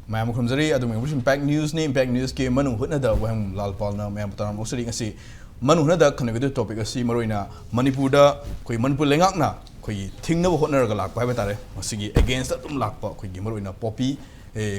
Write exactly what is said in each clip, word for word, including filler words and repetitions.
ꯃꯌꯥꯝ ꯈꯨꯔꯨꯝꯖꯔꯤ꯫ ꯑꯗꯨꯝ ꯌꯦꯡꯕꯁꯤꯡ impact ꯅ꯭ꯌꯨꯁꯅꯤ꯫ Impact ꯅ꯭ꯌꯨꯁꯀꯤ ꯃꯅꯨꯡ ꯍꯨꯠꯅꯗ ꯋꯥꯍꯪ ꯂꯥꯜ ꯄꯥꯜꯅ ꯃꯌꯥꯝ ꯇꯔꯥꯝꯅ ꯑꯣꯛꯆꯔꯤ꯫ ꯉꯁꯤ ꯃꯅꯨꯡ ꯍꯨꯠꯅꯗ ꯈꯟꯅꯒꯗꯕ ꯇꯣꯄꯤꯛ ꯑꯁꯤ ꯃꯔꯨꯑꯣꯏꯅ ꯃꯅꯤꯄꯨꯔꯗ ꯑꯩꯈꯣꯏ ꯃꯅꯤꯄꯨꯔ ꯂꯩꯉꯥꯛꯅ ꯑꯩꯈꯣꯏꯒꯤ ꯊꯤꯡꯅꯕ ꯍꯣꯠꯅꯔꯒ ꯂꯥꯛꯄ ꯍꯥꯏꯕ ꯇꯥꯔꯦ꯫ ꯃꯁꯤꯒꯤ ꯑꯦꯒꯦꯟꯁꯇ ꯑꯗꯨꯝ ꯂꯥꯛꯄ ꯑꯩꯈꯣꯏꯒꯤ ꯃꯔꯨꯑꯣꯏꯅ ꯄꯣꯄꯤ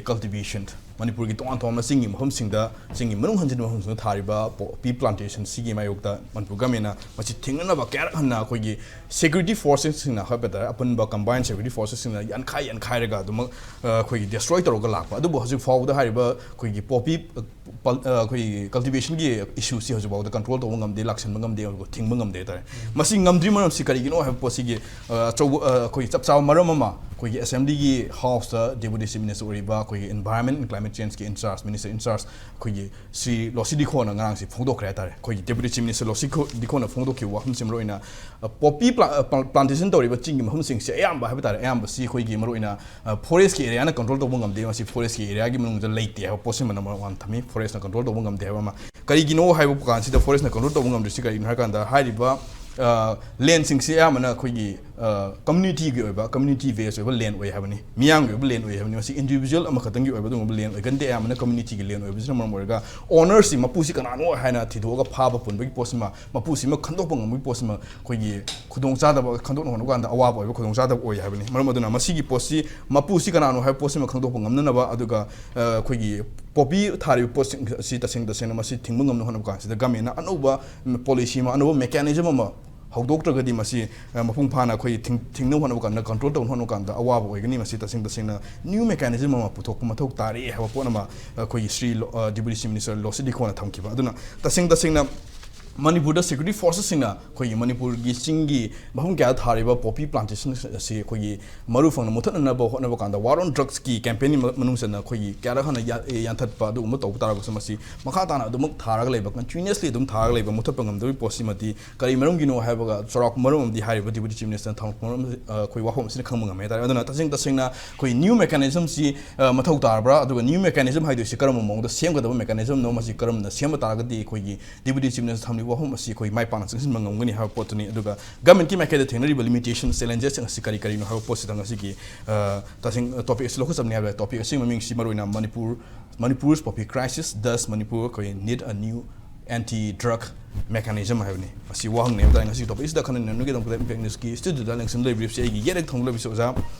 ꯀꯜꯇꯤꯚꯦꯁꯟ, ꯃꯅꯤꯄꯨꯔꯒꯤ ꯇꯣꯉꯥꯟ ꯇꯣꯉꯥꯟꯕ ꯆꯤꯡꯒꯤ ꯃꯐꯝꯁꯤꯡꯗ, ꯆꯤꯡꯒꯤ ꯃꯅꯨꯡ ꯍꯟꯖꯤꯟꯕ ꯃꯐꯝꯁꯤꯡꯗ ꯊꯥꯔꯤꯕ ꯄꯣꯄꯤ ꯄ꯭ꯂꯥꯟꯇꯦꯁꯟ ꯁꯤꯒꯤ ꯃꯥꯌꯣꯛꯇ ꯃꯅꯤꯄꯨꯔ ꯒꯃꯦꯟꯅ ꯃꯁꯤ ꯊꯤꯡꯅꯅꯕ ꯀꯌꯥꯔꯛ ꯍꯟꯅ ꯑꯩꯈꯣꯏꯒꯤ ꯁꯦꯀ꯭ꯌꯨꯔꯤꯇꯤ ꯐꯣꯔꯁꯦꯁꯁꯤꯡꯅ ꯍꯥꯏꯕ ꯇꯥꯔꯦ, ꯑꯄꯨꯟꯕ ꯀꯝꯕꯥꯏꯟ ꯁꯦꯀ꯭ꯌꯨꯔꯤꯇꯤ ꯐꯣꯔꯁꯦꯁꯁꯤꯡꯅ ꯌꯥꯟꯈꯥꯏ ꯌꯥꯟꯈꯥꯏꯔꯒ ꯑꯗꯨꯃꯛ ꯑ, ꯑꯩꯈꯣꯏꯒꯤ ꯗꯦꯁꯇ꯭ꯔꯣꯏ ꯇꯧꯔꯒ ꯂꯥꯛꯄ꯫ ꯑꯗꯨꯕꯨ ꯍꯧꯖꯤꯛ ꯐꯥꯎꯕꯗ ꯍꯥꯏꯔꯤꯕ ꯑꯩꯈꯣꯏꯒꯤ ꯄꯣꯄꯤ, ꯑ, ꯄꯜ-, ꯑ, ꯑꯩꯈꯣꯏꯒꯤ ꯀꯜꯇꯤꯚꯦꯁꯟꯒꯤ ꯏꯁꯨꯁꯤ ꯍꯧꯖꯤꯛ ꯐꯥꯎꯕꯗ ꯀꯟꯇ꯭ꯔꯣꯜ ꯇꯧꯕ ꯉꯝꯗꯦ, ꯂꯥꯛꯁꯟꯕ ꯉꯝꯗꯦ, ꯑꯗꯨꯒ ꯊꯤꯡꯕ ꯉꯝꯗꯦ ꯍꯥꯏꯇꯥꯔꯦ꯫ ꯃꯁꯤ ꯉꯝꯗ꯭ꯔꯤ ꯃꯔꯝꯁꯤ ꯀꯔꯤꯒꯤꯅꯣ ꯍꯥꯏꯕ ꯄꯣꯠꯁꯤꯒꯤ, ꯑ, ꯑꯆꯧꯕ, ꯑ, ꯑꯩꯈꯣꯏꯒꯤ ꯆꯞ ꯆꯥꯕ ꯃꯔꯝ ꯑꯃ ꯑꯩꯈꯣꯏꯒꯤ ꯑꯦꯁꯦꯝꯕ꯭ꯂꯤꯒꯤ ꯍꯥꯎꯁꯇ ꯗꯦꯄꯨꯇꯤ ꯆꯤꯐ ꯃꯤꯅꯤꯁꯇꯔ ꯑꯣꯏꯔꯤꯕ ꯑꯩꯈꯣꯏꯒꯤ ꯏꯟꯚꯥꯏꯔꯣꯟꯃꯦꯟ ꯑꯦꯟ ꯀ꯭ꯂꯥꯏꯃꯦꯠ ꯆꯦꯟꯖꯀꯤ ꯏꯟꯆꯥꯔꯖ, ꯃꯤꯅꯤꯁꯇꯔ ꯏꯟꯆꯥꯔꯖ ꯑꯩꯈꯣꯏꯒꯤ ꯁ꯭ꯔꯤ ꯂꯣꯁꯤ ꯗꯤꯈꯣꯅ ꯉꯔꯥꯡꯁꯤ ꯐꯣꯡꯗꯣꯛꯈ꯭ꯔꯦ ꯍꯥꯏꯇꯥꯔꯦ꯫ ꯑꯩꯈꯣꯏꯒꯤ ꯗꯦꯄꯨꯇꯤ ꯆꯤꯐ ꯃꯤꯅꯤꯁꯇꯔ ꯂꯣꯁꯤ ꯈꯣ-, ꯗꯤꯈꯣꯅ ꯐꯣꯡꯗꯣꯛꯈꯤꯕ ꯋꯥꯐꯝꯁꯤ ꯃꯔꯨꯑꯣꯏꯅ, ꯑ, ꯄꯣꯄꯤ ꯄ꯭ꯂꯥ-, ꯑ, ꯄ꯭ꯂꯥꯟ-, ꯄ꯭ꯂꯥꯟꯇꯦꯁꯟ ꯇꯧꯔꯤꯕ ꯆꯤꯡꯒꯤ ꯃꯐꯝꯁꯤꯡꯁꯦ ꯑꯌꯥꯝꯕ ꯍꯥꯏꯕ ꯇꯥꯔꯦ, ꯑꯌꯥꯝꯕꯁꯤ ꯑꯩꯈꯣꯏꯒꯤ ꯃꯔꯨꯑꯣꯏꯅ, ꯑ, ꯐꯣꯔꯦꯁꯀꯤ ꯑꯦꯔꯤꯌꯥꯅ ꯀꯟꯇ꯭ꯔꯣꯜ ꯇꯧꯕ ꯉꯝꯗꯦ꯫ ꯃꯁꯤ ꯐꯣꯔꯦꯁꯀꯤ ꯑꯦꯔꯤꯌꯥꯒꯤ ꯃꯅꯨꯡꯗ ꯂꯩꯇꯦ ꯍꯥꯏꯕ ꯄꯣꯠꯁꯤꯃ ꯅꯝꯕꯔ ꯋꯥꯟ ꯊꯝꯃꯤ, ꯐꯣꯔꯦꯁꯅ ꯀꯟꯇ꯭ꯔꯣꯜ ꯇꯧꯕ ꯉꯝꯗꯦ ꯍꯥꯏꯕ ꯑꯃ꯫ ꯀꯔꯤꯒꯤꯅꯣ ꯍꯥꯏꯕ ꯀꯥꯟꯁꯤꯗ ꯐꯣꯔꯦꯁꯅ ꯀꯟꯇ꯭ꯔꯣꯜ ꯇꯧꯕ ꯉꯝꯗ꯭ꯔꯤꯁꯤ ꯀꯔꯤꯒꯤꯅꯣ ꯍꯥꯏ ꯀꯥꯟꯗ, ꯍꯥꯏꯔꯤꯕ, ꯑ, ꯂꯦꯟꯁꯤꯡꯁꯤ ꯑꯌꯥꯝꯕꯅ ꯑꯩꯈꯣꯏꯒꯤ, ꯑ, ꯀꯝꯃ꯭ꯌꯨꯅꯤꯇꯤꯒꯤ ꯑꯣꯏꯕ, ꯀꯝꯃ꯭ꯌꯨꯅꯤꯇꯤ ꯕꯦꯁ ꯑꯣꯏꯕ ꯂꯦꯟ ꯑꯣꯏ ꯍꯥꯏꯕꯅꯤ, ꯃꯤꯌꯥꯝꯒꯤ ꯑꯣꯏꯕ ꯂꯦꯟ ꯑꯣꯏ ꯍꯥꯏꯕꯅꯤ꯫ ꯃꯁꯤ ꯏꯟꯗꯤꯚꯤꯖꯨꯋꯦꯜ ꯑꯃꯈꯛꯇꯪꯒꯤ ꯑꯣꯏꯕ ꯑꯗꯨꯒꯨꯝꯕ ꯂꯦꯟ ꯑꯣꯏꯒꯟꯗꯦ꯫ ꯑꯌꯥꯝꯕꯅ ꯀꯝꯃ꯭ꯌꯨꯅꯤꯇꯤꯒꯤ ꯂꯦꯟ ꯑꯣꯏꯕꯁꯤꯅ ꯃꯔꯝ ꯑꯣꯏꯔꯒ ꯑꯣꯅꯔꯁꯤ, ꯃꯄꯨꯁꯤ ꯀꯅꯥꯅꯣ ꯍꯥꯏꯅ ꯊꯤꯗꯣꯛꯑꯒ ꯐꯥꯕ ꯄꯨꯟꯕꯒꯤ ꯄꯣꯠꯁꯤꯃ, ꯃꯄꯨꯁꯤꯃ ꯈꯪꯗꯣꯛꯄ ꯉꯝꯕꯒꯤ ꯄꯣꯠꯁꯤꯃ ꯑꯩꯈꯣꯏꯒꯤ ꯈꯨꯗꯣꯡꯆꯥꯗꯕ, ꯈꯪꯗꯣꯛꯅ ꯍꯣꯠꯅꯕ ꯀꯥꯟꯗ ꯑꯋꯥꯕ ꯑꯣꯏꯕ ꯈꯨꯗꯣꯡꯆꯥꯗꯕ ꯑꯣꯏ ꯍꯥꯏꯕꯅꯤ꯫ ꯃꯔꯝ ꯑꯗꯨꯅ ꯃꯁꯤꯒꯤ ꯄꯣꯠꯁꯤ ꯃꯄꯨꯁꯤ ꯀꯅꯥꯅꯣ ꯍꯥꯏꯕ ꯄꯣꯠꯁꯤꯃ ꯈꯪꯗꯣꯛꯄ ꯉꯝꯅꯅꯕ, ꯑꯗꯨꯒ, ꯑ, ꯑꯩꯈꯣꯏꯒꯤ ꯄꯣꯄꯤ ꯊꯥꯔꯤꯕ ꯄꯣꯠꯁꯤꯡ ꯑꯁꯤ ꯇꯁꯦꯡ ꯇꯁꯦꯡꯅ ꯃꯁꯤ ꯊꯤꯡꯕ ꯉꯝꯅ ꯍꯣꯠꯅꯕ ꯀꯥꯟꯁꯤꯗ ꯒꯃꯦꯟꯅ ꯑꯅꯧꯕ ꯄꯣꯂꯤꯁꯤ ꯑꯃ, ꯑꯅꯧꯕ ꯃꯦꯀꯥꯅꯤꯖꯝ ꯑꯃ ꯍꯧꯗꯣꯛꯇ꯭ꯔꯒꯗꯤ ꯃꯁꯤ, ꯑ, ꯃꯄꯨꯡ ꯐꯥꯅ ꯑꯩꯈꯣꯏ ꯊꯤꯡ-, ꯊꯤꯡꯅꯕ ꯍꯣꯠꯅꯕ ꯀꯥꯟꯗ, ꯀꯟꯇ꯭ꯔꯣꯜ ꯇꯧꯅꯕ ꯍꯣꯠꯅꯕ ꯀꯥꯟꯗ ꯑꯋꯥꯕ ꯑꯣꯏꯒꯅꯤ꯫ ꯃꯁꯤ ꯇꯁꯦꯡ ꯇꯁꯦꯡꯅ ꯅ꯭ꯌꯨ ꯃꯦꯀꯥꯅꯤꯖꯝ ꯑꯃ ꯄꯨꯊꯣꯛꯄ ꯃꯊꯧ ꯇꯥꯔꯦ ꯍꯥꯏꯕ ꯄꯣꯠ ꯑꯃ, ꯑ, ꯑꯩꯈꯣꯏꯒꯤ ꯁ꯭ꯔꯤ ꯂꯣ-, ꯑ, ꯗꯤꯄꯨꯇꯤ ꯆꯤꯐ ꯃꯤꯅꯤꯁꯇꯔ ꯂꯣꯁꯤ ꯗꯤꯈꯣꯅ ꯊꯝꯈꯤꯕ꯫ ꯑꯗꯨꯅ ꯇꯁꯦꯡ ꯇꯁꯦꯡꯅ ꯃꯅꯤꯄꯨꯔꯗ ꯁꯦꯀ꯭ꯌꯨꯔꯤꯇꯤ ꯐꯣꯔꯁꯦꯁꯁꯤꯡꯅ ꯑꯩꯈꯣꯏꯒꯤ ꯃꯅꯤꯄꯨꯔꯒꯤ ꯆꯤꯡꯒꯤ ꯃꯐꯝ ꯀꯌꯥꯗ ꯊꯥꯔꯤꯕ ꯄꯣꯄꯤ ꯄ꯭ꯂꯥꯟꯇꯦꯁꯟ ꯑꯁꯤ ꯑꯩꯈꯣꯏꯒꯤ ꯃꯔꯨ ꯐꯪꯅ ꯃꯨꯊꯠꯅꯅꯕ ꯍꯣꯠꯅꯕ ꯀꯥꯟꯗ ꯋꯥꯔ ꯑꯣꯟ ꯗ꯭ꯔꯛꯁꯀꯤ ꯀꯦꯝꯄꯦꯟꯒꯤ ꯃ-, ꯃꯅꯨꯡ ꯆꯟꯅ ꯑꯩꯈꯣꯏꯒꯤ ꯀꯌꯥꯔꯛ ꯍꯟꯅ ꯌꯥ-, ꯑꯦ, ꯌꯥꯟꯊꯠꯄ ꯑꯗꯨꯒꯨꯝꯕ ꯇꯧꯕ ꯇꯥꯔꯒꯁꯨ ꯃꯁꯤ ꯃꯈꯥ ꯇꯥꯅ ꯑꯗꯨꯃꯛ ꯊꯥꯔꯒ ꯂꯩꯕ, ꯀꯟꯇꯤꯅ꯭ꯌꯨꯁꯂꯤ ꯑꯗꯨꯝ ꯊꯥꯔꯒ ꯂꯩꯕ, ꯃꯨꯊꯠꯄ ꯉꯝꯗꯕꯒꯤ ꯄꯣꯠꯁꯤꯃꯗꯤ ꯀꯔꯤ ꯃꯔꯝꯒꯤꯅꯣ ꯍꯥꯏꯕꯒ ꯆꯥꯎꯔꯥꯛꯄ ꯃꯔꯝ ꯑꯃꯗꯤ ꯍꯥꯏꯔꯤꯕ ꯗꯤꯄꯨꯇꯤ ꯆꯤꯐ ꯃꯤꯅꯤꯁꯇꯔꯅ ꯊꯝꯃꯛꯄ ꯃꯔꯝ, ꯑ, ꯑꯩꯈꯣꯏ ꯋꯥꯐꯝ ꯑꯁꯤꯅ ꯈꯪꯕ ꯉꯝꯃꯦ ꯍꯥꯏꯇꯥꯔꯦ꯫ ꯑꯗꯨꯅ ꯇꯁꯦꯡ ꯇꯁꯦꯡꯅ ꯑꯩꯈꯣꯏ ꯅ꯭ꯌꯨ ꯃꯦꯀꯥꯅꯤꯖꯝꯁꯤ, ꯑ, ꯃꯊꯧ ꯇꯥꯔꯕ꯭ꯔꯥ, ꯑꯗꯨꯒ ꯅ꯭ꯌꯨ ꯃꯦꯀꯥꯅꯤꯖꯝ ꯍꯥꯏꯗꯣꯏꯁꯤ ꯀꯔꯝꯕ ꯃꯑꯣꯡꯗ ꯁꯦꯝꯒꯗꯕ ꯃꯦꯀꯥꯅꯤꯖꯝꯅꯣ, ꯃꯁꯤ ꯀꯔꯝꯅ ꯁꯦꯝꯕ ꯇꯥꯔꯒꯗꯤ ꯑꯩꯈꯣꯏꯒꯤ ꯗꯤꯄꯨꯇꯤ ꯆꯤꯐ ꯃꯤꯅꯤꯁꯇꯔ ꯊꯝꯂꯤꯕ ꯋꯥꯐꯝ ꯑꯁꯤ ꯑꯩꯈꯣꯏ ꯃꯥꯏ ꯄꯥꯛꯅ ꯆꯪꯁꯤꯟꯕ ꯉꯝꯒꯅꯤ ꯍꯥꯏꯕ ꯄꯣꯠꯇꯨꯅꯤ꯫ ꯑꯗꯨꯒ ꯒꯃꯦꯟꯠꯀꯤ ꯃꯥꯏꯀꯩꯗ ꯊꯦꯡꯅꯔꯤꯕ ꯂꯤꯃꯤꯇꯦꯁꯟ, ꯆꯦꯂꯦꯟꯖꯦꯁꯁꯤꯡ ꯑꯁꯤ ꯀꯔꯤ ꯀꯔꯤꯅꯣ ꯍꯥꯏꯕ ꯄꯣꯠꯁꯤꯗꯪ ꯉꯁꯤꯒꯤ, ꯑ, ꯇꯁꯦꯡ-, ꯇꯣꯄꯤꯛ ꯑꯁꯤ ꯂꯧꯈꯠꯆꯕꯅꯤ ꯍꯥꯏꯕ ꯇꯥꯏ꯫ ꯇꯣꯄꯤꯛ ꯑꯁꯤꯒꯤ ꯃꯃꯤꯡꯁꯤ ꯃꯔꯨꯑꯣꯏꯅ Manipur, Manipur's poppy crisis, does Manipur ꯑꯩꯈꯣꯏ need a new anti drug mechanism ꯍꯥꯏꯕꯅꯤ꯫ ꯃꯁꯤ ꯋꯥꯍꯪꯅꯤ ꯍꯥꯏꯕ ꯇꯥꯔꯦ꯫ ꯉꯁꯤꯒꯤ ꯇꯣꯄꯤꯛ ꯑꯁꯤꯗ ꯑꯈꯟꯅꯅ ꯅꯣꯏꯒꯤꯗꯃꯛꯇ ꯏꯝꯄꯦꯛ ꯅ꯭ꯌꯨꯁꯀꯤ ꯁ꯭ꯇꯨꯗꯤꯑꯣꯗ ꯂꯦꯡꯁꯟ ꯂꯩꯕꯤꯔꯤꯕꯁꯤ ꯑꯩꯒꯤ ꯌꯦꯠ ꯍꯦꯛ ꯊꯪꯕ ꯂꯩꯕꯤꯁꯤ ꯑꯣꯖꯥ,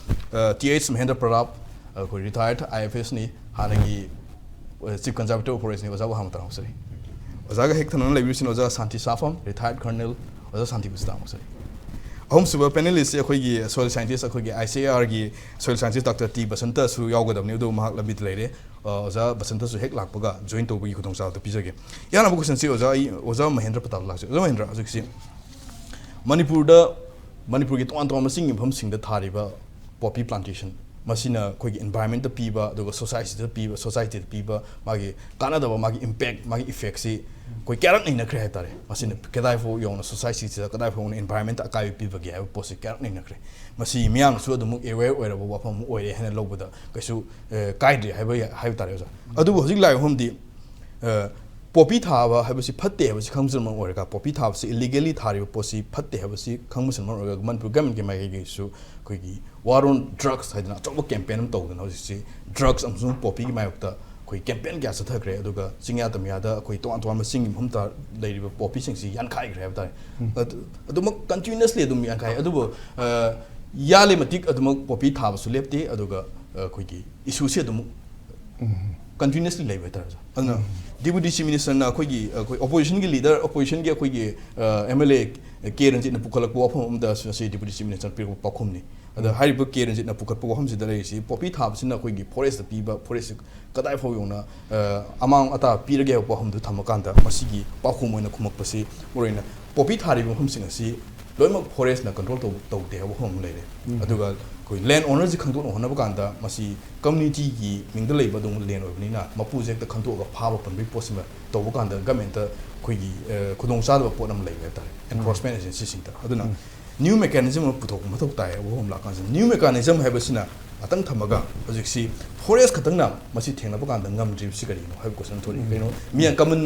ꯑ, ꯇꯤ ꯑꯩꯆ ꯃꯍꯦꯟꯗ꯭ꯔ ꯄ꯭ꯔꯇꯥꯞ, ꯑꯩꯈꯣꯏ ꯔꯤꯇꯥꯌꯔꯗ ꯑꯥꯏ ꯑꯦꯐ ꯑꯦꯁꯅꯤ, ꯍꯥꯟꯅꯒꯤ, ꯑ, ꯆꯤꯐ ꯀꯟꯖꯥꯔꯕꯦꯇꯤꯕ ꯑꯣꯐ ꯐꯣꯔꯦꯁꯅꯤ꯫ ꯑꯣꯖꯥꯕꯨ ꯍꯥꯟꯅ ꯇꯔꯥꯝꯅ ꯑꯣꯛꯆꯔꯤ꯫ ꯑꯣꯖꯥꯒ ꯍꯦꯛ ꯊꯪꯅꯅ ꯂꯩꯕꯤꯔꯤꯁꯤꯅ ꯑꯣꯖꯥ ꯁꯥꯟꯇꯤ ꯁꯥꯐꯝ, ꯔꯤꯇꯥꯌꯔꯗ ꯀꯔꯅꯦꯜ꯫ ꯑꯣꯖꯥ ꯁꯥꯟꯇꯤꯕꯨꯁꯨ ꯇꯔꯥꯝꯅ ꯑꯣꯛꯆꯔꯤ꯫ ꯑꯍꯨꯝꯁꯨꯕ ꯄꯦꯅꯦꯂꯤꯁꯁꯤ ꯑꯩꯈꯣꯏꯒꯤ ꯁꯣꯏꯜ ꯁꯥꯏꯟꯇꯤꯁ, ꯑꯩꯈꯣꯏꯒꯤ ꯑꯥꯏ ꯁꯤ ꯑꯥꯔꯒꯤ ꯁꯣꯏꯜ ꯁꯥꯏꯟꯇꯤꯁ ꯗꯥꯛꯇꯔ ꯇꯤ ꯕꯁꯟꯇꯁꯨ ꯌꯥꯎꯒꯗꯕꯅꯤ, ꯑꯗꯨꯕꯨ ꯃꯍꯥꯛ ꯂꯝꯕꯤꯗ ꯂꯩꯔꯦ꯫ ꯑ, ꯑꯣꯖꯥ ꯕꯁꯟꯇꯁꯨ ꯍꯦꯛ ꯂꯥꯛꯄꯒ ꯖꯣꯏꯟ ꯇꯧꯕꯒꯤ ꯈꯨꯗꯣꯡꯆꯥꯕꯗꯨ ꯄꯤꯖꯒꯦ꯫ ꯏꯍꯥꯟ ꯍꯥꯟꯕ ꯀꯣꯏꯁꯟꯁꯤ ꯑꯣꯖꯥ, ꯑꯩ ꯑꯣꯖꯥ ꯃꯍꯦꯟꯗ꯭ꯔ ꯄ꯭ꯔꯇꯥꯞ ꯂꯥꯛꯆꯩ꯫ ꯑꯣꯖꯥ ꯃꯍꯦꯟꯗ꯭ꯔ, ꯍꯧꯖꯤꯛꯁꯤ ꯃꯅꯤꯄꯨꯔꯗ, ꯃꯅꯤꯄꯨꯔꯒꯤ ꯇꯣꯉꯥꯟ ꯇꯣꯉꯥꯟꯕ ꯆꯤꯡꯒꯤ ꯃꯐꯝꯁꯤꯡꯗ ꯊꯥꯔꯤꯕ ꯄꯣꯄꯤ ꯄ꯭ꯂꯥꯟꯇꯦꯁꯟ, ꯃꯁꯤꯅ ꯑꯩꯈꯣꯏꯒꯤ ꯏꯟꯚꯥꯏꯔꯟꯃꯦꯟꯇ ꯄꯤꯕ, ꯑꯗꯨꯒ ꯁꯣꯁꯥꯏꯇꯤꯗ ꯄꯤꯕ, ꯁꯣꯁꯥꯏꯇꯤꯗ ꯄꯤꯕ ꯃꯥꯒꯤ ꯀꯥꯟꯅꯗꯕ, ꯃꯥꯒꯤ ꯏꯝꯄꯦꯛ, ꯃꯥꯒꯤ ꯏꯐꯦꯛꯁꯤ ꯑꯩꯈꯣꯏ ꯀꯌꯥꯔꯛ ꯅꯩꯅꯈ꯭ꯔꯦ ꯍꯥꯏ ꯇꯥꯔꯦ꯫ ꯃꯁꯤꯅ ꯀꯗꯥꯏꯐꯥꯎ ꯌꯧꯅ ꯁꯣꯁꯥꯏꯇꯤꯁꯤꯗ, ꯀꯗꯥꯏꯐꯥꯎꯅ ꯏꯟꯚꯥꯏꯔꯟꯃꯦꯟꯇ ꯑꯀꯥꯏꯕ ꯄꯤꯕꯒꯦ ꯍꯥꯏꯕ ꯄꯣꯠꯁꯤ ꯀꯌꯥꯔꯛ ꯅꯩꯅꯈ꯭ꯔꯦ꯫ ꯃꯁꯤ ꯃꯤꯌꯥꯝꯅꯁꯨ ꯑꯗꯨꯃꯛ ꯑꯦꯋꯦꯌꯔ ꯑꯣꯏꯔꯕ ꯋꯥꯐꯝ ꯑꯃ ꯑꯣꯏꯔꯦ ꯍꯥꯏꯅ ꯂꯧꯕꯗ ꯀꯩꯁꯨ, ꯑꯦ, ꯀꯥꯏꯗ꯭ꯔꯦ ꯍꯥꯏꯕ ꯌꯥ-, ꯍꯥꯏꯕ ꯇꯥꯔꯦ ꯑꯣꯖꯥ꯫ ꯑꯗꯨꯕꯨ ꯍꯧꯖꯤꯛ ꯂꯥꯛꯏꯕ ꯃꯐꯝꯗꯤ, ꯑ, ꯄꯣꯄꯤ ꯊꯥꯕ ꯍꯥꯏꯕꯁꯤ ꯐꯠꯇꯦ ꯍꯥꯏꯕꯁꯤ ꯈꯪꯕꯁꯤꯅ ꯃꯔꯝ ꯑꯣꯏꯔꯒ, ꯄꯣꯄꯤ ꯊꯥꯕꯁꯤ ꯏꯂꯤꯒꯦꯂꯤ ꯊꯥꯔꯤꯕ ꯄꯣꯠꯁꯤ ꯐꯠꯇꯦ ꯍꯥꯏꯕꯁꯤ ꯈꯪꯕꯁꯤꯅ ꯃꯔꯝ ꯑꯣꯏꯔꯒ, ꯃꯅꯤꯄꯨꯔ ꯒꯃꯦꯟꯠꯀꯤ ꯃꯥꯏꯀꯩꯒꯤꯁꯨ ꯑꯩꯈꯣꯏꯒꯤ War on Drugs ꯍꯥꯏꯗꯅ ꯑꯆꯧꯕ ꯀꯦꯝꯄꯦꯟ ꯑꯃ ꯇꯧꯗꯅ ꯍꯧꯖꯤꯛꯁꯤ ꯗ꯭ꯔꯒꯁ ꯑꯃꯁꯨꯡ ꯄꯣꯄꯤꯒꯤ ꯃꯥꯌꯣꯛꯇ ꯑꯩꯈꯣꯏ ꯀꯦꯝꯄꯦꯟ ꯀꯌꯥ ꯆꯠꯊꯈ꯭ꯔꯦ꯫ ꯑꯗꯨꯒ ꯆꯤꯡꯌꯥ ꯇꯝꯌꯥꯗ ꯑꯩꯈꯣꯏ ꯇꯣꯉꯥꯟ ꯇꯣꯉꯥꯟꯕ ꯆꯤꯡꯒꯤ ꯃꯐꯝꯗ ꯂꯩꯔꯤꯕ ꯄꯣꯄꯤꯁꯤꯡꯁꯤ ꯌꯥꯟꯈꯥꯏꯈ꯭ꯔꯦ ꯍꯥꯏꯕ ꯇꯥꯔꯦ꯫ ꯑꯗꯨ, ꯑꯗꯨꯃꯛ ꯀꯟꯇꯤꯅ꯭ꯌꯨꯁꯂꯤ ꯑꯗꯨꯝ ꯌꯥꯟꯈꯥꯏ꯫ ꯑꯗꯨꯕꯨ, ꯑ, ꯌꯥꯜꯂꯦ ꯃꯇꯤꯛ ꯑꯗꯨꯃꯛ ꯄꯣꯄꯤ ꯊꯥꯕꯁꯨ ꯂꯦꯞꯇꯦ꯫ ꯑꯗꯨꯒ, ꯑ, ꯑꯩꯈꯣꯏꯒꯤ ꯏꯁꯨꯁꯤ ꯑꯗꯨꯃꯛ ꯀꯟꯇꯤꯅ꯭ꯌꯨꯁꯂꯤ ꯂꯩꯕ ꯍꯥꯏꯇꯥꯔꯦ, ꯑꯣꯖꯥ꯫ ꯑꯗꯨꯅ ꯗꯤꯄꯨꯇꯤ ꯆꯤꯐ ꯃꯤꯅꯤꯁꯇꯔꯅ ꯑꯩꯈꯣꯏꯒꯤ, ꯑꯩꯈꯣꯏ ꯑꯣꯄꯣꯖꯤꯁꯟꯒꯤ ꯂꯤꯗꯔ, ꯑꯣꯄꯣꯖꯤꯁꯟꯒꯤ ꯑꯩꯈꯣꯏꯒꯤ, ꯑ, ꯑꯦꯝ ꯑꯦꯜ ꯑꯦ ꯀꯦ ꯔꯟꯖꯤꯠꯅ ꯄꯨꯈꯠꯂꯛꯄ ꯋꯥꯐꯝ ꯑꯃꯗ ꯉꯁꯤ ꯗꯤꯄꯨꯇꯤ ꯆꯤꯐ ꯃꯤꯅꯤꯁꯇꯔꯅ ꯄꯤꯔꯛꯄ ꯄꯥꯎꯈꯨꯝꯅꯤ꯫ ꯑꯗ ꯍꯥꯏꯔꯤꯕ ꯀꯦ ꯔꯟꯖꯤꯠꯅ ꯄꯨꯈꯠꯄ ꯋꯥꯐꯝꯁꯤꯗ ꯂꯩꯔꯤꯁꯤ, ꯄꯣꯄꯤ ꯊꯥꯕꯁꯤꯅ ꯑꯩꯈꯣꯏꯒꯤ ꯐꯣꯔꯦꯁꯇ ꯄꯤꯕ, ꯐꯣꯔꯦꯁ ꯀꯗꯥꯏꯐꯥꯎ ꯌꯧꯅ, ꯑ, ꯑꯃꯥꯡ ꯑꯇꯥ ꯄꯤꯔꯒꯦ ꯍꯥꯏꯕ ꯋꯥꯐꯝꯗꯨ ꯊꯝꯃꯀꯥꯟꯗ, ꯃꯁꯤꯒꯤ ꯄꯥꯎꯈꯨꯝ ꯑꯣꯏꯅ ꯈꯨꯝꯃꯛꯄꯁꯤ ꯃꯔꯨꯑꯣꯏꯅ ꯄꯣꯄꯤ ꯊꯥꯔꯤꯕ ꯃꯐꯝꯁꯤꯡ ꯑꯁꯤ ꯂꯣꯏꯅꯃꯛ ꯐꯣꯔꯦꯁꯅ ꯀꯟꯇ꯭ꯔꯣꯜ ꯇꯧ-, ꯇꯧꯗꯦ ꯍꯥꯏꯕ ꯋꯥꯐꯝ ꯑꯃ ꯂꯩꯔꯦ꯫ ꯑꯗꯨꯒ ꯑꯩꯈꯣꯏ ꯂꯦꯟ ꯑꯣꯅꯔꯁꯤ ꯈꯪꯗꯣꯛꯅ ꯍꯣꯠꯅꯕ ꯀꯥꯟꯗ, ꯃꯁꯤ ꯀꯝꯃ꯭ꯌꯨꯅꯤꯇꯤꯒꯤ ꯃꯤꯡꯗ ꯂꯩꯕ ꯑꯗꯨꯒꯨꯝꯕ ꯂꯦꯟ ꯑꯣꯏꯕꯅꯤꯅ, ꯃꯄꯨꯁꯦ ꯍꯦꯛꯇ ꯈꯪꯗꯣꯛꯑꯒ ꯐꯥꯕ ꯄꯟꯕꯒꯤ ꯄꯣꯠꯁꯤꯃ ꯇꯧꯕ ꯀꯥꯟꯗ ꯒꯃꯦꯟꯇ ꯑꯩꯈꯣꯏꯒꯤ, ꯑ, ꯈꯨꯗꯣꯡꯆꯥꯗꯕ ꯄꯣꯠ ꯑꯃ ꯂꯩꯕ ꯍꯥꯏꯇꯥꯔꯦ, ꯑꯦꯟꯐꯣꯔꯁꯃꯦꯟ ꯑꯦꯖꯦꯟꯁꯤꯁꯤꯡꯗ꯫ ꯑꯗꯨꯅ ꯅ꯭ꯌꯨ ꯃꯦꯀꯥꯅꯤꯖꯝ ꯑꯃ ꯄꯨꯊꯣꯛꯄ ꯃꯊꯧ ꯇꯥꯏ ꯍꯥꯏꯕ ꯋꯥꯐꯝ ꯂꯥꯛꯀꯥꯟꯁꯤꯗ, ꯅ꯭ꯌꯨ ꯃꯦꯀꯥꯅꯤꯖꯝ ꯍꯥꯏꯕꯁꯤꯅ ꯉꯥꯛꯇꯪ ꯊꯝꯃꯒ ꯍꯧꯖꯤꯛꯁꯤ ꯐꯣꯔꯦꯁ ꯈꯛꯇꯪꯅ ꯃꯁꯤ ꯊꯦꯡꯅꯕ ꯀꯥꯟꯗ ꯉꯝꯗ꯭ꯔꯤꯕꯁꯤ ꯀꯔꯤꯅꯣ ꯍꯥꯏꯕ ꯀꯣꯏꯁꯟ ꯊꯣꯛꯂꯛꯏ꯫ ꯀꯩꯅꯣ ꯃꯤ ꯀꯃꯟ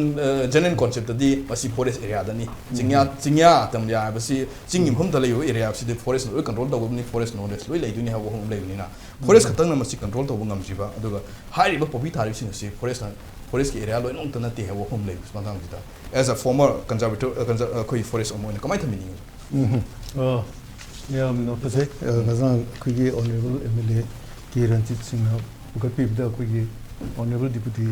ꯖꯦꯅꯔꯦꯜ ꯀꯣꯟꯁꯦꯞꯇꯗꯤ ꯃꯁꯤ ꯐꯣꯔꯦꯁ ꯑꯦꯔꯤꯌꯥꯗꯅꯤ, ꯆꯤꯡꯌꯥ ꯆꯤꯡꯌꯥ ꯇꯝꯌꯥ ꯍꯥꯏꯕꯁꯤ ꯆꯤꯡꯒꯤ ꯃꯐꯝꯗ ꯂꯩꯕ ꯑꯦꯔꯤꯌꯥꯁꯤꯗꯤ ꯐꯣꯔꯦꯁꯅ ꯂꯣꯏ ꯀꯟꯇ꯭ꯔꯣꯜ ꯇꯧꯒꯅꯤ, ꯐꯣꯔꯦꯁ ꯅꯣꯂꯦꯖ ꯂꯣꯏ ꯂꯩꯗꯣꯏꯅꯤ ꯍꯥꯏꯕ ꯋꯥꯐꯝ ꯂꯩꯕꯅꯤꯅ ꯐꯣꯔꯦꯁ ꯈꯛꯇꯪꯅ ꯃꯁꯤ ꯀꯟꯇ꯭ꯔꯣꯜ ꯇꯧꯕ ꯉꯝꯗ꯭ꯔꯤꯕ, ꯑꯗꯨꯒ ꯍꯥꯏꯔꯤꯕ ꯄꯣꯄꯤ ꯊꯥꯔꯤꯕꯁꯤꯡ ꯑꯁꯤ ꯐꯣꯔꯦꯁꯅ ꯐꯣꯔꯦꯁꯀꯤ ꯑꯦꯔꯤꯌꯥ ꯂꯣꯏꯅꯃꯛꯇ ꯅꯠꯇꯦ ꯍꯥꯏꯕ ꯋꯥꯐꯝ ꯂꯩꯕꯁꯤ ꯃꯇꯥꯡꯁꯤꯗ as a former conservator ꯑꯩꯈꯣꯏ ꯐꯣꯔꯦꯁ ꯑꯃ ꯑꯣꯏꯅ ꯀꯃꯥꯏꯅ ꯊꯝꯕꯤꯅꯤꯡꯉꯤ? ꯎꯝ꯫ ꯑ, ꯌꯥꯝꯅ ꯐꯖꯩ꯫ ꯑ, ꯉꯔꯥꯡ ꯑꯩꯈꯣꯏꯒꯤ honourable M L A K Ranjit ꯁꯤꯡꯅ ꯄꯨꯈꯠꯄꯤꯕꯗ ꯑꯩꯈꯣꯏꯒꯤ ꯑꯣꯅꯔꯦꯕꯜ ꯗꯤꯄꯨꯇꯤ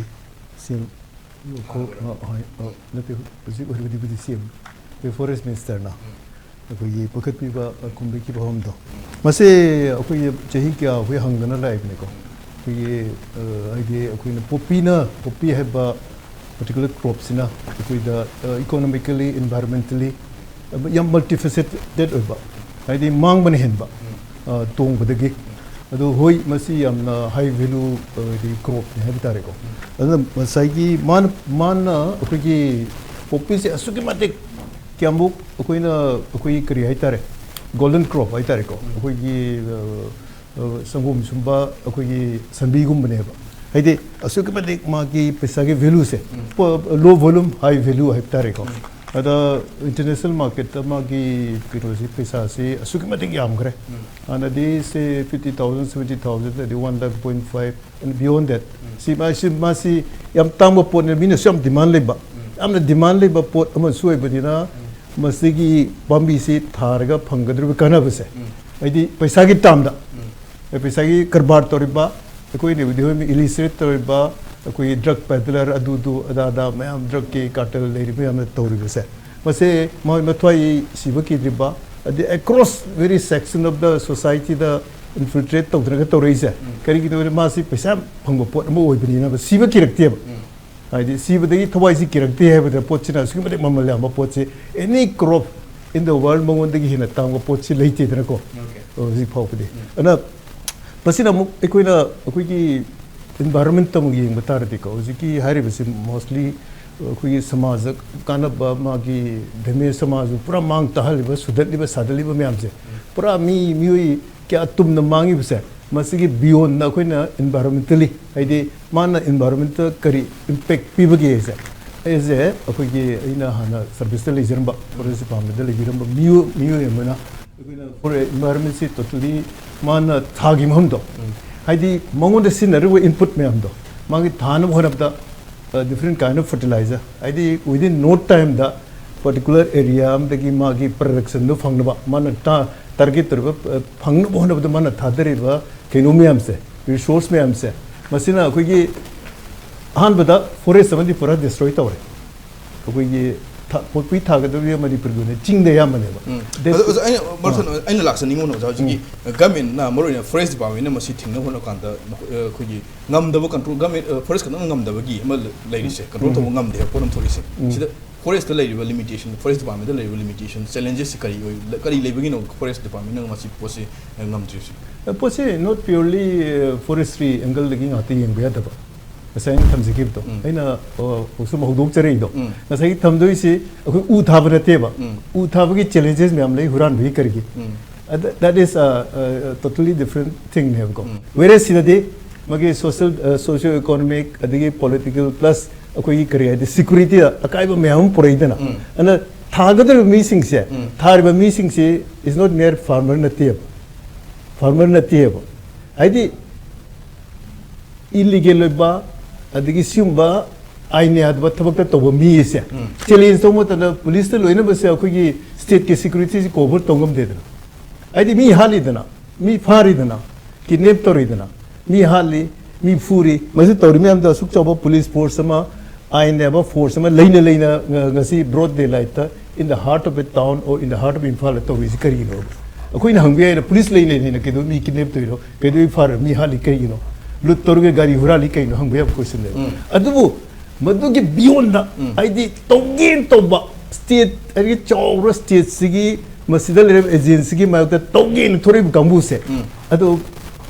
ꯁꯤ ꯑꯩꯈꯣꯏ, ꯑ, ꯍꯣꯏ, ꯑ, ꯅꯠꯇꯦ, ꯍꯧꯖꯤꯛ ꯑꯣꯏꯔꯤꯕ ꯗꯤꯄꯨꯇꯤ ꯁꯤ ꯑꯦꯝ, ꯑꯩꯈꯣꯏ ꯐꯣꯔꯦꯁ ꯃꯤꯅꯤꯁꯇꯔꯅ ꯑꯩꯈꯣꯏꯒꯤ ꯄꯨꯈꯠꯄꯤꯕ, ꯑ, ꯈꯨꯝꯕꯤꯈꯤꯕ ꯋꯥꯐꯝꯗꯣ, ꯃꯁꯤ ꯑꯩꯈꯣꯏꯒꯤ ꯆꯍꯤ ꯀꯌꯥ ꯑꯩꯈꯣꯏ ꯍꯪꯗꯅ ꯂꯥꯛꯏꯕꯅꯤꯀꯣ꯫ ꯑꯩꯈꯣꯏꯒꯤ, ꯑ, ꯍꯥꯏꯗꯤ ꯑꯩꯈꯣꯏꯅ ꯄꯣꯄꯤꯅ, ꯄꯣꯄꯤ ꯍꯥꯏꯕ ꯄꯔꯇꯤꯀꯨꯂꯔ ꯀ꯭ꯔꯣꯞꯁꯤꯅ ꯑꯩꯈꯣꯏꯗ, ꯑ, ꯏꯀꯣꯅꯣꯃꯤꯀꯦꯜꯂꯤ, ꯏꯟꯚꯥꯏꯔꯣꯟꯃꯦꯟꯇꯦꯜꯂꯤ ꯌꯥꯝ ꯃꯜꯇꯤꯐꯦꯁꯦꯇꯦꯠ ꯑꯣꯏꯕ, ꯍꯥꯏꯗꯤ ꯃꯥꯡꯕꯅ ꯍꯦꯟꯕ, ꯑ, ꯇꯣꯡꯕꯗꯒꯤ꯫ ꯑꯗꯣ ꯍꯣꯏ, ꯃꯁꯤ ꯌꯥꯝꯅ ꯍꯥꯏ ꯚꯦꯂꯨ, ꯑ, ꯍꯥꯏꯗꯤ ꯀ꯭ꯔꯣꯞꯅꯤ ꯍꯥꯏꯕ ꯇꯥꯔꯦꯀꯣ꯫ ꯑꯗꯨꯅ ꯉꯁꯥꯏꯒꯤ ꯃꯥꯅ, ꯃꯥꯅ ꯑꯩꯈꯣꯏꯒꯤ ꯄꯣꯄꯤꯁꯦ ꯑꯁꯨꯛꯀꯤ ꯃꯇꯤꯛ ꯀꯌꯥꯃꯨꯛ ꯑꯩꯈꯣꯏꯅ, ꯑꯩꯈꯣꯏꯒꯤ ꯀꯔꯤ ꯍꯥꯏꯇꯥꯔꯦ, ꯒꯣꯜꯗꯟ ꯀ꯭ꯔꯣꯞ ꯍꯥꯏꯇꯥꯔꯦꯀꯣ, ꯑꯩꯈꯣꯏꯒꯤ, ꯑ, ꯑ, ꯁꯪꯒꯣꯝ ꯁꯨꯝꯕ ꯑꯩꯈꯣꯏꯒꯤ ꯁꯟꯕꯤꯒꯨꯝꯕꯅꯦꯕ꯫ ꯍꯥꯏꯗꯤ ꯑꯁꯨꯛꯀꯤ ꯃꯇꯤꯛ ꯃꯥꯒꯤ ꯄꯩꯁꯥꯒꯤ ꯚꯦꯂꯨꯁꯦ, ꯂꯣ ꯚꯣꯂꯨꯝ ꯍꯥꯏ ꯚꯦꯂꯨ ꯍꯥꯏꯕ ꯇꯥꯔꯦꯀꯣ꯫ ꯑꯗ ꯏꯟꯇꯔꯅꯦꯁꯅꯦꯜ ꯃꯥꯔꯀꯦꯠꯇ ꯃꯥꯒꯤ ꯀꯩꯅꯣꯁꯤ, ꯄꯩꯁꯥꯁꯤ ꯑꯁꯨꯛꯀꯤ ꯃꯇꯤꯛ ꯌꯥꯝꯈ꯭ꯔꯦ꯫ ꯍꯥꯟꯅꯗꯤ say fifty thousand, seventy thousand, ꯑꯗꯩ one lakh, point five and beyond that. ꯁꯤ ꯃꯥꯁꯤ, ꯃꯥꯁꯤ ꯌꯥꯝ ꯇꯥꯡꯕ ꯄꯣꯠꯅꯤ, ꯃꯤꯅꯁꯨ ꯌꯥꯝ ꯗꯤꯃꯥꯟ ꯂꯩꯕ, ꯌꯥꯝꯅ ꯗꯤꯃꯥꯟ ꯂꯩꯕ ꯄꯣꯠ ꯑꯃꯁꯨ ꯑꯣꯏꯕꯅꯤꯅ ꯃꯁꯤꯒꯤ ꯄꯥꯝꯕꯤꯁꯤ ꯊꯥꯔꯒ ꯐꯪꯒꯗꯧꯔꯤꯕ ꯀꯥꯟꯅꯕꯁꯦ, ꯍꯥꯏꯗꯤ ꯄꯩꯁꯥꯒꯤ ꯇꯥꯝꯗ, ꯄꯩꯁꯥꯒꯤ ꯀꯔꯕꯥꯔ ꯇꯧꯔꯤꯕ, ꯑꯩꯈꯣꯏꯅ ꯍꯧꯖꯤꯛ ꯏꯂꯤꯁꯤꯔꯦꯠ ꯇꯧꯔꯤꯕ, ꯑꯩꯈꯣꯏꯒꯤ ꯗ꯭ꯔꯒ ꯄꯦꯗꯂꯔ, ꯑꯗꯨꯗꯨ ꯑꯗꯥꯗ ꯃꯌꯥꯝ ꯗ꯭ꯔꯒꯀꯤ ꯀꯥꯔꯇꯦꯜ ꯂꯩꯔꯤꯕ ꯃꯌꯥꯝꯅ ꯇꯧꯔꯤꯕꯁꯦ, ꯃꯁꯦ ꯃꯣꯏ ꯃꯊ꯭ꯋꯥꯏ ꯁꯤꯕ ꯀꯤꯗ꯭ꯔꯤꯕ, ꯑꯗꯩ across various section of the society the infiltrate ꯇꯧꯗꯅꯒ ꯇꯧꯔꯛꯏꯁꯦ ꯀꯔꯤꯒꯤꯅꯣ ꯍꯥꯏꯗ, ꯃꯥꯁꯤ ꯄꯩꯁꯥ ꯌꯥꯝ ꯐꯪꯕ ꯄꯣꯠ ꯑꯃ ꯑꯣꯏꯕꯅꯤꯅ ꯁꯤꯕ ꯀꯤꯔꯛꯇꯦꯕ꯫ ꯍꯥꯏꯗꯤ ꯁꯤꯕꯗꯒꯤ ꯊꯋꯥꯏꯁꯤ ꯀꯤꯔꯛꯇꯦ ꯍꯥꯏꯕꯗ, ꯄꯣꯠꯁꯤꯅ ꯑꯁꯨꯛꯀꯤ ꯃꯇꯤꯛ ꯃꯃꯜ ꯌꯥꯝꯕ ꯄꯣꯠꯁꯤ, any crop in the world ꯃꯉꯣꯟꯗꯒꯤ ꯍꯦꯟꯅ ꯇꯥꯡꯕ ꯄꯣꯠꯁꯤ ꯂꯩꯇꯦꯗꯅꯀꯣ꯫ ꯍꯧꯖꯤꯛ ꯐꯥꯎꯕꯗꯤ꯫ ꯑꯗꯨꯅ ꯃꯁꯤꯅ ꯑꯃꯨꯛ ꯑꯩꯈꯣꯏꯅ ꯑꯩꯈꯣꯏꯒꯤ ꯏꯟꯚꯥꯏꯔꯣꯟꯃꯦꯟꯇ ꯑꯃꯨꯛ ꯌꯦꯡꯕ ꯇꯥꯔꯗꯤꯀꯣ, ꯍꯧꯖꯤꯛꯀꯤ ꯍꯥꯏꯔꯤꯕꯁꯤ mostly ꯑꯩꯈꯣꯏꯒꯤ ꯁꯃꯥꯖ ꯀꯥꯟꯅꯕ, ꯃꯥꯒꯤ ꯗꯦꯃꯦꯖ, ꯁꯃꯥꯖꯕꯨ ꯄꯨꯔꯥ ꯃꯥꯡ ꯇꯥꯍꯜꯂꯤꯕ, ꯁꯨꯗꯠꯂꯤꯕ, ꯁꯥꯗꯠꯂꯤꯕ ꯃꯌꯥꯝꯁꯦ, ꯄꯨꯔꯥ ꯃꯤ, ꯃꯤꯑꯣꯏ ꯀꯌꯥ ꯇꯨꯝꯅ ꯃꯥꯡꯉꯤꯕꯁꯦ, ꯃꯁꯤꯒꯤ beyond ꯑꯩꯈꯣꯏꯅ environmentally, ꯍꯥꯏꯗꯤ ꯃꯥꯅ environment ꯀꯔꯤ impact ꯄꯤꯕꯒꯦ ꯍꯥꯏꯁꯦ, ꯑꯩꯁꯦ ꯑꯩꯈꯣꯏꯒꯤ, ꯑꯩꯅ ꯍꯥꯟꯅ service ꯇ ꯂꯩꯖꯔꯝꯕ, forest department ꯇ ꯂꯩꯕꯤꯔꯝꯕ ꯃꯤꯑꯣꯏ ꯃꯤꯑꯣꯏ ꯑꯃꯅ ꯑꯩꯈꯣꯏꯅ forest environment ꯁꯤ totally ꯃꯥꯅ ꯊꯥꯒꯤ ꯃꯐꯝꯗꯣ, ꯍꯥꯏꯗꯤ ꯃꯉꯣꯟꯗ ꯁꯤꯖꯤꯟꯅꯔꯤꯕ input ꯃꯌꯥꯝꯗꯣ ꯃꯥꯒꯤ ꯊꯥꯅꯕ ꯍꯣꯠꯅꯕꯗ, different kind of fertilizer, ꯍꯥꯏꯗꯤ within no time ꯗ particular area ꯑꯃꯗꯒꯤ ꯃꯥꯒꯤ production ꯗꯨ ꯐꯪꯅꯕ, ꯃꯥꯅ ꯇꯥ-, target ꯇꯧꯔꯤꯕ, ꯑ, ꯐꯪꯅꯕ ꯍꯣꯠꯅꯕꯗ ꯃꯥꯅ ꯊꯥꯗꯔꯤꯕ ꯀꯩꯅꯣ ꯃꯌꯥꯝꯁꯦ, resource ꯃꯌꯥꯝꯁꯦ, ꯃꯁꯤꯅ ꯑꯩꯈꯣꯏꯒꯤ ꯑꯍꯥꯟꯕꯗ forest ꯑꯃꯗꯤ ꯄꯨꯔꯥ destroy ꯇꯧꯔꯦ꯫ ꯑꯩꯈꯣꯏꯒꯤ ꯊꯥ-, ꯄꯣꯄꯤ ꯊꯥꯒꯗꯧꯔꯤꯕ ꯃꯅꯤꯄꯨꯔꯒꯤ ꯑꯣꯏꯅ ꯆꯤꯡꯗ ꯑꯌꯥꯝꯕꯅꯦꯕ꯫ ꯎꯝ꯫ That ꯑꯗꯣ ꯑꯣꯖꯥ, ꯑꯩꯅ, ꯃꯔꯛ ꯊꯠꯅ ꯑꯩꯅ ꯂꯥꯛꯆꯅꯤꯡꯕ ꯑꯃꯅ, ꯑꯣꯖꯥ, ꯍꯧꯖꯤꯛꯀꯤ government ꯅ ꯃꯔꯨꯑꯣꯏꯅ forest department ꯅ ꯃꯁꯤ ꯊꯤꯡꯅꯕ ꯍꯣꯠꯅꯕ ꯀꯥꯟꯗ ꯃꯈꯣꯏ-, ꯑ, ꯑꯩꯈꯣꯏꯒꯤ ꯉꯝꯗꯕ control, government, ꯑ, forest ꯈꯛꯇꯅ ꯉꯝꯗꯕꯒꯤ ꯑꯃ ꯂꯩꯔꯤꯁꯦ, control ꯇꯧꯕ ꯉꯝꯗꯦ ꯍꯥꯏꯕ ꯄꯣꯠ ꯑꯃ ꯊꯣꯛꯏꯁꯦ꯫ ꯁꯤꯗ forest ꯇ ꯂꯩꯔꯤꯕ limitation, forest department ꯇ ꯂꯩꯔꯤꯕ limitation, challenges ꯁꯤ ꯀꯔꯤ ꯑꯣꯏ-, ꯀꯔꯤ ꯂꯩꯕꯒꯤꯅꯣ forest department ꯅ ꯃꯁꯤ ꯄꯣꯠꯁꯤ, ꯑ, ꯉꯝꯗ꯭ꯔꯤꯁꯦ? ꯑ, ꯄꯣꯠꯁꯤ not purely, ꯑ, forestry angle ꯗꯒꯤ ꯉꯥꯛꯇ ꯌꯦꯡꯕ ꯌꯥꯗꯕ꯫ ꯉꯁꯥꯏ ꯑꯩꯅ ꯊꯝꯖꯈꯤꯕꯗꯣ, ꯎꯝ꯫ ꯑꯩꯅ, ꯑ, ꯁꯨꯝ ꯍꯧꯗꯣꯛꯆꯔꯛꯏꯗꯣ, ꯎꯝ꯫ ꯉꯁꯥꯏꯒꯤ ꯊꯝꯗꯣꯏꯁꯤ ꯑꯩꯈꯣꯏ ꯎ ꯊꯥꯕ ꯅꯠꯇꯦꯕ꯫ ꯎꯝ꯫ ꯎ ꯊꯥꯕꯒꯤ challenges ꯃꯌꯥꯝ ꯂꯩ, ꯍꯨꯔꯥꯟꯕꯒꯤ ꯀꯔꯤꯒꯤ꯫ ꯎꯝ꯫ ꯑꯗ, that is a, a totally different thing ꯅꯦꯕꯀꯣ꯫ Um. Whereas ꯁꯤꯗꯗꯤ ꯃꯥꯒꯤ social, ꯑ, socio economic ꯑꯗꯒꯤ political plus ꯑꯩꯈꯣꯏꯒꯤ ꯀꯔꯤ ꯍꯥꯏꯗꯤ security ꯗ ꯑꯀꯥꯏꯕ ꯃꯌꯥꯝ ꯑꯃ ꯄꯨꯔꯛꯏꯗꯅ꯫ ꯎꯝ꯫ ꯑꯗꯨꯅ ꯊꯥꯒꯗꯧꯔꯤꯕ ꯃꯤꯁꯤꯡꯁꯦ, ꯎꯝ꯫ ꯊꯥꯔꯤꯕ ꯃꯤꯁꯤꯡꯁꯤ is not mere farmer ꯅꯠꯇꯦꯕ꯫ Farmer ꯅꯠꯇꯦꯕ꯫ ꯍꯥꯏꯗꯤ illegal ꯑꯣꯏꯕ, ꯑꯗꯒꯤ ꯁꯤꯒꯨꯝꯕ ꯑꯥꯏꯟ ꯌꯥꯗꯕ ꯊꯕꯛꯇ ꯇꯧꯕ ꯃꯤꯁꯦ ꯎꯝ꯫ Challenge ꯇꯧꯕ ꯃꯇꯝꯗ police ꯇ ꯂꯣꯏꯅꯃꯛꯁꯦ ꯑꯩꯈꯣꯏꯒꯤ state ꯀꯤ security ꯁꯤ cover ꯇꯧ ꯉꯝꯗꯦꯗꯅ꯫ ꯍꯥꯏꯗꯤ ꯃꯤ ꯍꯥꯠꯂꯤꯗꯅ, ꯃꯤ ꯐꯥꯔꯤꯗꯅ, kidnap ꯇꯧꯔꯤꯗꯅ, ꯃꯤ ꯍꯥꯠꯂꯤ, ꯃꯤ ꯐꯨꯔꯤ, ꯃꯁꯤ ꯇꯧꯔꯤ ꯃꯌꯥꯝꯗꯣ ꯑꯁꯨꯛ ꯆꯥꯎꯕ police force ꯑꯃ, ꯑꯥꯏꯟ ꯌꯥꯕ force ꯑꯃ ꯂꯩꯅ ꯂꯩꯅ ꯉ-, ꯉꯁꯤ broad daylight ꯇ in the heart of a town or in the heart of Imphal ꯇꯧꯔꯤꯁꯤ ꯀꯔꯤꯒꯤꯅꯣ? ꯑꯩꯈꯣꯏꯅ ꯍꯪꯕ ꯌꯥꯏꯅ, police ꯂꯩ ꯂꯩ ꯂꯩꯅ ꯀꯩꯗꯧ ꯃꯤ kidnap ꯇꯧꯔꯤꯅꯣ? ꯀꯩꯗꯧ ꯐꯥꯔ ꯃꯤ ꯍꯥꯠꯂꯤ ꯀꯩꯒꯤꯅꯣ? Loot ꯇꯧꯔꯒ ꯒꯥꯔꯤ ꯍꯨꯔꯥꯜꯂꯤ ꯀꯩꯅꯣ ꯍꯪꯕ ꯌꯥꯕ question ꯅꯦꯕ꯫ ꯎꯝ꯫ ꯑꯗꯨꯕꯨ ꯃꯗꯨꯒꯤ beyond ꯗ, ꯎꯝ꯫ ꯍꯥꯏꯗꯤ ꯇꯧꯒꯦꯅ ꯇꯧꯕ state, ꯍꯥꯏꯗꯤ ꯆꯥꯎꯔ state ꯁꯤꯒꯤ ꯃꯁꯤꯗ ꯂꯩꯔꯤꯕ agency ꯒꯤ ꯃꯥꯌꯣꯛꯇ ꯇꯧꯒꯦꯅ ꯊꯣꯔꯛꯏꯕ ꯀꯥꯡꯕꯨꯁꯦ, ꯎꯝ꯫ ꯑꯗꯣ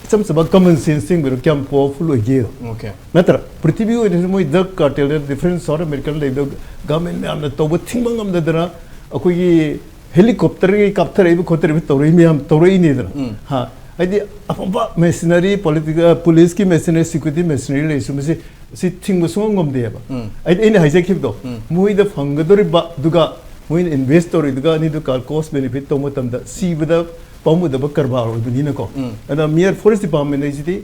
ꯏꯆꯝ ꯆꯝꯕ common sense ꯆꯤꯡꯕꯤꯔꯣ, ꯀꯌꯥꯝ powerful ꯑꯣꯏꯒꯦ? Okay꯫ ꯅꯠꯇ꯭ꯔ? ꯄ꯭ꯔꯤꯊꯤꯕꯤ ꯑꯣꯏꯅꯁꯨ ꯃꯣꯏ drug cartel ꯅ different South America ꯗ ꯂꯩꯕꯗ government ꯃꯌꯥꯝꯅ ꯇꯧꯕ ꯊꯤꯡꯕ ꯉꯝꯗꯗꯅ ꯑꯩꯈꯣꯏꯒꯤ helicopter ꯒꯤ ꯀꯥꯞꯊꯔꯛꯏꯕ ꯈꯣꯠꯊꯔꯛꯏꯕ ꯇꯧꯔꯛꯏ ꯃꯌꯥꯝ ꯇꯧꯔꯛꯏꯅꯤꯗꯅ꯫ ꯎꯝ꯫ ꯍꯥ? ꯍꯥꯏꯗꯤ ꯑꯐꯕ ꯃꯦꯁꯤꯅꯔꯤ, ꯄꯣꯂꯤꯇꯤꯀꯦꯜ, ꯄꯨꯂꯤꯁꯀꯤ ꯃꯦꯁꯤꯅꯔꯤ, ꯁꯦꯀ꯭ꯌꯨꯔꯤꯇꯤ ꯃꯦꯁꯤꯅꯔꯤ ꯂꯩꯔꯁꯨ ꯃꯁꯤ, ꯁꯤ ꯊꯤꯡꯕ ꯁꯨꯡꯉꯝ ꯉꯝꯗꯦꯕ꯫ ꯎꯝ꯫ ꯍꯥꯏꯗꯤ ꯑꯩꯅ ꯍꯥꯏꯖꯈꯤꯕꯗꯣ, ꯎꯝ꯫ ꯃꯣꯏꯗ ꯐꯪꯒꯗꯧꯔꯤꯕ, ꯑꯗꯨꯒ ꯃꯣꯏꯅ ꯏꯟꯚꯦꯁ ꯇꯧꯔꯤꯗꯨꯒ ꯑꯅꯤꯗꯨ ꯀꯣꯁ ꯕꯦꯅꯤꯐꯤꯠ ꯇꯧꯕ ꯃꯇꯝꯗ ꯁꯤꯕꯗ ꯄꯥꯝꯃꯨꯗꯕ ꯀꯔꯕꯥꯔ ꯑꯣꯏꯕꯅꯤꯅꯀꯣ꯫ ꯎꯝ꯫ ꯑꯗ ꯃꯤꯌꯔ ꯐꯣꯔꯦꯁ ꯗꯤꯄꯥꯔꯠꯃꯦꯟ ꯍꯥꯏꯁꯤꯗꯤ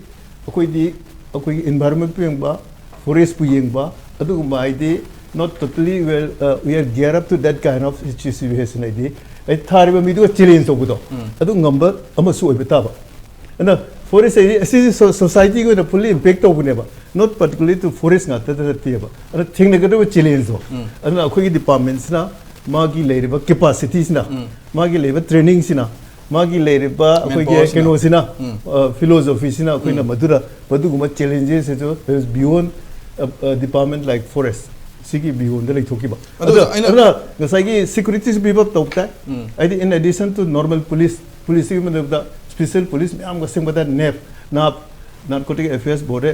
ꯑꯩꯈꯣꯏꯗꯤ ꯑꯩꯈꯣꯏꯒꯤ ꯏꯟꯚꯥꯏꯔꯣꯟꯃꯦꯟ ꯌꯦꯡꯕ, ꯐꯣꯔꯦꯁꯄꯨ ꯌꯦꯡꯕ, ꯑꯗꯨꯒꯨꯝꯕ ꯍꯥꯏꯗꯤ not totally well, uh, we are gear up to that kind of situation ꯍꯥꯏꯗꯤ ꯑꯩ ꯊꯥꯔꯤꯕ ꯃꯤꯗꯨꯒ ꯆꯦꯂꯦꯟꯖ ꯇꯧꯕꯗꯣ, ꯎꯝ꯫ ꯑꯗꯨ ꯉꯝꯕ ꯑꯃꯁꯨ ꯑꯣꯏꯕ ꯇꯥꯕ꯫ ꯑꯗꯨꯅ ꯐꯣꯔꯦꯁ ꯍꯥꯏꯗꯤ ꯑꯁꯤꯁꯤ ꯁꯣ-, ꯁꯣꯁꯥꯏꯇꯤꯒꯤ ꯑꯣꯏꯅ fully impact ꯇꯧꯕꯅꯦꯕ, not particularly to ꯐꯣꯔꯦꯁ ꯉꯥꯛꯇꯗ ꯅꯠꯇꯦꯕ꯫ ꯑꯗꯨꯅ ꯊꯦꯡꯅꯒꯗꯕ ꯆꯦꯂꯦꯟꯖꯇꯣ, ꯎꯝ꯫ ꯑꯗꯨꯅ ꯑꯩꯈꯣꯏꯒꯤ ꯗꯤꯄꯥꯔꯠꯃꯦꯟꯁꯤꯅ ꯃꯥꯒꯤ ꯂꯩꯔꯤꯕ ꯀꯦꯄꯥꯁꯤꯇꯤꯁꯤꯅ, ꯎꯝ꯫ ꯃꯥꯒꯤ ꯂꯩꯔꯤꯕ ꯇ꯭ꯔꯦꯅꯤꯡꯁꯤꯅ, ꯃꯥꯒꯤ ꯂꯩꯔꯤꯕ ꯑꯩꯈꯣꯏꯒꯤ ꯃꯦꯟꯄꯥꯋꯔꯁꯤꯅ꯫ ꯀꯩꯅꯣꯁꯤꯅ, ꯎꯝ꯫ ꯑ, ꯐꯤꯂꯣꯁꯣꯐꯤꯁꯤꯅ ꯑꯩꯈꯣꯏꯅ ꯎꯝ꯫ ꯃꯗꯨꯗ ꯃꯗꯨꯒꯨꯝꯕ ꯆꯦꯂꯦꯟꯖꯦꯁ ꯑꯗꯨ beyond, ꯑ, ꯑ, department like forest ꯁꯤꯒꯤ beyond ꯗ ꯂꯩꯊꯣꯛꯈꯤꯕ꯫ ꯑꯗꯨ ꯑꯗꯨ, ꯑꯩꯅ ꯑꯗꯨꯅ ꯉꯁꯥꯏꯒꯤ ꯁꯦꯀ꯭ꯌꯨꯔꯤꯇꯤꯁꯨ ꯄꯤꯕ ꯇꯧꯕ ꯇꯥꯏ꯫ ꯎꯝ꯫ ꯍꯥꯏꯗꯤ in addition to normal police, ꯄꯨꯂꯤꯁꯀꯤ ꯃꯊꯛꯇ ꯁ꯭ꯄꯦꯁꯦꯜ ꯄꯨꯂꯤꯁ ꯃꯌꯥꯝꯒ ꯁꯦꯝꯒꯠꯇꯅ ꯅꯦꯞ, ꯅꯥꯞ, ꯅꯥꯔꯀꯣꯇꯤꯛ ꯑꯦꯐꯤꯌꯔꯁ ꯕ꯭ꯌꯨꯔꯣ,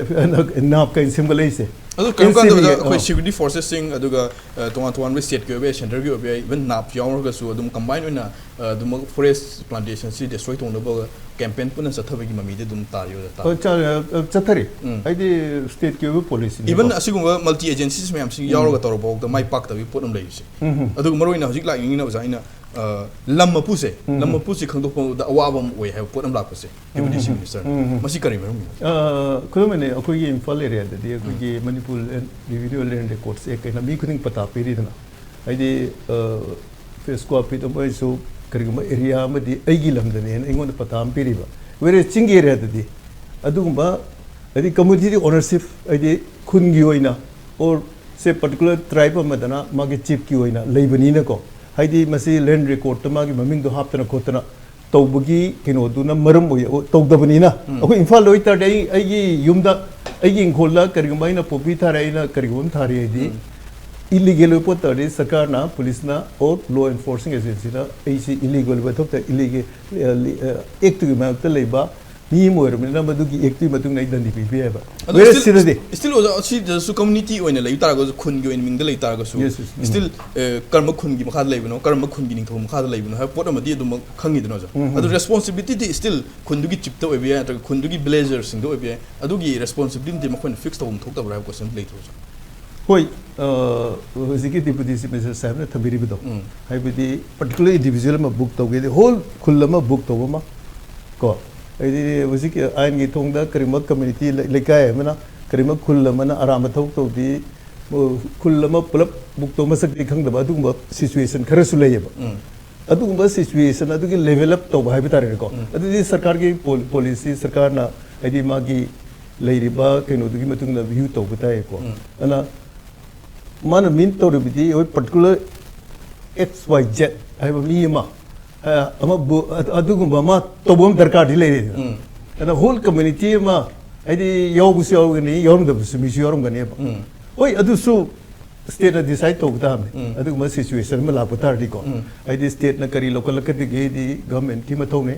ꯅꯥꯞ ꯀꯥꯏꯅ ꯁꯦꯝꯒꯠꯂꯛꯏꯁꯦ꯫ ꯑꯗꯨ ꯀꯔꯝ ꯀꯥꯟꯗ ꯑꯦꯟ ꯁꯤ ꯕꯤ ꯑꯣ꯫ ꯑꯩꯈꯣꯏ ꯁꯦꯀ꯭ꯌꯨꯔꯤꯇꯤ ꯐꯣꯔꯁꯦꯁꯁꯤꯡ ꯑꯗꯨꯒ, ꯑ, ꯇꯣꯉꯥꯟ ꯇꯣꯉꯥꯟꯕ ꯁ꯭ꯇꯦꯠꯀꯤ ꯑꯣꯏꯕ ꯌꯥꯏ, ꯁꯦꯟꯇꯔꯒꯤ ꯑꯣꯏꯕ ꯌꯥꯏ, ꯏꯚꯟ ꯅꯥꯞ ꯌꯥꯎꯔꯒꯁꯨ ꯑꯗꯨꯝ ꯀꯝꯕꯥꯏꯟ ꯑꯣꯏꯅ, ꯑ, ꯑꯗꯨꯃꯛ ꯐꯣꯔꯦꯁ ꯄ꯭ꯂꯥꯟꯇꯦꯁꯟꯁꯤ ꯗꯤꯁꯇ꯭ꯔꯣꯏ ꯇꯧꯅꯕ ꯀꯦꯝꯄꯦꯟ ꯄꯨꯟꯅ ꯆꯠꯊꯕꯒꯤ ꯃꯃꯤꯗꯤ ꯑꯗꯨꯝ ꯇꯥꯔꯤꯕ ꯇꯥ-, ꯑ, ꯆ-, ꯑ, ꯆꯠꯊꯔꯤ꯫ ꯎꯝ꯫ ꯍꯥꯏꯗꯤ ꯁ꯭ꯇꯦꯠꯀꯤ ꯑꯣꯏꯕ ꯄꯣꯂꯤꯁꯤꯅꯤꯀꯣ꯫ ꯏꯚꯟ ꯑꯁꯤꯒꯨꯝꯕ ꯃꯜꯇꯤ ꯑꯦꯖꯦꯟꯁꯤꯁ ꯃꯌꯥꯝꯁꯤ ꯎꯝ꯫ ꯌꯥꯎꯔꯒ ꯇꯧꯔꯐꯥꯎꯗ ꯃꯥꯏ ꯄꯥꯛꯇꯕꯒꯤ ꯄꯣꯠ ꯑꯃ ꯂꯩꯔꯤꯁꯦ꯫ ꯎꯝ ꯍꯝ꯫ ꯑꯗꯨꯒ ꯃꯔꯨꯑꯣꯏꯅ ꯍꯧꯖꯤꯛ ꯂꯥꯛꯅꯤꯡꯉꯤꯅ ꯑꯣꯖꯥ ꯑꯩꯅ, ꯑ, ꯂꯝ ꯃꯄꯨꯁꯦ, ꯎꯝ꯫ ꯂꯝ ꯃꯄꯨꯁꯦ ꯈꯪꯗꯣꯛꯄꯗ ꯑꯋꯥꯕ ꯑꯃ ꯑꯣꯏ ꯍꯥꯏꯕ ꯄꯣꯠ ꯑꯃ ꯂꯥꯛꯄꯁꯦ, ꯎꯝ꯫ ꯗꯦꯄ꯭ꯌꯨꯇꯤ ꯆꯤꯐ ꯃꯤꯅꯤꯁꯇꯔꯅ꯫ ꯎꯝ꯫ ꯃꯁꯤ ꯀꯔꯤ ꯃꯔꯝꯒꯤꯅꯣ? ꯑ, ꯈꯨꯗꯝ ꯑꯣꯏꯅ ꯑꯩꯈꯣꯏꯒꯤ ꯏꯝꯐꯥꯜ ꯑꯦꯔꯤꯌꯥꯗꯗꯤ ꯑꯩꯈꯣꯏꯒꯤ ꯎꯝ꯫ ꯃꯅꯤꯄꯨꯔ ꯂꯦꯟ ꯔꯤꯚꯤꯅ꯭ꯌꯨ ꯂꯦꯟ ꯔꯦꯀꯣꯔꯗꯁ ꯑꯦꯛ ꯍꯥꯏꯅ ꯃꯤ ꯈꯨꯗꯤꯡ ꯄꯇꯥ ꯄꯤꯔꯤꯗꯅ꯫ ꯍꯥꯏꯗꯤ, ꯑ, ꯐꯤꯠ ꯁ꯭ꯀ꯭ꯋꯥꯔ ꯐꯤꯠ ꯑꯃ ꯑꯣꯏꯔꯁꯨ ꯀꯔꯤꯒꯨꯝꯕ ꯑꯦꯔꯤꯌꯥ ꯑꯃꯗꯤ ꯑꯩꯒꯤ ꯂꯝꯗꯅꯦꯅ ꯑꯩꯉꯣꯟꯗ ꯄꯇꯥ ꯑꯃ ꯄꯤꯔꯤꯕ꯫ Whereas ꯆꯤꯡꯒꯤ ꯑꯦꯔꯤꯌꯥꯗꯗꯤ ꯑꯗꯨꯒꯨꯝꯕ ꯍꯥꯏꯗꯤ ꯀꯝꯃꯨꯅꯤꯇꯤ ꯑꯣꯅꯔꯁꯤꯞ ꯍꯥꯏꯗꯤ ꯈꯨꯟꯒꯤ ꯑꯣꯏꯅ or say particular tribe ꯑꯃꯗꯅ ꯃꯥꯒꯤ ꯆꯤꯐꯀꯤ ꯑꯣꯏꯅ ꯂꯩꯕꯅꯤꯅꯀꯣ꯫ ꯍꯥꯏꯗꯤ ꯃꯁꯤ ꯂꯦꯟ ꯔꯦꯀꯣꯔꯗꯇ ꯃꯥꯒꯤ ꯃꯃꯤꯡꯗꯣ ꯍꯥꯞꯇꯅ ꯈꯣꯠꯇꯅ ꯇꯧꯕꯒꯤ ꯀꯩꯅꯣꯗꯨꯅ ꯃꯔꯝ ꯑꯣꯏ-, ꯇꯧꯗꯕꯅꯤꯅ ꯎꯝ꯫ ꯑꯩꯈꯣꯏ ꯏꯝꯐꯥꯜꯗ ꯑꯣꯏꯇꯥꯔꯗꯤ ꯑꯩ, ꯑꯩꯒꯤ ꯌꯨꯝꯗ ꯑꯩꯒꯤ ꯏꯪꯈꯣꯜꯗ ꯀꯔꯤꯒꯨꯝꯕ ꯑꯩꯅ ꯄꯣꯄꯤ ꯊꯥꯔꯦ, ꯑꯩꯅ ꯀꯔꯤꯒꯨꯝꯕ ꯑꯃ ꯊꯥꯔꯦ ꯍꯥꯏꯗꯤ ꯎꯝ꯫ ꯏꯂꯤꯒꯦꯜ ꯑꯣꯏꯕ ꯄꯣꯠ ꯇꯥꯔꯗꯤ ꯁꯔꯀꯥꯔꯅ, ꯄꯨꯂꯤꯁꯅ or law enforcing agencyꯅ ꯑꯩꯁꯤ ꯏꯂꯤꯒꯦꯜ ꯑꯣꯏꯕ ꯊꯕꯛꯇ ꯏꯂꯤꯒꯦꯜ, ꯑꯦꯛꯇꯨꯒꯤ ꯃꯥꯌꯣꯛꯇ ꯂꯩꯕ ꯃꯤ ꯑꯃ ꯑꯣꯏꯔꯕꯅꯤꯅ ꯃꯗꯨꯒꯤ ꯑꯦꯛꯇꯨꯒꯤ ꯃꯇꯨꯡ ꯏꯟꯅ ꯑꯩ ꯗꯟꯗꯤ ꯄꯤꯕ ꯌꯥꯏꯕ꯫ ꯑꯗꯣ Whereas still- ꯁꯤꯗꯗꯤ still ꯑꯣꯖꯥ, ꯁꯤꯗꯁꯨ ꯀꯝꯃ꯭ꯌꯨꯅꯤꯇꯤ ꯑꯣꯏꯅ ꯂꯩꯕ ꯇꯥꯔꯒꯁꯨ, ꯈꯨꯟꯒꯤ ꯑꯣꯏꯅ ꯃꯤꯡꯗ ꯂꯩ ꯇꯥꯔꯒꯁꯨ, Yes, yes. ꯎꯝ. still ꯀꯔꯝꯕ ꯈꯨꯟꯒꯤ ꯃꯈꯥꯗ ꯂꯩꯕꯅꯣ, ꯀꯔꯝꯕ ꯈꯨꯟꯒꯤ ꯅꯤꯡꯊꯧ ꯃꯈꯥꯗ ꯂꯩꯕꯅꯣ ꯍꯥꯏꯕ ꯄꯣꯠ ꯑꯃꯗꯤ ꯑꯗꯨꯃꯛ ꯈꯪꯉꯤꯗꯅ ꯑꯣꯖꯥ꯫ ꯎꯝ, ꯎꯝ. ꯑꯗꯨ ꯔꯦꯁꯄꯣꯟꯁꯤꯕꯤꯂꯤꯇꯤꯗꯤ still ꯈꯨꯟꯗꯨꯒꯤ ꯆꯤꯞꯇ ꯑꯣꯏꯕ ꯌꯥꯏ, ꯅꯠꯇ꯭ꯔꯒ ꯈꯨꯟꯗꯨꯒꯤ ꯚꯤꯂꯦꯖꯔꯁꯤꯡꯗ ꯑꯣꯏꯕ ꯌꯥꯏ꯫ ꯑꯗꯨꯒꯤ ꯔꯦꯁꯄꯣꯟꯁꯤꯕꯤꯂꯤꯇꯤ ꯃꯈꯣꯏꯅ ꯐꯤꯛꯁ ꯇꯧꯐꯝ ꯊꯣꯛꯇꯕ꯭ꯔꯥ ꯍꯥꯏꯕ ꯀꯣꯏꯁꯟ ꯂꯩꯇ꯭ꯔꯣ ꯑꯣꯖꯥ? ꯍꯣꯏ, ꯑ, ꯍꯧꯖꯤꯛꯀꯤ ꯗꯤꯄꯨꯇꯤ ꯆꯤꯐ ꯃꯤꯅꯤꯁꯇꯔ ꯁꯥꯍꯦꯕꯅ ꯊꯝꯕꯤꯔꯤꯕꯗꯣ, ꯎꯝ. ꯍꯥꯏꯕꯗꯤ ꯄꯔꯇꯤꯀꯨꯂꯔ ꯏꯟꯗꯤꯕꯤꯖꯨꯋꯦꯜ ꯑꯃ ꯕꯨꯛ ꯇꯧꯒꯦꯗꯤ, ꯍꯣꯜ ꯈꯨꯜ ꯑꯃ ꯕꯨꯛ ꯇꯧꯕ ꯑꯃ ꯀꯣ, ꯍꯥꯏꯗꯤ ꯍꯧꯖꯤꯛꯀꯤ ꯑꯥꯏꯟꯒꯤ ꯊꯣꯡꯗ ꯀꯔꯤꯒꯨꯝꯕ ꯀꯝꯃ꯭ꯌꯨꯅꯤꯇꯤ ꯂꯩ-, ꯂꯩꯀꯥꯏ ꯑꯃꯅ ꯀꯔꯤꯒꯨꯝꯕ ꯈꯨꯜ ꯑꯃꯅ ꯑꯔꯥꯟꯕ ꯊꯕꯛ ꯇꯧꯗꯤ, ꯑ, ꯈꯨꯜ ꯑꯃ ꯄꯨꯂꯞ ꯕꯨꯛ ꯇꯧꯕ ꯃꯁꯛꯇꯤ ꯈꯪꯗꯕ ꯑꯗꯨꯒꯨꯝꯕ ꯁꯤꯆꯨꯋꯦꯁꯟ ꯈꯔꯁꯨ ꯂꯩꯌꯦꯕ꯫ ꯎꯝ. ꯑꯗꯨꯒꯨꯝꯕ ꯁꯤꯆꯨꯋꯦꯁꯟ ꯑꯗꯨꯒꯤ ꯂꯦꯚꯦꯜ ꯑꯞ ꯇꯧꯕ ꯍꯥꯏꯕ ꯇꯥꯔꯦꯅꯦꯀꯣ꯫ ꯎꯝ. ꯑꯗꯨꯗꯤ ꯁꯔꯀꯥꯔꯒꯤ ꯄꯣ-, ꯄꯣꯂꯤꯁꯤ, ꯁꯔꯀꯥꯔꯅ ꯍꯥꯏꯗꯤ ꯃꯥꯒꯤ ꯂꯩꯔꯤꯕ ꯀꯩꯅꯣꯗꯨꯒꯤ ꯃꯇꯨꯡ ꯏꯟꯅ ꯚ꯭ꯌꯨ ꯇꯧꯕ ꯇꯥꯏꯀꯣ꯫ ꯎꯝ. ꯑꯗꯨꯅ ꯃꯥꯅ ꯃꯤꯟ ꯇꯧꯔꯤꯕꯗꯤ ꯑꯩꯈꯣꯏ ꯄꯔꯇꯤꯀꯨꯂꯔ ꯑꯦꯛꯁ ꯋꯥꯏ ꯖꯦꯠ ꯍꯥꯏꯕ ꯃꯤ ꯑꯃ, ꯑ, ꯑꯃꯕꯨ ꯑ-, ꯑꯗꯨꯒꯨꯝꯕ ꯑꯃ ꯇꯧꯕ ꯑꯃ ꯗꯔꯀꯥꯔꯗꯤ ꯂꯩꯔꯦꯗꯅ꯫ ꯎꯝ. ꯑꯗꯨꯅ ꯍꯣꯜ ꯀꯝꯃ꯭ꯌꯨꯅꯤꯇꯤ ꯑꯃ ꯍꯥꯏꯗꯤ ꯌꯥꯎꯕꯁꯨ ꯌꯥꯎꯒꯅꯤ, ꯌꯥꯎꯔꯝꯗꯕꯁꯨ ꯃꯤꯁꯨ ꯌꯥꯎꯔꯝꯒꯅꯦꯕ꯫ ꯎꯝ. ꯍꯣꯏ, ꯑꯗꯨꯁꯨ ꯁ꯭ꯇꯦꯠꯅ ꯗꯤꯁꯥꯏꯗ ꯇꯧꯕ ꯇꯥꯕꯅꯤ꯫ ꯎꯝ. ꯑꯗꯨꯒꯨꯝꯕ ꯁꯤꯆꯨꯋꯦꯁꯟ ꯑꯃ ꯂꯥꯛꯄ ꯇꯥꯔꯗꯤꯀꯣ꯫ ꯎꯝ. ꯍꯥꯏꯗꯤ ꯁ꯭ꯇꯦꯠꯅ ꯀꯔꯤ ꯂꯧꯈꯠꯂꯛꯀꯗꯒꯦꯗꯤ ꯒꯚꯔꯟꯃꯦꯟꯠꯀꯤ ꯃꯊꯧꯅꯤ꯫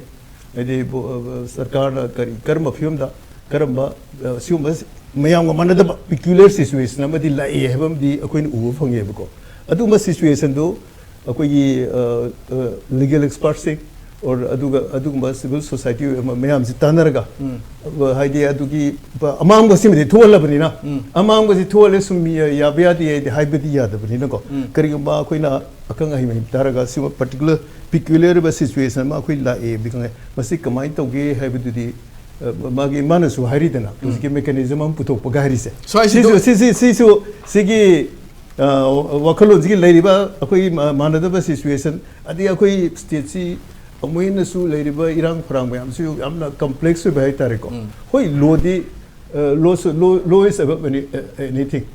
ꯍꯥꯏꯗꯤ ꯕꯣ-, ꯑ, ꯁꯔꯀꯥꯔꯅ ꯀꯔꯤ, ꯀꯔꯝꯕ ꯐꯤꯕꯝꯗ, ꯀꯔꯝꯕ, ꯑ, ꯁꯤꯒꯨꯝꯕ ꯃꯌꯥꯝꯒ ꯃꯥꯟꯅꯗꯕ ꯄꯤꯀ꯭ꯌꯨꯂꯔ ꯁꯤꯆꯨꯋꯦꯁꯟ ꯑꯃꯗꯤ ꯂꯥꯛꯑꯦ ꯍꯥꯏꯕ ꯑꯃꯗꯤ ꯑꯩꯈꯣꯏꯅ ꯎꯕ ꯐꯪꯉꯦꯕꯀꯣ꯫ ꯑꯗꯨꯒꯨꯝꯕ ꯁꯤꯆꯨꯋꯦꯁꯟꯗꯨ ꯑꯩꯈꯣꯏꯒꯤ, ꯑ, ꯑ, ꯂꯤꯒꯦꯜ ꯑꯦꯛꯁꯄꯔꯠꯁꯤꯡ or ꯑꯗꯨꯒ ꯑꯗꯨꯒꯨꯝꯕ ꯁꯤꯚꯤꯜ ꯁꯣꯁꯥꯏꯇꯤ ꯑꯃ ꯃꯌꯥꯝꯁꯤ ꯇꯥꯟꯅꯔꯒ, ꯎꯝ. ꯑ, ꯍꯥꯏꯗꯤ ꯑꯗꯨꯒꯤ ꯄ-, ꯑꯃꯥꯡꯕꯁꯤꯃꯗꯤ ꯊꯣꯛꯍꯜꯂꯕꯅꯤꯅ, ꯎꯝ. ꯑꯃꯥꯡꯕꯁꯤ ꯊꯣꯛꯍꯜꯂꯦ ꯁꯨꯝ ꯌꯥ-, ꯌꯥꯕ ꯌꯥꯗꯦ ꯍꯥꯏꯗꯤ ꯍꯥꯏꯕꯗꯤ ꯌꯥꯗꯕꯅꯤꯅꯀꯣ꯫ ꯎꯝ. ꯀꯔꯤꯒꯨꯝꯕ ꯑꯩꯈꯣꯏꯅ ꯑꯈꯪ ꯑꯍꯩ ꯃꯍꯤꯛ ꯇꯥꯔꯒ ꯁꯤꯒꯨꯝꯕ ꯄꯔꯇꯤꯀꯨꯂꯔ ꯄꯤꯀ꯭ꯌꯨꯂꯔ ꯑꯣꯏꯕ ꯁꯤꯆꯨꯋꯦꯁꯟ ꯑꯃ ꯑꯩꯈꯣꯏ ꯂꯥꯛꯑꯦ ꯍꯥꯏꯕꯗꯤ ꯈꯪꯉꯦ꯫ ꯃꯁꯤ ꯀꯃꯥꯏꯅ ꯇꯧꯒꯦ ꯍꯥꯏꯕꯗꯨꯗꯤ, ꯑ, ꯃꯥꯒꯤ ꯃꯥꯅꯁꯨ ꯍꯥꯏꯔꯤꯗꯅ, ꯎꯝ. ꯍꯧꯖꯤꯛꯀꯤ ꯃꯦꯀꯥꯅꯤꯖꯝ ꯑꯃ ꯄꯨꯊꯣꯛꯄꯒ ꯍꯥꯏꯔꯤꯁꯦ꯫ ꯁ꯭ꯋꯥꯏꯁꯤꯗ ꯁꯤꯁꯨ, ꯁꯤꯁꯤ, ꯁꯤꯁꯨ, ꯁꯤꯒꯤ, ꯑ, ꯋꯥꯈꯜꯂꯣꯟꯁꯤꯒꯤ ꯂꯩꯔꯤꯕ ꯑꯩꯈꯣꯏꯒꯤ ꯃꯥ-, ꯃꯥꯟꯅꯗꯕ ꯁꯤꯆꯨꯋꯦꯁꯟ, ꯑꯗꯒꯤ ꯑꯩꯈꯣꯏ ꯁ꯭ꯇꯦꯠꯁꯤ ꯑꯃꯨꯛ ꯍꯦꯟꯅꯁꯨ ꯂꯩꯔꯤꯕ ꯏꯔꯥꯡ ꯐꯔꯥꯡ ꯃꯌꯥꯝꯁꯤꯁꯨ ꯌꯥꯝꯅ ꯀꯝꯄ꯭ꯂꯦꯛꯁ ꯑꯣꯏꯕ ꯍꯥꯏꯇꯥꯔꯦꯀꯣ꯫ ꯎꯝ. ꯍꯣꯏ, ꯂꯣꯗꯤ, ꯑ, ꯂꯣꯁꯨ, ꯂꯣ, law is above any, ꯑ, anything꯫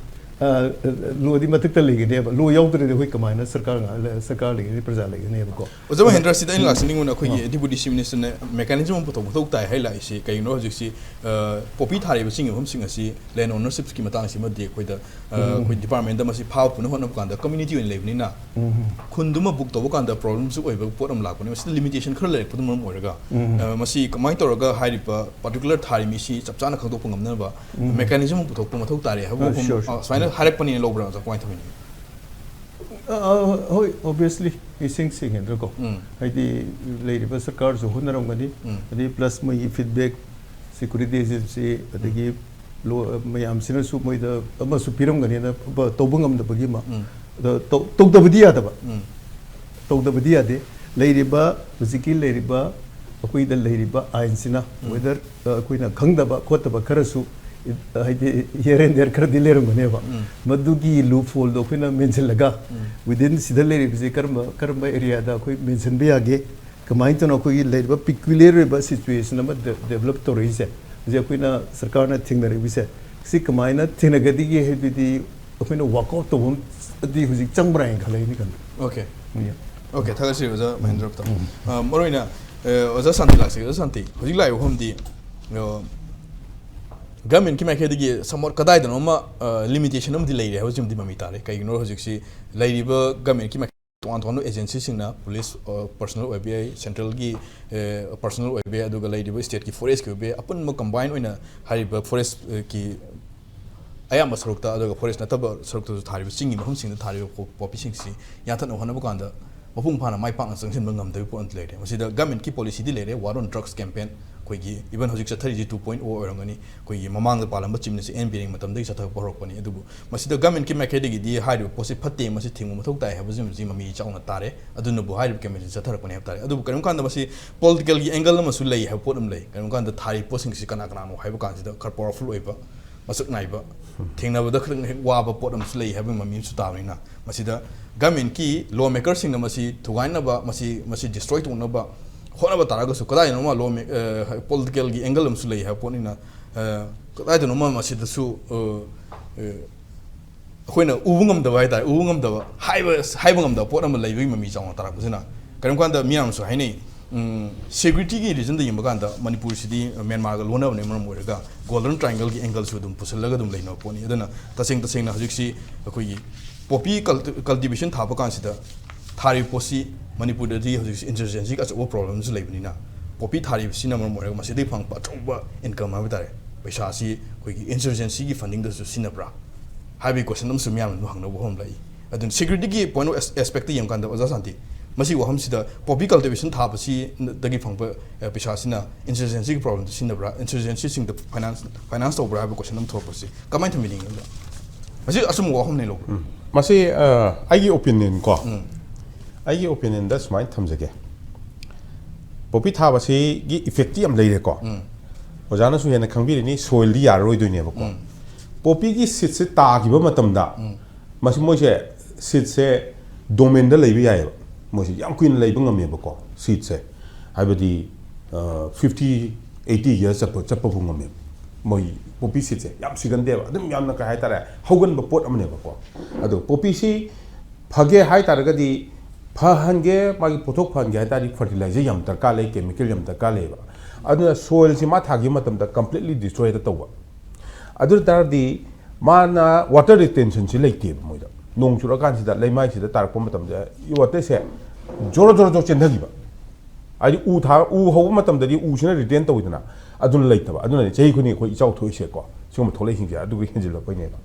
ꯂꯣꯗꯤ ꯃꯊꯛꯇ ꯂꯩꯒꯅꯦꯕ, ꯂꯣ ꯌꯥꯎꯗ꯭ꯔꯗꯤ ꯑꯩꯈꯣꯏ ꯀꯃꯥꯏꯅ ꯁꯔꯀꯥꯔ ꯉꯥꯛ-, ꯁꯔꯀꯥꯔ ꯂꯩꯒꯅꯤ, ꯄ꯭ꯔꯖꯥ ꯂꯩꯒꯅꯦꯕꯀꯣ? ꯑꯣꯖꯥ ꯃꯍꯦꯟꯗ꯭ꯔ, ꯁꯤꯗ ꯑꯩꯅ ꯂꯥꯛꯆꯅꯤꯡꯕꯅ ꯑꯩꯈꯣꯏꯒꯤ ꯗꯤꯄꯨꯇꯤ ꯆꯤꯐ ꯃꯤꯅꯤꯁꯇꯔꯅ ꯃꯦꯀꯥꯅꯤꯖꯝ ꯑꯃ ꯄꯨꯊꯣꯛ ꯃꯊꯧ ꯇꯥꯏ ꯍꯥꯏ ꯂꯥꯛꯏꯁꯤ ꯀꯩꯒꯤꯅꯣ? ꯍꯧꯖꯤꯛꯁꯤ ꯄꯣꯄꯤ ꯊꯥꯔꯤꯕ ꯆꯤꯡꯒꯤ ꯃꯐꯝꯁꯤꯡ ꯑꯁꯤ ꯂꯦꯟ ꯑꯣꯅꯔꯁꯤꯞꯀꯤ ꯃꯇꯥꯡꯁꯤꯃꯗꯤ ꯑꯩꯈꯣꯏꯗ ꯑꯩꯈꯣꯏ ꯗꯤꯄꯥꯔꯠꯃꯦꯟꯗ ꯃꯁꯤ ꯐꯥꯕ ꯄꯨꯅ ꯍꯣꯠꯅꯕ ꯀꯥꯟꯗ ꯀꯝꯃ꯭ꯌꯨꯅꯤꯇꯤ ꯑꯣꯏꯅ ꯂꯩꯕꯅꯤꯅ ꯈꯨꯟꯗꯨꯃ ꯕꯨꯛ ꯇꯧꯕ ꯀꯥꯟꯗ ꯄ꯭ꯔꯣꯕ꯭ꯂꯦꯝꯁꯨ ꯑꯣꯏꯕ ꯄꯣꯠ ꯑꯃ ꯂꯥꯛꯄꯅꯦ꯫ ꯃꯁꯤꯗ ꯂꯤꯃꯤꯇꯦꯁꯟ ꯈꯔ ꯂꯩꯔꯛꯄꯗꯨꯅ ꯃꯔꯝ ꯑꯣꯏꯔꯒ ꯃꯁꯤ ꯀꯃꯥꯏꯅ ꯇꯧꯔꯒ ꯍꯥꯏꯔꯤꯕ ꯄꯥꯔꯇꯤꯀꯨꯂꯔ ꯊꯥꯔꯤ ꯃꯤꯁꯤ ꯆꯞ ꯆꯥꯅ ꯈꯪꯗꯣꯛꯄ ꯉꯝꯅꯕ ꯃꯦꯀꯥꯅꯤꯖꯝ ꯑꯃ ꯄꯨꯊꯣꯛꯄ ꯃꯊꯧ ꯇꯥꯔꯦ ꯍꯥꯏꯕ ꯋꯥꯐꯝ, ꯑ, ꯁꯨꯃꯥꯏꯅ ꯍꯥꯏꯔꯛꯄꯅꯤꯅ ꯂꯧꯕ꯭ꯔꯥ, ꯑꯣꯖꯥ? ꯀꯃꯥꯏꯅ ꯇꯧꯕꯤꯅꯤ? ꯑ, ꯍꯣꯏ, ꯑꯣꯕꯤꯌꯁꯂꯤ ꯏꯁꯤꯡ ꯁꯤꯡꯉꯦꯗ꯭ꯔꯀꯣ꯫ ꯎꯝ꯫ ꯍꯥꯏꯗꯤ ꯂꯩꯔꯤꯕ ꯁꯔꯀꯥꯔꯁꯨ ꯍꯣꯠꯅꯔꯝꯒꯅꯤ꯫ ꯎꯝ꯫ ꯑꯗꯩ ꯄ꯭ꯂꯁ ꯃꯣꯏꯒꯤ ꯐꯤꯗꯕꯦꯛ, ꯁꯦꯀ꯭ꯌꯨꯔꯤꯇꯤ ꯑꯦꯖꯦꯟꯁꯤ, ꯑꯗꯒꯤ ꯂꯣ-, ꯃꯌꯥꯝꯁꯤꯅꯁꯨ ꯃꯣꯏꯗ ꯑꯃꯁꯨ ꯄꯤꯔꯝꯒꯅꯤꯅ ꯇꯧꯕ ꯉꯝꯗꯕꯒꯤ ꯑꯃ꯫ ꯎꯝ꯫ ꯑꯗꯣ ꯇꯧ-, ꯇꯧꯗꯕꯗꯤ ꯌꯥꯗꯕ꯫ ꯎꯝ꯫ ꯇꯧꯗꯕꯗꯤ ꯌꯥꯗꯦ꯫ ꯂꯩꯔꯤꯕ, ꯍꯧꯖꯤꯛꯀꯤ ꯂꯩꯔꯤꯕ, ꯑꯩꯈꯣꯏꯗ ꯂꯩꯔꯤꯕ ꯑꯥꯏꯟꯁꯤꯅ, ꯎꯝ꯫ ꯋꯦꯗꯔ, ꯑ, ꯑꯩꯈꯣꯏꯅ ꯈꯪꯗꯕ ꯈꯣꯠꯇꯕ ꯈꯔꯁꯨ, ꯏ-, ꯍꯥꯏꯗꯤ here and there ꯈꯔꯗꯤ ꯂꯩꯔꯝꯒꯅꯦꯕ꯫ ꯎꯝ꯫ ꯃꯗꯨꯒꯤ ꯂꯨꯞ ꯍꯣꯜꯗꯣ ꯑꯩꯈꯣꯏꯅ ꯃꯦꯟꯁꯤꯜꯂꯒ, ꯎꯝ꯫ ꯋꯤꯗꯤꯟ ꯁꯤꯗ ꯂꯩꯔꯤꯕꯁꯤ ꯀꯔꯝꯕ, ꯀꯔꯝꯕ ꯑꯦꯔꯤꯌꯥꯗ ꯑꯩꯈꯣꯏ ꯃꯦꯟꯁꯤꯟꯕ ꯌꯥꯒꯦ, ꯀꯃꯥꯏꯅ ꯇꯧꯅ ꯑꯩꯈꯣꯏꯒꯤ ꯂꯩꯔꯤꯕ ꯄꯤꯀ꯭ꯌꯨꯂꯔ ꯑꯣꯏꯕ ꯁꯤꯆꯨꯋꯦꯁꯟ ꯑꯃ ꯗꯦ-, ꯗꯦꯕꯂꯞ ꯇꯧꯔꯛꯏꯁꯦ, ꯍꯧꯖꯤꯛ ꯑꯩꯈꯣꯏꯅ ꯁꯔꯀꯥꯔꯅ ꯊꯦꯡꯅꯔꯛꯏꯕꯁꯦ, ꯁꯤ ꯀꯃꯥꯏꯅ ꯊꯦꯡꯅꯒꯗꯒꯦ ꯍꯥꯏꯕꯗꯨꯗꯤ ꯑꯩꯈꯣꯏꯅ ꯋꯥꯛ ꯑꯥꯎꯠ ꯇꯧꯕ ꯑꯃꯗꯤ ꯍꯧꯖꯤꯛ ꯆꯪꯕ꯭ꯔꯥ ꯍꯥꯏꯅ ꯈꯜꯂꯦ ꯑꯩꯅ ꯈꯟꯕ꯫ ꯑꯣꯀꯦ꯫ ꯌꯥ꯫ ꯑꯣꯀꯦ, ꯊꯥꯒꯠꯆꯔꯤ ꯑꯣꯖꯥ ꯃꯍꯦꯟꯗ꯭ꯔ ꯒꯨꯞꯇ꯫ ꯑ, ꯃꯔꯨꯑꯣꯏꯅ, ꯑ, ꯑꯣꯖꯥ ꯁꯥꯟꯇꯤ ꯂꯥꯛꯆꯒꯦ꯫ ꯑꯣꯖꯥ ꯁꯥꯟꯇꯤ, ꯍꯧꯖꯤꯛ ꯂꯥꯛꯏꯕ ꯋꯥꯐꯝꯗꯤ, ꯑ, ꯒꯚꯔꯟꯃꯦꯟꯠꯀꯤ ꯃꯥꯏꯀꯩꯗꯒꯤ ꯁꯝꯋꯥꯠ ꯀꯗꯥꯏꯗꯅꯣ ꯑꯃ, ꯑ, ꯂꯤꯃꯤꯇꯦꯁꯟ ꯑꯃꯗꯤ ꯂꯩꯔꯦ ꯍꯥꯏꯕꯁꯤꯃꯗꯤ ꯃꯃꯤ ꯇꯥꯔꯦ꯫ ꯀꯩꯒꯤꯅꯣ, ꯍꯧꯖꯤꯛꯁꯤ ꯂꯩꯔꯤꯕ ꯒꯚꯔꯟꯃꯦꯟꯠꯀꯤ ꯃꯥꯏꯀꯩ ꯇꯣꯉꯥꯟ ꯇꯣꯉꯥꯟꯕ ꯑꯦꯖꯦꯟꯁꯤꯁꯤꯡꯅ ꯄꯨꯂꯤꯁ, ꯑ, ꯄꯔꯁꯣꯅꯦꯜ ꯑꯣꯏꯕ ꯌꯥꯏ, ꯁꯦꯟꯇ꯭ꯔꯦꯜꯒꯤ, ꯑ, ꯄꯔꯁꯣꯅꯦꯜ ꯑꯣꯏꯕ ꯌꯥꯏ, ꯑꯗꯨꯒ ꯂꯩꯔꯤꯕ ꯁ꯭ꯇꯦꯠꯀꯤ ꯐꯣꯔꯦꯁ꯭ꯠꯀꯤ ꯑꯣꯏꯕ ꯌꯥꯏ, ꯑꯄꯨꯟꯕ ꯀꯝꯕꯥꯏꯟ ꯑꯣꯏꯅ ꯍꯥꯏꯔꯤꯕ ꯐꯣꯔꯦꯁ꯭ꯠꯀꯤ ꯑꯌꯥꯝꯕ ꯁꯔꯨꯛꯇ, ꯑꯗꯨꯒ ꯐꯣꯔꯦꯁ꯭ꯠ ꯅꯠꯇꯕ ꯁꯔꯨꯛꯇꯁꯨ ꯊꯥꯔꯤꯕ ꯆꯤꯡꯒꯤ ꯃꯐꯝꯁꯤꯡꯗ ꯊꯥꯔꯤꯕ ꯄꯣ-, ꯄꯣꯄꯤꯁꯤꯡꯁꯤ ꯌꯥꯟꯊꯠꯅꯕ ꯍꯣꯠꯅꯕ ꯀꯥꯟꯗ ꯃꯄꯨꯡ ꯐꯥꯅ ꯃꯥꯏ ꯄꯥꯛꯅ ꯆꯪꯁꯤꯟꯕ ꯉꯝꯗꯕꯒꯤ ꯄꯣꯠ ꯑꯃꯗꯤ ꯂꯩꯔꯦ꯫ ꯃꯁꯤꯗ ꯒꯚꯔꯟꯃꯦꯟꯠꯀꯤ ꯄꯣꯂꯤꯁꯤꯗꯤ ꯂꯩꯔꯦ, War on Drugs campaign, ꯑꯩꯈꯣꯏꯒꯤ even ꯍꯧꯖꯤꯛ ꯆꯠꯊꯔꯤꯁꯤ two point oh ꯑꯣꯏꯔꯝꯒꯅꯤ, ꯑꯩꯈꯣꯏꯒꯤ ꯃꯃꯥꯡꯗ ꯄꯥꯜꯂꯝꯕ ꯆꯤꯐ ꯃꯤꯅꯤꯁꯇꯔ ꯑꯦꯟ ꯕꯤꯔꯦꯟꯒꯤ ꯃꯇꯝꯗꯒꯤ ꯆꯠꯊꯔꯛꯄ ꯍꯧꯔꯛꯄꯅꯤ꯫ ꯑꯗꯨꯕꯨ ꯃꯁꯤꯗ ꯒꯚꯔꯟꯃꯦꯟꯠꯀꯤ ꯃꯥꯏꯀꯩꯗꯒꯤꯗꯤ ꯍꯥꯏꯔꯤꯕ ꯄꯣꯠꯁꯤ ꯐꯠꯇꯦ, ꯃꯁꯤ ꯊꯤꯡꯕ ꯃꯊꯧ ꯇꯥꯏ ꯍꯥꯏꯕꯁꯤꯃꯁꯤ ꯃꯃꯤ ꯆꯥꯎꯅ ꯇꯥꯔꯦ꯫ ꯑꯗꯨꯅꯕꯨ ꯍꯥꯏꯔꯤꯕ ꯀꯦꯝꯄꯦꯟꯁꯤ ꯆꯠꯊꯔꯛꯄꯅꯤ ꯍꯥꯏꯕ ꯇꯥꯔꯦ꯫ ꯑꯗꯨꯕꯨ ꯀꯔꯤꯒꯨꯝꯕ ꯀꯥꯟꯗ ꯃꯁꯤ ꯄꯣꯂꯤꯇꯤꯀꯦꯜꯒꯤ ꯑꯦꯡꯒꯜ ꯑꯃꯁꯨ ꯂꯩ ꯍꯥꯏꯕ ꯄꯣꯠ ꯑꯃ ꯂꯩ꯫ ꯀꯔꯤꯒꯨꯝꯕ ꯀꯥꯟꯗ ꯊꯥꯔꯤꯕ ꯄꯣꯠꯁꯤꯡꯁꯤ ꯀꯅꯥ ꯀꯅꯥꯅꯣ ꯍꯥꯏꯕ ꯀꯥꯟꯁꯤꯗ ꯈꯔ ꯄꯥꯋꯔꯐꯨꯜ ꯑꯣꯏꯕ, ꯃꯁꯛ ꯅꯥꯏꯕ, ꯊꯦꯡꯅꯕꯗ ꯈꯔ ꯍꯦꯛ ꯋꯥꯕ ꯄꯣꯠ ꯑꯃꯁꯨ ꯂꯩ ꯍꯥꯏꯕꯒꯤ ꯃꯃꯤ ꯑꯃꯁꯨ ꯇꯥꯕꯅꯤꯅ, ꯃꯁꯤꯗ ꯒꯚꯔꯟꯃꯦꯟꯠꯀꯤ ꯂꯣ ꯃꯦꯀꯔꯁꯤꯡꯅ ꯃꯁꯤ ꯊꯨꯒꯥꯏꯅꯕ, ꯃꯁꯤ, ꯃꯁꯤ ꯗꯤꯁꯇ꯭ꯔꯣꯏ ꯇꯧꯅꯕ ꯍꯣꯠꯅꯕ ꯇꯥꯔꯒꯁꯨ, ꯀꯗꯥꯏꯗꯅꯣꯃ ꯂꯣ ꯃꯦ-, ꯑ, ꯄꯣꯂꯤꯇꯤꯀꯦꯜꯒꯤ ꯑꯦꯡꯒꯜ ꯑꯃꯁꯨ ꯂꯩ ꯍꯥꯏꯕ ꯄꯣꯠꯅꯤꯅ, ꯑ, ꯀꯗꯥꯏꯗꯅꯣꯃ ꯃꯁꯤꯗꯁꯨ, ꯑ, ꯑ, ꯑꯩꯈꯣꯏꯅ ꯎꯕ ꯉꯝꯗꯕ ꯍꯥꯏꯇꯥꯔꯦ, ꯎꯕ ꯉꯝꯗꯕ, ꯍꯥꯏꯕ, ꯍꯥꯏꯕ ꯉꯝꯗꯕ ꯄꯣꯠ ꯑꯃ ꯂꯩꯕꯒꯤ ꯃꯃꯤ ꯆꯥꯎꯅ ꯇꯥꯔꯛꯄꯁꯤꯅ, ꯀꯔꯤꯒꯨꯝꯕ ꯀꯥꯟꯗ ꯃꯤꯌꯥꯝꯅꯁꯨ ꯍꯥꯏꯅꯩ, ꯁꯦꯀ꯭ꯌꯨꯔꯤꯇꯤꯒꯤ ꯔꯤꯖꯟꯗ ꯌꯦꯡꯕ ꯀꯥꯟꯗ ꯃꯅꯤꯄꯨꯔꯁꯤꯗꯤ ꯃ꯭ꯌꯥꯟꯃꯥꯔꯒ ꯂꯣꯟꯅꯕꯅ ꯃꯔꯝ ꯑꯣꯏꯔꯒ ꯒꯣꯜꯗꯟ ꯇ꯭ꯔꯥꯏꯡꯒꯜꯒꯤ ꯑꯦꯡꯒꯜꯁꯨ ꯑꯗꯨꯝ ꯄꯨꯁꯤꯜꯂꯒ ꯑꯗꯨꯝ ꯂꯩꯅꯕ ꯄꯣꯠꯅꯤ꯫ ꯑꯗꯨꯅ ꯇꯁꯦꯡ ꯇꯁꯦꯡꯅ ꯍꯧꯖꯤꯛꯁꯤ ꯑꯩꯈꯣꯏꯒꯤ ꯄꯣꯄꯤ ꯀꯜꯇꯤꯚꯦꯁꯟ ꯊꯥꯕ ꯀꯥꯟꯁꯤꯗ ꯊꯥꯔꯤꯕ ꯄꯣꯠꯁꯤ ꯃꯅꯤꯄꯨꯔꯗꯗꯤ ꯍꯧꯖꯤꯛꯁꯤ ꯏꯟꯁꯔꯖꯦꯟꯁꯤꯒꯤ ꯑꯆꯧꯕ ꯄ꯭ꯔꯣꯕ꯭ꯂꯦꯝꯁꯨ ꯂꯩꯕꯅꯤꯅ, ꯄꯣꯄꯤ ꯊꯥꯔꯤꯕꯁꯤꯅ ꯃꯔꯝ ꯑꯣꯏꯔꯒ ꯃꯁꯤꯗꯒꯤ ꯐꯪꯕ ꯑꯆꯧꯕ ꯏꯟꯀꯝ ꯍꯥꯏꯕ ꯇꯥꯔꯦ, ꯄꯩꯁꯥꯁꯤ ꯑꯩꯈꯣꯏꯒꯤ ꯏꯟꯁꯔꯖꯦꯟꯁꯤꯒꯤ ꯐꯟꯗꯤꯡꯗꯁꯨ ꯁꯤꯖꯤꯟꯅꯕ꯭ꯔꯥ ꯍꯥꯏꯕꯒꯤ ꯀꯣꯏꯁꯟ ꯑꯃꯁꯨ ꯃꯤꯌꯥꯝꯅ ꯑꯗꯨꯝ ꯍꯪꯅꯕ ꯋꯥꯐꯝ ꯂꯩ꯫ ꯑꯗꯨꯅ ꯁꯦꯀ꯭ꯌꯨꯔꯤꯇꯤꯒꯤ ꯄꯣꯏꯟ ꯑꯣꯐ ꯑꯦꯁꯄꯦꯛꯇ ꯌꯦꯡꯕꯀꯥꯟꯗ, ꯑꯣꯖꯥ ꯁꯥꯟꯇꯤ, ꯃꯁꯤꯒꯤ ꯋꯥꯐꯝꯁꯤꯗ ꯄꯣꯄꯤ ꯀꯜꯇꯤꯚꯦꯁꯟ ꯊꯥꯕꯁꯤꯗꯒꯤ ꯐꯪꯕ, ꯑꯦ, ꯄꯩꯁꯥꯁꯤꯅ ꯏꯟꯁꯔꯖꯦꯟꯁꯤꯒꯤ ꯄ꯭ꯔꯣꯕ꯭ꯂꯦꯝꯗ ꯁꯤꯖꯤꯟꯅꯕ꯭ꯔꯥ, ꯏꯟꯁꯔꯖꯦꯟꯁꯤꯁꯤꯡꯗ ꯐꯥꯏꯅꯥꯟꯁ, ꯐꯥꯏꯅꯥꯟꯁ ꯇꯧꯕ꯭ꯔꯥ ꯍꯥꯏꯕ ꯀꯣꯏꯁꯟ ꯑꯃ ꯊꯣꯛꯂꯛꯄꯁꯤ ꯀꯃꯥꯏꯅ ꯊꯝꯕꯤꯅꯤꯡꯉꯤ? ꯃꯁꯤ ꯑꯆꯨꯝꯕ ꯋꯥꯐꯝꯅꯤ ꯂꯧꯕ꯭ꯔꯥ? ꯎꯝ꯫ ꯃꯁꯤ, ꯑ, ꯑꯩꯒꯤ ꯑꯣꯄꯤꯅꯤꯌꯟ ꯀꯣ, ꯎꯝ꯫ ꯑꯩꯒꯤ ꯑꯣꯄꯤꯅꯤꯌꯟꯗ ꯁꯨꯃꯥꯏꯅ ꯊꯝꯖꯒꯦ꯫ ꯄꯣꯄꯤ ꯊꯥꯕꯁꯤꯒꯤ ꯏꯐꯦꯛꯇꯤ ꯌꯥꯝ ꯂꯩꯔꯦꯀꯣ꯫ ꯎꯝ꯫ ꯑꯣꯖꯥꯅꯁꯨ ꯍꯦꯟꯅ ꯈꯪꯕꯤꯔꯤꯅꯤ, ꯁꯣꯏꯜꯗꯤ ꯌꯥꯔꯔꯣꯏꯗꯣꯏꯅꯦꯕꯀꯣ꯫ ꯎꯝ꯫ ꯄꯣꯄꯤꯒꯤ ꯁꯤꯠꯁꯦ ꯇꯥꯈꯤꯕ ꯃꯇꯝꯗ, ꯎꯝ꯫ ꯃꯁꯤ ꯃꯣꯏꯁꯦ, ꯁꯤꯠꯁꯦ ꯗꯣꯃꯦꯟꯗ ꯂꯩꯕ ꯌꯥꯏꯑꯕ꯫ ꯃꯣꯏꯁꯦ ꯌꯥꯝ ꯀꯨꯏꯅ ꯂꯩꯕ ꯉꯝꯃꯦꯕꯀꯣ, ꯁꯤꯠꯁꯦ꯫ ꯍꯥꯏꯕꯗꯤ, ꯑ, ꯐꯤꯐꯇꯤ, ꯑꯩꯠꯇꯤ ꯌꯔ ꯆꯠꯄ, ꯆꯠꯄꯕꯨ ꯉꯝꯃꯦꯕ꯫ ꯃꯣꯏ ꯄꯣꯄꯤ ꯁꯤꯠꯁꯦ ꯌꯥꯝ ꯁꯤꯒꯟꯗꯦꯕ꯫ ꯑꯗꯨꯝ ꯌꯥꯝꯅ, ꯀꯩ ꯍꯥꯏꯇꯥꯔꯦ, ꯍꯧꯒꯟꯕ ꯄꯣꯠ ꯑꯃꯅꯦꯕꯀꯣ꯫ ꯑꯗꯣ ꯄꯣꯄꯤꯁꯤ ꯐꯒꯦ ꯍꯥꯏ ꯇꯥꯔꯒꯗꯤ, ꯐꯍꯟꯒꯦ, ꯃꯥꯒꯤ ꯄꯣꯠꯊꯣꯛ ꯐꯍꯟꯒꯦ ꯍꯥꯏ ꯇꯥꯔꯗꯤ, ꯐꯔꯇꯤꯂꯥꯏꯖꯔ ꯌꯥꯝ ꯗꯔꯀꯥꯔ ꯂꯩ, ꯀꯦꯃꯤꯀꯦꯜ ꯌꯥꯝ ꯗꯔꯀꯥꯔ ꯂꯩꯌꯦꯕ꯫ ꯑꯗꯨꯅ ꯁꯣꯏꯜꯁꯤ ꯃꯥ ꯊꯥꯈꯤꯕ ꯃꯇꯝꯗ ꯀꯝꯄ꯭ꯂꯤꯠꯂꯤ ꯗꯤꯁꯇ꯭ꯔꯣꯏꯗ ꯇꯧꯕ꯫ ꯑꯗꯨ ꯑꯣꯏ ꯇꯥꯔꯗꯤ ꯃꯥꯅ ꯋꯥꯇꯔ ꯔꯤꯇꯦꯟꯁꯟꯁꯤ ꯂꯩꯇꯦꯕ ꯃꯣꯏꯗ꯫ ꯅꯣꯡ ꯆꯨꯔꯛꯑꯀꯥꯟꯁꯤꯗ, ꯂꯩꯃꯥꯏꯁꯤꯗ ꯇꯥꯔꯛꯄ ꯃꯇꯝꯗ ꯋꯥꯇꯔꯁꯦ ꯖꯣꯔꯣ ꯖꯣꯔꯣ ꯖꯣꯔꯣ ꯆꯦꯟꯊꯈꯤꯕ꯫ ꯍꯥꯏꯗꯤ ꯎ ꯊꯥ-, ꯎ ꯍꯧꯕ ꯃꯇꯝꯗꯗꯤ ꯎꯁꯤꯅ ꯔꯤꯇꯦꯟ ꯇꯧꯋꯤꯗꯅ, ꯑꯗꯨꯅ ꯂꯩꯇꯕ꯫ ꯑꯗꯨꯅꯅꯦ ꯆꯍꯤ ꯈꯨꯗꯤꯡꯒꯤ ꯑꯩꯈꯣꯏ ꯏꯆꯥꯎ ꯊꯣꯛꯏꯁꯦꯀꯣ, ꯁꯤꯒꯨꯝꯕ ꯊꯣꯛꯂꯛꯏꯁꯤꯡꯁꯦ ꯑꯗꯨꯒꯤ ꯍꯦꯟꯖꯤꯜꯂꯛꯄꯩꯅꯦꯕ꯫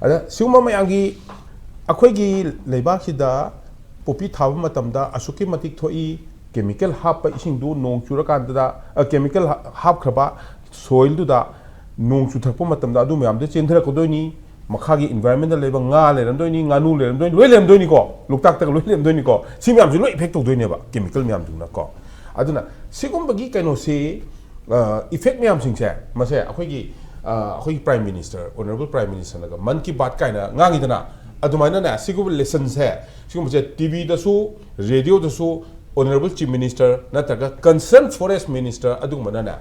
ꯑꯗ ꯁꯤꯒꯨꯝꯕ ꯃꯌꯥꯝꯒꯤ, ꯑꯩꯈꯣꯏꯒꯤ ꯂꯩꯕꯥꯛꯁꯤꯗ ꯄꯣꯄꯤ ꯊꯥꯕ ꯃꯇꯝꯗ ꯑꯁꯨꯛꯀꯤ ꯃꯇꯤꯛ ꯊꯣꯛꯏ, ꯀꯦꯃꯤꯀꯦꯜ ꯍꯥꯞꯄ ꯏꯁꯤꯡꯗꯨ ꯅꯣꯡ ꯆꯨꯔꯀꯥꯟꯗꯨꯗ, ꯑ, ꯀꯦꯃꯤꯀꯦꯜ ꯍꯥ-, ꯍꯥꯞꯈ꯭ꯔꯕ ꯁꯣꯏꯜꯗꯨꯗ ꯅꯣꯡ ꯆꯨꯊꯔꯛꯄ ꯃꯇꯝꯗ ꯑꯗꯨ ꯃꯌꯥꯝꯗꯨ ꯆꯦꯟꯊꯔꯛꯀꯗꯣꯏꯅꯤ, ꯃꯈꯥꯒꯤ ꯏꯟꯚꯥꯏꯔꯣꯟꯃꯦꯟꯗ ꯂꯩꯕ ꯉꯥ ꯂꯩꯔꯝꯗꯣꯏꯅꯤ, ꯉꯥꯅꯨ ꯂꯩꯔꯝꯗꯣꯏꯅꯤ, ꯂꯣꯏ ꯂꯩꯔꯝꯗꯣꯏꯅꯤꯀꯣ, ꯂꯣꯛꯇꯥꯛꯇꯒ ꯂꯣꯏ ꯂꯩꯔꯝꯗꯣꯏꯅꯤꯀꯣ꯫ ꯁꯤ ꯃꯌꯥꯝꯁꯤ ꯂꯣꯏ ꯏꯐꯦꯛ ꯇꯧꯗꯣꯏꯅꯦꯕ, ꯀꯦꯃꯤꯀꯦꯜ ꯃꯌꯥꯝꯗꯨꯅꯀꯣ꯫ ꯑꯗꯨꯅ ꯁꯤꯒꯨꯝꯕꯒꯤ ꯀꯩꯅꯣꯁꯤ, ꯑ, ꯏꯐꯦꯛ ꯃꯌꯥꯝꯁꯤꯡꯁꯦ, ꯃꯁꯦ ꯑꯩꯈꯣꯏꯒꯤ, ꯑ, ꯑꯩꯈꯣꯏꯒꯤ prime minister, honourable prime ꯃꯤꯅꯤꯁꯇꯔꯅꯒ Mann Ki Baat ꯀꯥꯏꯅ ꯉꯥꯡꯉꯤꯗꯅ, ꯑꯗꯨꯃꯥꯏꯅꯅꯦ, ꯁꯤꯒꯨꯝꯕ ꯂꯦꯁꯟꯁꯦ, ꯁꯤꯒꯨꯝꯕꯁꯦ ꯇꯤ ꯚꯤꯗꯁꯨ, ꯔꯦꯗꯤꯑꯣꯗꯁꯨ, ꯑꯣꯅꯔꯦꯕꯜ ꯆꯤꯐ ꯃꯤꯅꯤꯁꯇꯔ ꯅꯠꯇ꯭ꯔꯒ ꯀꯟꯁꯔꯟ ꯐꯣꯔꯦꯁ ꯃꯤꯅꯤꯁꯇꯔ ꯑꯗꯨꯒꯨꯝꯕꯅꯅꯦ,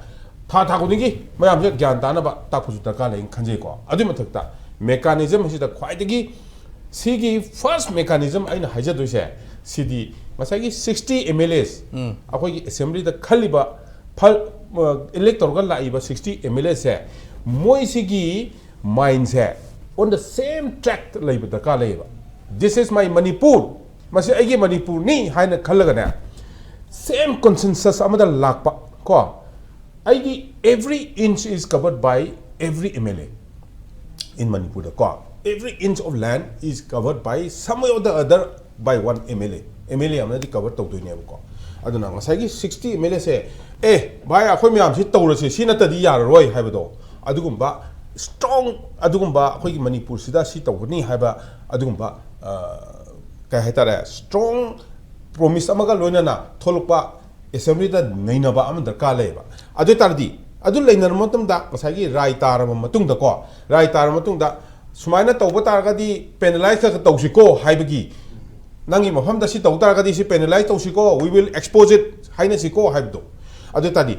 ꯊꯥ ꯊꯥ ꯈꯨꯗꯤꯡꯒꯤ ꯃꯌꯥꯝꯁꯦ ꯒ꯭ꯌꯥꯟ ꯇꯥꯅꯕ ꯇꯥꯛꯄꯁꯨ ꯗꯔꯀꯥꯔ ꯂꯩꯅ ꯈꯟꯖꯩꯀꯣ꯫ ꯑꯗꯨꯒꯤ ꯃꯊꯛꯇ Mechanism ꯑꯁꯤꯗ ꯈ꯭ꯋꯥꯏꯗꯒꯤ ꯁꯤꯒꯤ first mechanism ꯑꯩꯅ ꯍꯥꯏꯖꯗꯣꯏꯁꯦ, ꯁꯤꯗꯤ ꯉꯁꯥꯏꯒꯤ sixty M L As, ꯑꯩꯈꯣꯏꯒꯤ assemblyꯗ ꯈꯜꯂꯤꯕ, ꯐꯜ-, ꯑ, elect ꯇꯧꯔꯒ ꯂꯥꯛꯏꯕ sixty M L Aꯁꯦ, ꯃꯣꯏꯁꯤꯒꯤ mindꯁꯦ on the same track ꯂꯩꯕ ꯗꯔꯀꯥꯔ ꯂꯩꯌꯦꯕ꯫ This is my Manipur, ꯃꯁꯤ ꯑꯩꯒꯤ ꯃꯅꯤꯄꯨꯔꯅꯤ ꯍꯥꯏꯅ ꯈꯜꯂꯒꯅꯦ, same consensus ꯑꯃꯗ ꯂꯥꯛꯄ ꯀꯣ, ꯑꯩꯒꯤ every inch is covered by every M L A in Manipurꯗ ꯀꯣ, every inch of land is covered by some way or the other by one M L A, M L A ꯑꯃꯅꯗꯤ cover ꯇꯧꯗꯣꯏꯅꯦꯕꯀꯣ꯫ ꯑꯗꯨꯅ ꯉꯁꯥꯏꯒꯤ sixty M L Aꯁꯦ, "ꯑꯦ ꯚꯥꯏ, ꯑꯩꯈꯣꯏ ꯃꯌꯥꯝꯁꯤ ꯇꯧꯔꯁꯦ, ꯁꯤ ꯅꯠꯇꯗꯤ ꯌꯥꯔꯔꯣꯏ" ꯍꯥꯏꯕꯗꯣ, ꯑꯗꯨꯒꯨꯝꯕ strong, ꯑꯗꯨꯒꯨꯝꯕ ꯑꯩꯈꯣꯏꯒꯤ ꯃꯅꯤꯄꯨꯔꯁꯤꯗ ꯁꯤ ꯇꯧꯒꯅꯤ ꯍꯥꯏꯕ ꯑꯗꯨꯒꯨꯝꯕ, ꯑ, ꯀꯩ ꯍꯥꯏꯇꯥꯔꯦ, strong promise ꯑꯃꯒ ꯂꯣꯏꯅꯅ ꯊꯣꯛꯂꯛꯄ assemblyꯗ ꯅꯩꯅꯕ ꯑꯃ ꯗꯔꯀꯥꯔ ꯂꯩꯌꯦꯕ꯫ ꯑꯗꯨ ꯑꯣꯏ ꯇꯥꯔꯗꯤ, ꯑꯗꯨ ꯂꯩꯅꯔꯕ ꯃꯇꯨꯡꯗ, ꯉꯁꯥꯏꯒꯤ ꯔꯥꯏ ꯇꯥꯔꯕ ꯃꯇꯨꯡꯗꯀꯣ, ꯔꯥꯏ ꯇꯥꯔꯕ ꯃꯇꯨꯡꯗ, "ꯁꯨꯃꯥꯏꯅ ꯇꯧꯕ ꯇꯥꯔꯒꯗꯤ penalize ꯈꯔ ꯈꯔ ꯇꯧꯁꯤꯀꯣ" ꯍꯥꯏꯕꯒꯤ, "ꯅꯪꯒꯤ ꯃꯐꯝꯗ ꯁꯤ ꯇꯧ ꯇꯥꯔꯒꯗꯤ ꯁꯤ penalize ꯇꯧꯁꯤꯀꯣ, we will expose it" ꯍꯥꯏꯅꯁꯤꯀꯣ ꯍꯥꯏꯕꯗꯣ꯫ ꯑꯗꯨ ꯑꯣꯏ ꯇꯥꯔꯗꯤ,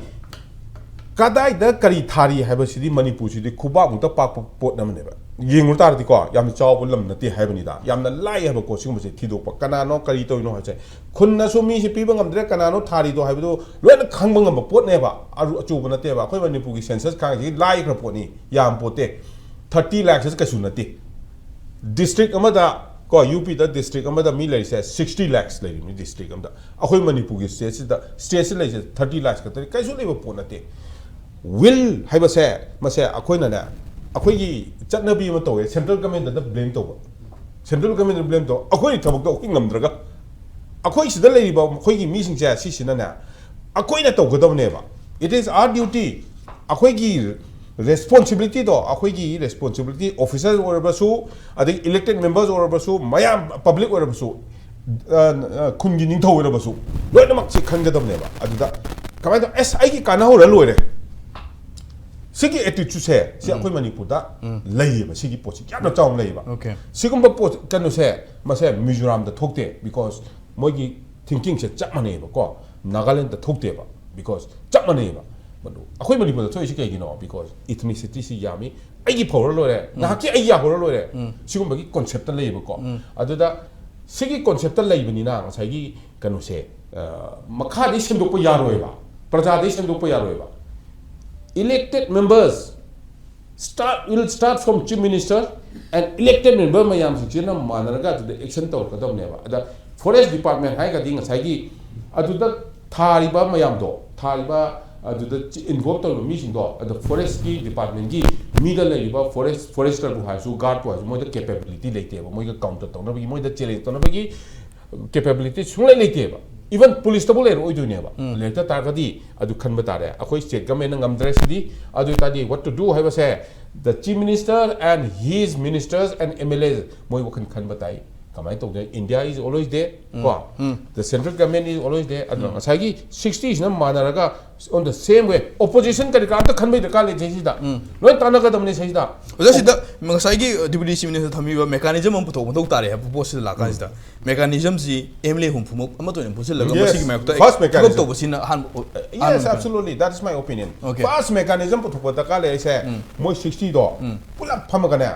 ꯀꯗꯥꯏꯗ ꯀꯔꯤ ꯊꯥꯔꯤ ꯍꯥꯏꯕꯁꯤꯗꯤ ꯃꯅꯤꯄꯨꯔꯁꯤꯗꯤ ꯈꯨꯕꯥꯛꯃꯨꯛꯇ ꯄꯥꯛꯄ ꯄꯣꯠ ꯑꯃꯅꯦꯕ꯫ ꯌꯦꯡꯉꯨ ꯇꯥꯔꯗꯤꯀꯣ, ꯌꯥꯝꯅ ꯆꯥꯎꯕ ꯂꯝ ꯅꯠꯇꯦ ꯍꯥꯏꯕꯅꯤꯗ꯫ ꯌꯥꯝꯅ ꯂꯥꯏ ꯍꯥꯏꯕꯀꯣ ꯁꯤꯒꯨꯝꯕꯁꯦ ꯊꯤꯗꯣꯛꯄ꯫ ꯀꯅꯥꯅꯣ, ꯀꯔꯤ ꯇꯧꯔꯤꯅꯣ ꯍꯥꯏꯁꯦ꯫ ꯈꯨꯟꯅꯁꯨ ꯃꯤꯁꯦ ꯄꯤꯕ ꯉꯝꯗ꯭ꯔꯦ, ꯀꯅꯥꯅꯣ ꯊꯥꯔꯤꯗꯣ ꯍꯥꯏꯕꯗꯣ ꯂꯣꯏꯅ ꯈꯪꯕ ꯉꯝꯕ ꯄꯣꯠꯅꯦꯕ꯫ ꯑꯔꯨ-, ꯑꯆꯧꯕ ꯅꯠꯇꯦꯕ꯫ ꯑꯩꯈꯣꯏ ꯃꯅꯤꯄꯨꯔꯒꯤ census ꯈꯥꯡꯉꯤꯁꯤ ꯂꯥꯏꯈ꯭ꯔ ꯄꯣꯠꯅꯤ, ꯌꯥꯝ ꯄꯣꯠꯇꯦ꯫ Thirty lakhs ꯀꯩꯁꯨ ꯅꯠꯇꯦ꯫ District ꯑꯃꯗ ꯀꯣ, UPꯗ district ꯑꯃꯗ ꯃꯤ ꯂꯩꯔꯤꯁꯦ sixty lakhs ꯂꯩꯔꯤꯕꯅꯤ district ꯑꯃꯗ꯫ ꯑꯩꯈꯣꯏ ꯃꯅꯤꯄꯨꯔꯒꯤ stateꯁꯤꯗ, stateꯁꯤ ꯂꯩꯔꯤꯁꯦ thirty lakhs ꯈꯛꯇꯅꯤ, ꯀꯩꯁꯨ ꯂꯩꯕ ꯄꯣꯠ ꯅꯠꯇꯦ꯫ Will ꯍꯥꯏꯕꯁꯦ, ꯃꯁꯦ ꯑꯩꯈꯣꯏꯅꯅꯦ, ꯑꯩꯈꯣꯏꯒꯤ ꯆꯠꯅꯕꯤ ꯑꯃ ꯇꯧꯋꯦ, central governmentꯇ blame ꯇꯧꯕ꯫ Central governmentꯇ blame ꯇꯧꯕ, ꯑꯩꯈꯣꯏ ꯊꯕꯛꯇꯣ ꯑꯩꯈꯣꯏ ꯉꯝꯗ꯭ꯔꯒ꯫ ꯑꯩꯈꯣꯏ ꯁꯤꯗ ꯂꯩꯔꯤꯕ ꯑꯩꯈꯣꯏꯒꯤ ꯃꯤꯁꯤꯡꯁꯦ ꯁꯤꯁꯤꯅꯅꯦ, ꯑꯩꯈꯣꯏꯅ ꯇꯧꯒꯗꯕꯅꯦꯕ꯫ It is our duty꯫ ꯑꯩꯈꯣꯏꯒꯤ responsibilityꯗꯣ, ꯑꯩꯈꯣꯏꯒꯤ responsibility, officers ꯑꯣꯏꯔꯕꯁꯨ, ꯑꯗꯒꯤ elected members ꯑꯣꯏꯔꯕꯁꯨ, ꯃꯌꯥꯝ public ꯑꯣꯏꯔꯕꯁꯨ, ꯑ, ꯑ, ꯈꯨꯟꯒꯤ ꯅꯤꯡꯊꯧ ꯑꯣꯏꯔꯕꯁꯨ, ꯂꯣꯏꯅꯃꯛꯁꯤ ꯈꯟꯒꯗꯕꯅꯦꯕ꯫ ꯑꯗꯨꯗ ꯀꯃꯥꯏꯅ ꯇꯧ-, "ꯑꯁ, ꯑꯩꯒꯤ ꯀꯥꯟꯅꯍꯧꯔ ꯂꯣꯏꯔꯦ"꯫ ꯁꯤꯒꯤ attitudeꯁꯦ, ꯁꯤ ꯑꯩꯈꯣꯏ ꯃꯅꯤꯄꯨꯔꯗ ꯂꯩꯌꯦꯕ, ꯁꯤꯒꯤ ꯄꯣꯠꯁꯤ ꯌꯥꯝꯅ ꯆꯥꯎꯅ ꯂꯩꯌꯦꯕ꯫ Okay. ꯁꯤꯒꯨꯝꯕ ꯄꯣꯠ, ꯀꯩꯅꯣꯁꯦ, ꯃꯁꯦ ꯃꯤꯖꯣꯔꯥꯝꯗ ꯊꯣꯛꯇꯦ, because ꯃꯣꯏꯒꯤ thinkingꯁꯦ ꯆꯞ ꯃꯥꯟꯅꯩꯌꯦꯕꯀꯣ꯫ ꯅꯥꯒꯥꯂꯦꯟꯗ ꯊꯣꯛꯇꯦꯕ, because ꯆꯞ ꯃꯥꯟꯅꯩꯌꯦꯕ꯫ ꯑꯩꯈꯣꯏ ꯃꯅꯤꯄꯨꯔꯗ ꯊꯣꯛꯏꯁꯤ ꯀꯩꯒꯤꯅꯣ? Because ethnicity ꯁꯤ ꯌꯥꯝꯃꯤ, ꯑꯩꯒꯤ ꯐꯧꯔ ꯂꯣꯏꯔꯦ, ꯅꯍꯥꯛꯀꯤ ꯑꯩ ꯌꯥꯍꯧꯔ ꯂꯣꯏꯔꯦ꯫ ꯁꯤꯒꯨꯝꯕꯒꯤ concept ꯇ ꯂꯩꯌꯦꯕꯀꯣ꯫ ꯑꯗꯨꯗ ꯁꯤꯒꯤ concept ꯇ ꯂꯩꯕꯅꯤꯅ ꯉꯁꯥꯏꯒꯤ ꯀꯩꯅꯣꯁꯦ, ꯑ, ꯃꯈꯥꯗꯩ ꯁꯦꯝꯗꯣꯛꯄ ꯌꯥꯔꯣꯏꯕ, ꯄ꯭ꯔꯖꯥꯗꯩ ꯁꯦꯝꯗꯣꯛꯄ ꯌꯥꯔꯣꯏꯕ꯫ Elected members start, will start from chief minister and elected member ꯃꯌꯥꯝꯁꯤꯡꯁꯤꯅ ꯃꯥꯟꯅꯔꯒ ꯑꯗꯨꯗ action ꯇꯧꯔꯛꯀꯗꯕꯅꯦꯕ꯫ ꯑꯗ forest department ꯍꯥꯏꯔꯒꯗꯤ ꯉꯁꯥꯏꯒꯤ ꯑꯗꯨꯗ ꯊꯥꯔꯤꯕ ꯃꯌꯥꯝꯗꯣ, ꯊꯥꯔꯤꯕ ꯑꯗꯨꯗ involve ꯇꯧꯔꯤꯕ ꯃꯤꯁꯤꯡꯗꯣ, ꯑꯗ forest ꯀꯤ department ꯀꯤ ꯃꯤꯗ ꯂꯩꯔꯤꯕ forest, forester ꯕꯨ ꯍꯥꯏꯔꯁꯨ, guard ꯄꯨ ꯍꯥꯏꯔꯁꯨ, ꯃꯣꯏꯗ capability ꯂꯩꯇꯦꯕ, ꯃꯣꯏꯒ counter ꯇꯧꯅꯕꯒꯤ, ꯃꯣꯏꯗ challenge ꯇꯧꯅꯕꯒꯤ capability ꯁꯨꯡꯂꯩ ꯂꯩꯇꯦꯕ꯫ Even police ꯇꯕꯨ ꯂꯩꯔꯛꯑꯣꯏꯗꯣꯏꯅꯦꯕ꯫ ꯂꯩꯔꯛꯇ ꯇꯥꯔꯒꯗꯤ ꯑꯗꯨ ꯈꯟꯕ ꯇꯥꯔꯦ꯫ ꯑꯩꯈꯣꯏ state government ꯅ ꯉꯝꯗ꯭ꯔꯦ ꯁꯤꯗꯤ꯫ ꯑꯗꯨ ꯑꯣꯏꯇꯥꯔꯗꯤ what to do ꯍꯥꯏꯕꯁꯦ, the chief minister and his ministers and M L As ꯃꯣꯏ ꯋꯥꯈꯜ ꯈꯟꯕ ꯇꯥꯏ꯫ ꯀꯃꯥꯏꯅ ꯇꯧꯗꯣꯏꯅꯣ? India is always there, ꯀꯣ? The central government is always there꯫ ꯑꯗꯨꯅ ꯉꯁꯥꯏꯒꯤ sixty ꯁꯤꯅ ꯃꯥꯟꯅꯔꯒ on the same way, opposition ꯀꯔꯤ ꯀꯔꯥ ꯑꯝꯇ ꯈꯟꯕꯩ ꯗꯔꯀꯥꯔ ꯂꯩꯇꯦ ꯁꯤꯗ꯫ ꯂꯣꯏ ꯇꯥꯟꯅꯒꯗꯕꯅꯤ ꯁꯤꯗ꯫ ꯑꯣꯖꯥ, ꯁꯤꯗ ꯉꯁꯥꯏꯒꯤ deputy chief minister ꯊꯝꯃꯤꯕ mechanism ꯑꯃ ꯄꯨꯊꯣꯛꯄ ꯃꯊꯧ ꯇꯥꯔꯦ ꯍꯥꯏꯕ ꯄꯣꯠꯁꯤꯗ ꯂꯥꯛꯀꯥꯟꯁꯤꯗ, mechanism ꯁꯤ M L A ꯍꯨꯝꯐꯨꯃꯨꯛ ꯑꯃꯠꯇ ꯑꯣꯏꯅ ꯄꯨꯟꯁꯤꯜꯂꯒ Yes, ꯃꯁꯤꯒꯤ ꯃꯥꯌꯣꯛꯇ first ꯊꯕꯛ mechanism꯫ ꯇꯧꯕꯁꯤꯅ ꯑꯍꯥꯟꯕ ꯑꯣꯏ-, ꯑꯍꯥꯟꯕ Yes, ꯑꯣꯏꯅ absolutely, that is my opinion꯫ Okay꯫ First mechanism ꯄꯨꯊꯣꯛꯄ ꯗꯔꯀꯥꯔ ꯂꯩ ꯍꯥꯏꯁꯦ, ꯃꯣꯏ sixty ꯗꯣ ꯄꯨꯂꯞ ꯐꯝꯃꯒꯅꯦ,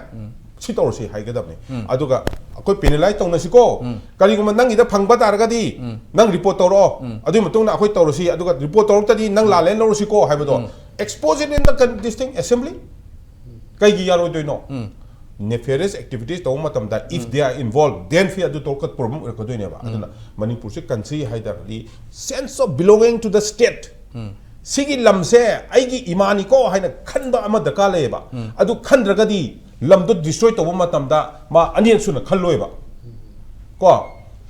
ꯁꯤ ꯇꯧꯔꯁꯤ ꯍꯥꯏꯒꯗꯕꯅꯤ꯫ ꯑꯗꯨꯒ ꯑꯩꯈꯣꯏ penalize ꯇꯧꯅꯁꯤꯀꯣ꯫ ꯀꯔꯤꯒꯨꯝꯕ ꯅꯪꯒꯤꯗ ꯐꯪꯕ ꯇꯥꯔꯒꯗꯤ ꯅꯪ report ꯇꯧꯔꯛꯑꯣ꯫ ꯑꯗꯨꯒꯤ ꯃꯇꯨꯡꯗ ꯑꯩꯈꯣꯏ ꯇꯧꯔꯁꯤ, ꯑꯗꯨꯒ report ꯇꯧꯔꯛꯇꯗꯤ ꯅꯪ ꯂꯥꯜꯂꯦꯅ ꯂꯧꯔꯁꯤꯀꯣ ꯍꯥꯏꯕꯗꯣ꯫ Expose it in the con-, this thing, assembly꯫ ꯀꯩꯒꯤ ꯌꯥꯔꯣꯏꯗꯣꯏꯅꯣ? Nefarious activities ꯇꯧꯕ ꯃꯇꯝꯗ, if they are involved, then ꯐꯤ ꯑꯗꯨ ꯇꯧꯔꯒ problem ꯑꯣꯏꯔꯛꯀꯗꯣꯏꯅꯦꯕ꯫ ꯑꯗꯨꯅ ꯃꯅꯤꯄꯨꯔꯁꯦ country ꯍꯥꯏ ꯇꯥꯔꯒꯗꯤ sense of belonging to the state, ꯁꯤꯒꯤ ꯂꯝꯁꯦ ꯑꯩꯒꯤ ꯏꯃꯥꯅꯤꯀꯣ ꯍꯥꯏꯅ ꯈꯟꯕ ꯑꯃ ꯗꯔꯀꯥꯔ ꯂꯩꯌꯦꯕ꯫ ꯑꯗꯨ ꯈꯟꯗ꯭ꯔꯒꯗꯤ ꯂꯝꯗꯣ destroy ꯇꯧꯕ ꯃꯇꯝꯗ ꯃꯥ ꯑꯅꯤꯔꯛ ꯁꯨꯅ ꯈꯜꯂꯣꯏꯕ꯫ ꯀꯣ?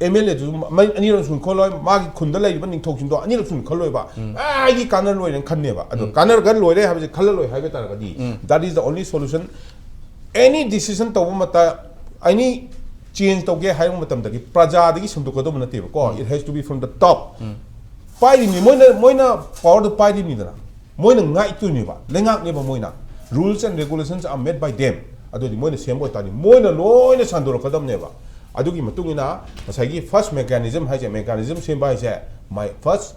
M L A ꯗꯨꯁꯨ ꯃ-, ꯑꯅꯤꯔꯛ ꯁꯨꯅ ꯈꯜꯂꯣꯏ, ꯃꯥꯒꯤ ꯈꯨꯟꯗ ꯂꯩꯔꯤꯕ ꯅꯤꯡꯊꯧꯁꯤꯡꯗꯣ ꯑꯅꯤꯔꯛ ꯁꯨꯅ ꯈꯜꯂꯣꯏꯕ꯫ "ꯑꯥ, ꯑꯩꯒꯤ ꯀꯥꯟꯅꯔꯣꯏꯅ" ꯈꯟꯅꯦꯕ꯫ ꯑꯗꯣ ꯀꯥꯟꯅꯔꯒ ꯂꯣꯏꯔꯦ ꯍꯥꯏꯕꯁꯦ ꯈꯜꯂ ꯂꯣꯏ ꯍꯥꯏꯕ ꯇꯥꯔꯒꯗꯤ, that is the only solution꯫ Any decision ꯇꯧꯕ ꯃꯇꯝ, any change ꯇꯧꯒꯦ ꯍꯥꯏꯕ ꯃꯇꯝꯗꯒꯤ ꯄ꯭ꯔꯖꯥꯗꯒꯤ ꯁꯦꯝꯗꯣꯛꯀꯗꯧꯕ ꯅꯠꯇꯦꯕꯀꯣ꯫ It has to be from the top꯫ ꯄꯥꯏꯔꯤꯅꯤ, ꯃꯣꯏꯅ, ꯃꯣꯏꯅ power ꯗꯣ ꯄꯥꯏꯔꯤꯅꯤꯗꯅ, ꯃꯣꯏꯅ ꯉꯥꯛꯇꯣꯏꯅꯦꯕ, ꯂꯩꯉꯥꯛꯅꯦꯕ ꯃꯣꯏꯅ꯫ Rules and regulations are made by them꯫ ꯑꯗꯨꯗꯤ ꯃꯣꯏꯅ ꯁꯦꯝꯕ ꯑꯣꯏꯇꯥꯔꯗꯤ ꯃꯣꯏꯅ ꯂꯣꯏꯅ ꯁꯟꯗꯣꯔꯛꯀꯗꯕꯅꯦꯕ꯫ ꯑꯗꯨꯒꯤ ꯃꯇꯨꯡ ꯏꯟꯅ ꯉꯁꯥꯏꯒꯤ first mechanism ꯍꯥꯏꯁꯦ, mechanism ꯁꯦꯝꯕ ꯍꯥꯏꯁꯦ, my first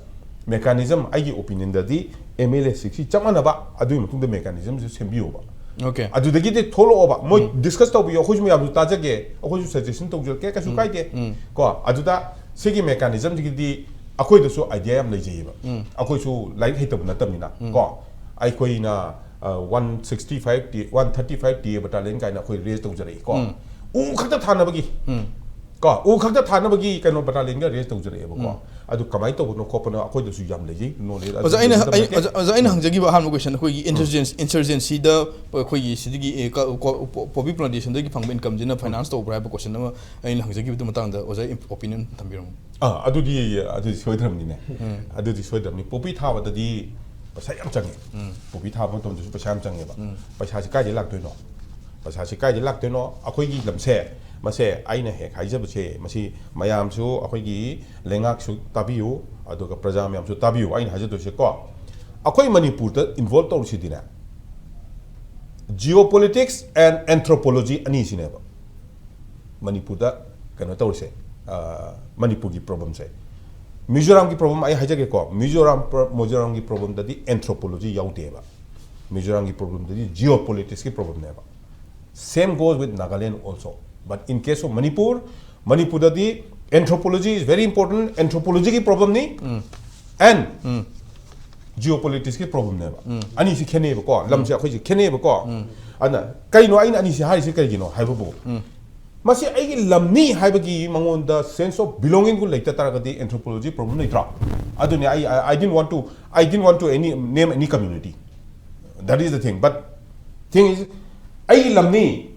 Mechanism, ꯑꯩꯒꯤ opinion ꯗꯗꯤ, M L A six ꯁꯤ ꯆꯞ ꯃꯥꯟꯅꯕ, ꯑꯗꯨꯒꯤ ꯃꯇꯨꯡꯗ mechanism ꯁꯦ ꯁꯦꯝꯕꯤꯌꯣꯕ꯫ Okay. ꯑꯗꯨꯗꯒꯤꯗꯤ ꯊꯣꯛꯂꯛꯑꯣꯕ, ꯃꯣꯏ discuss ꯇꯧꯕꯤꯌꯣ, ꯑꯩꯈꯣꯏꯁꯨ ꯃꯌꯥꯝꯁꯨ ꯇꯥꯖꯒꯦ, ꯑꯩꯈꯣꯏꯁꯨ suggestion ꯇꯧꯖꯔꯛꯀꯦ, ꯀꯩꯁꯨ ꯀꯥꯏꯗꯦ꯫ ꯀꯣ, ꯑꯗꯨꯗ ꯁꯤꯒꯤ mechanism ꯁꯤꯒꯤꯗꯤ ꯑꯩꯈꯣꯏꯗꯁꯨ idea ꯌꯥꯝ ꯂꯩꯖꯩꯌꯦꯕ꯫ ꯑꯩꯈꯣꯏꯁꯨ ꯂꯥꯏꯔꯤꯛ ꯍꯩꯇꯕ ꯅꯠꯇꯕꯅꯤꯅ꯫ ꯀꯣ, ꯑꯩꯈꯣꯏꯅ, ꯑ, one sixty five T, one thirty five T A battalion ꯀꯥꯏꯅ ꯑꯩꯈꯣꯏ raise ꯇꯧꯖꯔꯛꯏ꯫ ꯀꯣ, ꯎ ꯈꯛꯇ ꯊꯥꯅꯕꯒꯤ꯫ ꯀꯣ, ꯎ ꯈꯛꯇ ꯊꯥꯅꯕꯒꯤ ꯀꯩꯅꯣ battalion ꯒ raise ꯇꯧꯖꯔꯛꯑꯦꯕꯀꯣ꯫ ꯑꯗꯨ ꯀꯃꯥꯏꯅ ꯇꯧꯕꯅꯣ ꯈꯣꯠꯄꯅꯣ ꯑꯩꯈꯣꯏꯗꯁꯨ ꯌꯥꯝ ꯂꯩꯖꯩ knowledge꯫ ꯑꯗꯨ ꯑꯣꯖꯥ, ꯑꯩꯅ ꯂꯩꯖꯗꯕ ꯑꯩ- ꯅꯠꯇꯦ꯫ ꯑꯣꯖꯥ, ꯑꯣꯖꯥ, ꯑꯩꯅ ꯍꯪꯖꯈꯤꯕ ꯑꯍꯥꯟꯕ question, ꯑꯩꯈꯣꯏꯒꯤ insurgency, insurgency ꯗ ꯑꯩꯈꯣꯏꯒꯤ ꯁꯤꯗꯒꯤ, ꯑꯦ, ꯀ- ꯀꯣ- ꯄꯣ- poppy plantation ꯗꯒꯤ ꯐꯪꯕ income ꯁꯤꯅ finance ꯇꯧꯕ꯭ꯔꯥ ꯍꯥꯏꯕ question ꯑꯃ ꯑꯩꯅ ꯍꯪꯖꯈꯤꯕꯗꯨ ꯃꯇꯥꯡꯗ ꯑꯣꯖꯥ opinion ꯊꯝꯕꯤꯔꯝꯃꯨ꯫ ꯑꯥ, ꯑꯗꯨꯗꯤ, ꯑꯗꯨꯗꯤ ꯁꯣꯏꯗ꯭ꯔꯕꯅꯤꯅꯦ꯫ ꯑꯗꯨꯗꯤ ꯁꯣꯏꯗ꯭ꯔꯕꯅꯤ꯫ Poppy ꯊꯥꯕꯗꯗꯤ ꯄꯩꯁꯥ ꯌꯥꯝ ꯆꯪꯉꯦ꯫ Poppy ꯊꯥꯕ ꯃꯇꯝꯗꯁꯨ ꯄꯩꯁꯥ ꯌꯥꯝ ꯆꯪꯉꯦꯕ꯫ ꯄꯩꯁꯥꯁꯤ ꯀꯥꯏꯗꯩ ꯂꯥꯛꯇꯣꯏꯅꯣ? ꯄꯩꯁꯥꯁꯤ ꯀꯥꯏꯗꯩ ꯂꯥꯛꯇꯣꯏꯅꯣ? ꯑꯩꯈꯣꯏꯒꯤ ꯂꯝꯁꯦ, ꯃꯁꯦ ꯑꯩꯅ ꯍꯦꯛ ꯍꯥꯏꯖꯕꯁꯦ, ꯃꯁꯤ ꯃꯌꯥꯝꯁꯨ, ꯑꯩꯈꯣꯏꯒꯤ ꯂꯩꯉꯥꯛꯁꯨ ꯇꯥꯕꯤꯌꯨ, ꯑꯗꯨꯒ ꯄ꯭ꯔꯖꯥ ꯃꯌꯥꯝꯁꯨ ꯇꯥꯕꯤꯌꯨ꯫ ꯑꯩꯅ ꯍꯥꯏꯖꯗꯣꯏꯁꯦꯀꯣ, ꯑꯩꯈꯣꯏ ꯃꯅꯤꯄꯨꯔꯗ involve ꯇꯧꯔꯤꯁꯤꯗꯤꯅꯦ, geopolitics and anthropology ꯑꯅꯤꯁꯤꯅꯦꯕ꯫ ꯃꯅꯤꯄꯨꯔꯗ ꯀꯩꯅꯣ ꯇꯧꯔꯤꯁꯦ, ꯑ, ꯃꯅꯤꯄꯨꯔꯒꯤ problem ꯁꯦ꯫ ꯃꯤꯖꯣꯔꯥꯝꯒꯤ problem ꯑꯩ ꯍꯥꯏꯖꯒꯦꯀꯣ, ꯃꯤꯖꯣꯔꯥꯝ ꯄ꯭ꯔ-, ꯃꯤꯖꯣꯔꯥꯝꯒꯤ problem ꯗꯗꯤ anthropology ꯌꯥꯎꯗꯦꯕ꯫ ꯃꯤꯖꯣꯔꯥꯝꯒꯤ problem ꯗꯗꯤ geopolitics ꯀꯤ problem ꯅꯦꯕ꯫ Same goes with Nagaland also. But in case of Manipur, ꯃꯅꯤꯄꯨꯔꯗꯗꯤ anthropology is very important, anthropology ꯒꯤ problem ꯅꯤ, and geopolitics ꯀꯤ problem ꯅꯦꯕ꯫ ꯑꯅꯤꯁꯤ ꯈꯦꯠꯅꯩꯕꯀꯣ, ꯂꯝꯁꯦ ꯑꯩꯈꯣꯏꯁꯦ ꯈꯦꯠꯅꯩꯕꯀꯣ꯫ ꯑꯗꯨꯅ ꯀꯩꯅꯣ ꯑꯩꯅ ꯑꯅꯤꯁꯤ ꯍꯥꯏꯔꯤꯁꯦ ꯀꯩꯒꯤꯅꯣ ꯍꯥꯏꯕꯕꯨ, ꯃꯁꯤ ꯑꯩꯒꯤ ꯂꯝꯅꯤ ꯍꯥꯏꯕꯒꯤ ꯃꯉꯣꯟꯗ sense of belonging ꯗꯨ ꯂꯩꯇ ꯇꯥꯔꯒꯗꯤ anthropology problem ꯂꯩꯇ꯭ꯔꯣ? ꯑꯗꯨꯅꯤ ꯑꯩ, I, I didn't want to, I didn't want to any, name any community. That is the thing. But thing is, ꯑꯩꯒꯤ ꯂꯝꯅꯤ,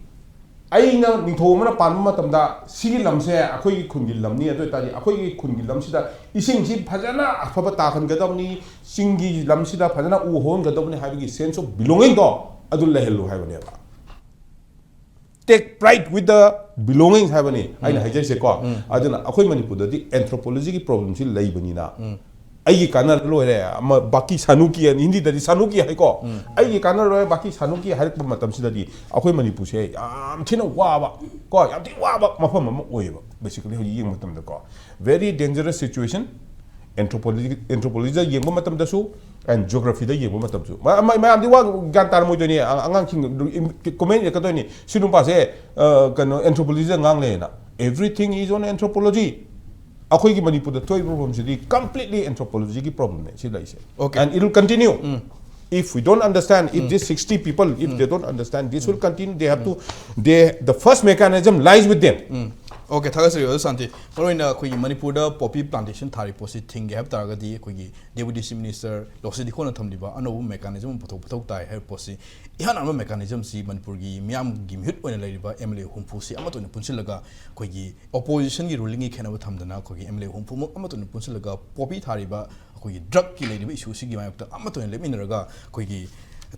ꯑꯩꯅ ꯅꯤꯡꯊꯧ ꯑꯃꯅ ꯄꯥꯟꯕ ꯃꯇꯝꯗ ꯁꯤꯒꯤ ꯂꯝꯁꯦ ꯑꯩꯈꯣꯏꯒꯤ ꯈꯨꯟꯒꯤ ꯂꯝꯅꯤ, ꯑꯗꯨ ꯑꯣꯏꯇꯥꯔꯗꯤ ꯑꯩꯈꯣꯏꯒꯤ ꯈꯨꯟꯒꯤ ꯂꯝꯁꯤꯗ ꯏꯁꯤꯡꯁꯤ ꯐꯖꯅ ꯑꯐꯕ ꯇꯥꯍꯟꯒꯗꯕꯅꯤ, ꯆꯤꯡꯒꯤ ꯂꯝꯁꯤꯗ ꯐꯖꯅ ꯎ ꯍꯧꯍꯟꯒꯗꯕꯅꯤ ꯍꯥꯏꯕꯒꯤ sense of belonging ꯗꯣ ꯑꯗꯨ ꯂꯩꯍꯜꯂꯨ ꯍꯥꯏꯕꯅꯦꯕ꯫ Take pride with the belonging ꯍꯥꯏꯕꯅꯤ ꯑꯩꯅ ꯍꯥꯏꯖꯔꯤꯁꯦꯀꯣ꯫ ꯑꯗꯨꯅ ꯑꯩꯈꯣꯏ ꯃꯅꯤꯄꯨꯔꯗꯗꯤ anthropology ꯒꯤ problem ꯁꯤ ꯂꯩꯕꯅꯤꯅ, ꯑꯩꯒꯤ ꯀꯥꯟꯅꯔ ꯂꯣꯏꯔꯦ, ꯑꯃ ꯕꯥꯀꯤ ꯁꯥꯅꯨꯀꯤ, ꯍꯤꯟꯗꯤꯗꯗꯤ ꯁꯥꯅꯨꯀꯤ ꯍꯥꯏꯀꯣ, ꯑꯩꯒꯤ ꯀꯥꯟꯅꯔ ꯂꯣꯏꯔꯦ, ꯕꯥꯀꯤ ꯁꯥꯅꯨꯀꯤ ꯍꯥꯏꯔꯛꯄ ꯃꯇꯝꯁꯤꯗꯗꯤ ꯑꯩꯈꯣꯏ ꯃꯅꯤꯄꯨꯔꯁꯦ ꯌꯥꯝ ꯊꯤꯅ ꯋꯥꯕ ꯀꯣ, ꯌꯥꯝ ꯊꯤꯅ ꯋꯥꯕ ꯃꯐꯝ ꯑꯃ ꯑꯣꯏꯌꯦꯕ꯫ Basically ꯍꯧꯖꯤꯛ ꯌꯦꯡꯕ ꯃꯇꯝꯗꯀꯣ, very dangerous situation, Anthropology, anthropologyꯗ ꯌꯦꯡꯕ ꯃꯇꯝꯗꯁꯨ and geographyꯗ ꯌꯦꯡꯕ ꯃꯇꯝꯗꯁꯨ ꯃ- ꯃ- ꯃꯌꯥꯝꯗꯤ ꯋꯥ ꯒ꯭ꯌꯥꯟ ꯇꯥꯔꯝꯃꯣꯏꯗꯣꯏꯅꯤ꯫ ꯑ- ꯑꯉꯥꯡꯁꯤꯡ comment ꯏꯔꯛꯀꯗꯣꯏꯅꯤ, "ꯁꯤ ꯅꯨꯄꯥꯁꯦ ꯑ, ꯀꯩꯅꯣ anthropologyꯗ ꯉꯥꯡ ꯂꯩꯌꯦꯅ." Everything is on anthropology. ꯑꯩꯈꯣꯏꯒꯤ ꯃꯅꯤꯄꯨꯔꯗ ꯊꯣꯛꯏꯕ problemꯁꯤꯗꯤ completely anthropologyꯒꯤ problemꯅꯦ ꯁꯤ ꯂꯩꯁꯦ. Okay. And it will continue. If we don't understand, if these sixty people, if they don't understand, this will continue. They have to, they, the first mechanism lies with them. Um. Okay, ꯊꯥꯒꯠꯆꯔꯤ ꯑꯣꯖꯥ ꯁꯥꯟꯇꯤ꯫ ꯃꯔꯨꯑꯣꯏꯅ ꯑꯩꯈꯣꯏꯒꯤ ꯃꯅꯤꯄꯨꯔꯗ poppy plantation ꯊꯥꯔꯤ ꯄꯣꯠꯁꯤ ꯊꯤꯡꯒꯦ ꯍꯥꯏꯕ ꯇꯥꯔꯒꯗꯤ ꯑꯩꯈꯣꯏꯒꯤ Deputy Chief Minister ꯂꯣꯁꯤ ꯗꯤꯈꯣꯅ ꯊꯝꯂꯤꯕ ꯑꯅꯧꯕ mechanism ꯑꯃ ꯄꯨꯊꯣꯛ ꯄꯨꯊꯣꯛ ꯇꯥꯏ ꯍꯥꯏꯕ ꯄꯣꯠꯁꯤ, ꯏꯍꯥꯟ ꯍꯥꯟꯕ mechanismꯁꯤ ꯃꯅꯤꯄꯨꯔꯒꯤ ꯃꯤꯌꯥꯝꯒꯤ ꯃꯤꯍꯨꯠ ꯑꯣꯏꯅ ꯂꯩꯔꯤꯕ M L A ꯍꯨꯝꯐꯨꯁꯤ ꯑꯃꯠꯇ ꯑꯣꯏꯅ ꯄꯨꯟꯁꯤꯜꯂꯒ ꯑꯩꯈꯣꯏꯒꯤ oppositionꯒꯤ rulingꯒꯤ ꯈꯦꯠꯅꯕ ꯊꯝꯗꯅ ꯑꯩꯈꯣꯏꯒꯤ M L A ꯍꯨꯝꯐꯨꯃꯨꯛ ꯑꯃꯠꯇ ꯑꯣꯏꯅ ꯄꯨꯟꯁꯤꯜꯂꯒ poppy ꯊꯥꯔꯤꯕ ꯑꯩꯈꯣꯏꯒꯤ drugꯀꯤ ꯂꯩꯔꯤꯕ issueꯁꯤꯒꯤ ꯃꯥꯌꯣꯛꯇ ꯑꯃꯠꯇ ꯑꯣꯏꯅ ꯂꯦꯞꯃꯤꯟꯅꯔꯒ ꯑꯩꯈꯣꯏꯒꯤ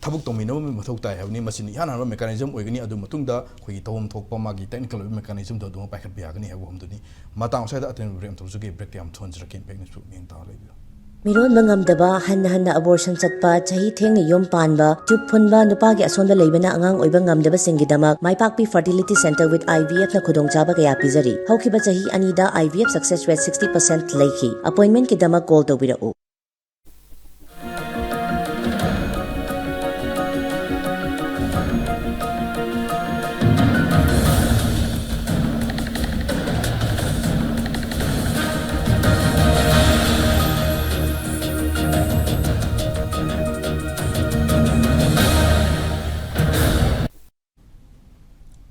ꯊꯕꯛ ꯇꯧꯃꯤꯟꯅꯕ ꯑꯃ ꯃꯊꯧ ꯇꯥꯏ ꯍꯥꯏꯕꯅꯤ꯫ ꯃꯁꯤꯅ ꯏꯍꯥꯟ ꯍꯥꯟꯕ mechanism ꯑꯣꯏꯒꯅꯤ꯫ ꯑꯗꯨ ꯃꯇꯨꯡꯗ ꯑꯩꯈꯣꯏꯒꯤ ꯇꯧꯐꯝ ꯊꯣꯛꯄ ꯃꯥꯒꯤ technical ꯑꯣꯏꯕ mechanismꯗꯣ ꯑꯗꯨꯃꯛ ꯄꯥꯏꯈꯠꯄ ꯌꯥꯒꯅꯤ ꯍꯥꯏꯕ ꯋꯥꯐꯝꯗꯨꯅꯤ꯫ ꯃꯇꯥꯡ ꯑꯁ꯭ꯋꯥꯏꯗ ꯑꯇꯦꯟꯕ break ꯑꯃ ꯊꯝꯖꯒꯦ꯫ Breakꯇ ꯌꯥꯝ ꯊꯨꯍꯟꯖꯔꯛꯀꯦ꯫ Impact Newsꯄꯨ ꯃꯤꯠꯌꯦꯡ ꯇꯥꯔ ꯂꯩꯕꯤꯌꯨ꯫ ꯃꯤꯔꯣꯟꯕ ꯉꯝꯗꯕ, ꯍꯟꯅ ꯍꯟꯅ abortion ꯆꯠꯄ, ꯆꯍꯤ ꯊꯦꯡꯅ ꯌꯨꯝ ꯄꯥꯟꯕ, ꯆꯨꯞ ꯐꯨꯟꯕ, ꯅꯨꯄꯥꯒꯤ ꯑꯁꯣꯟꯕ ꯂꯩꯕꯅ ꯑꯉꯥꯡ ꯑꯣꯏꯕ ꯉꯝꯗꯕꯁꯤꯡꯒꯤꯗꯃꯛ ꯃꯥꯏꯄꯥꯛꯄꯤ Fertility Centre with I V Fꯅ ꯈꯨꯗꯣꯡꯆꯥꯕ ꯀꯌꯥ ꯄꯤꯖꯔꯤ꯫ ꯍꯧꯈꯤꯕ ꯆꯍꯤ ꯑꯅꯤꯗ I V F success rate sixty percent ꯂꯩꯈꯤ꯫ Appointmentꯀꯤꯗꯃꯛ call ꯇꯧꯕꯤꯔꯛꯎ꯫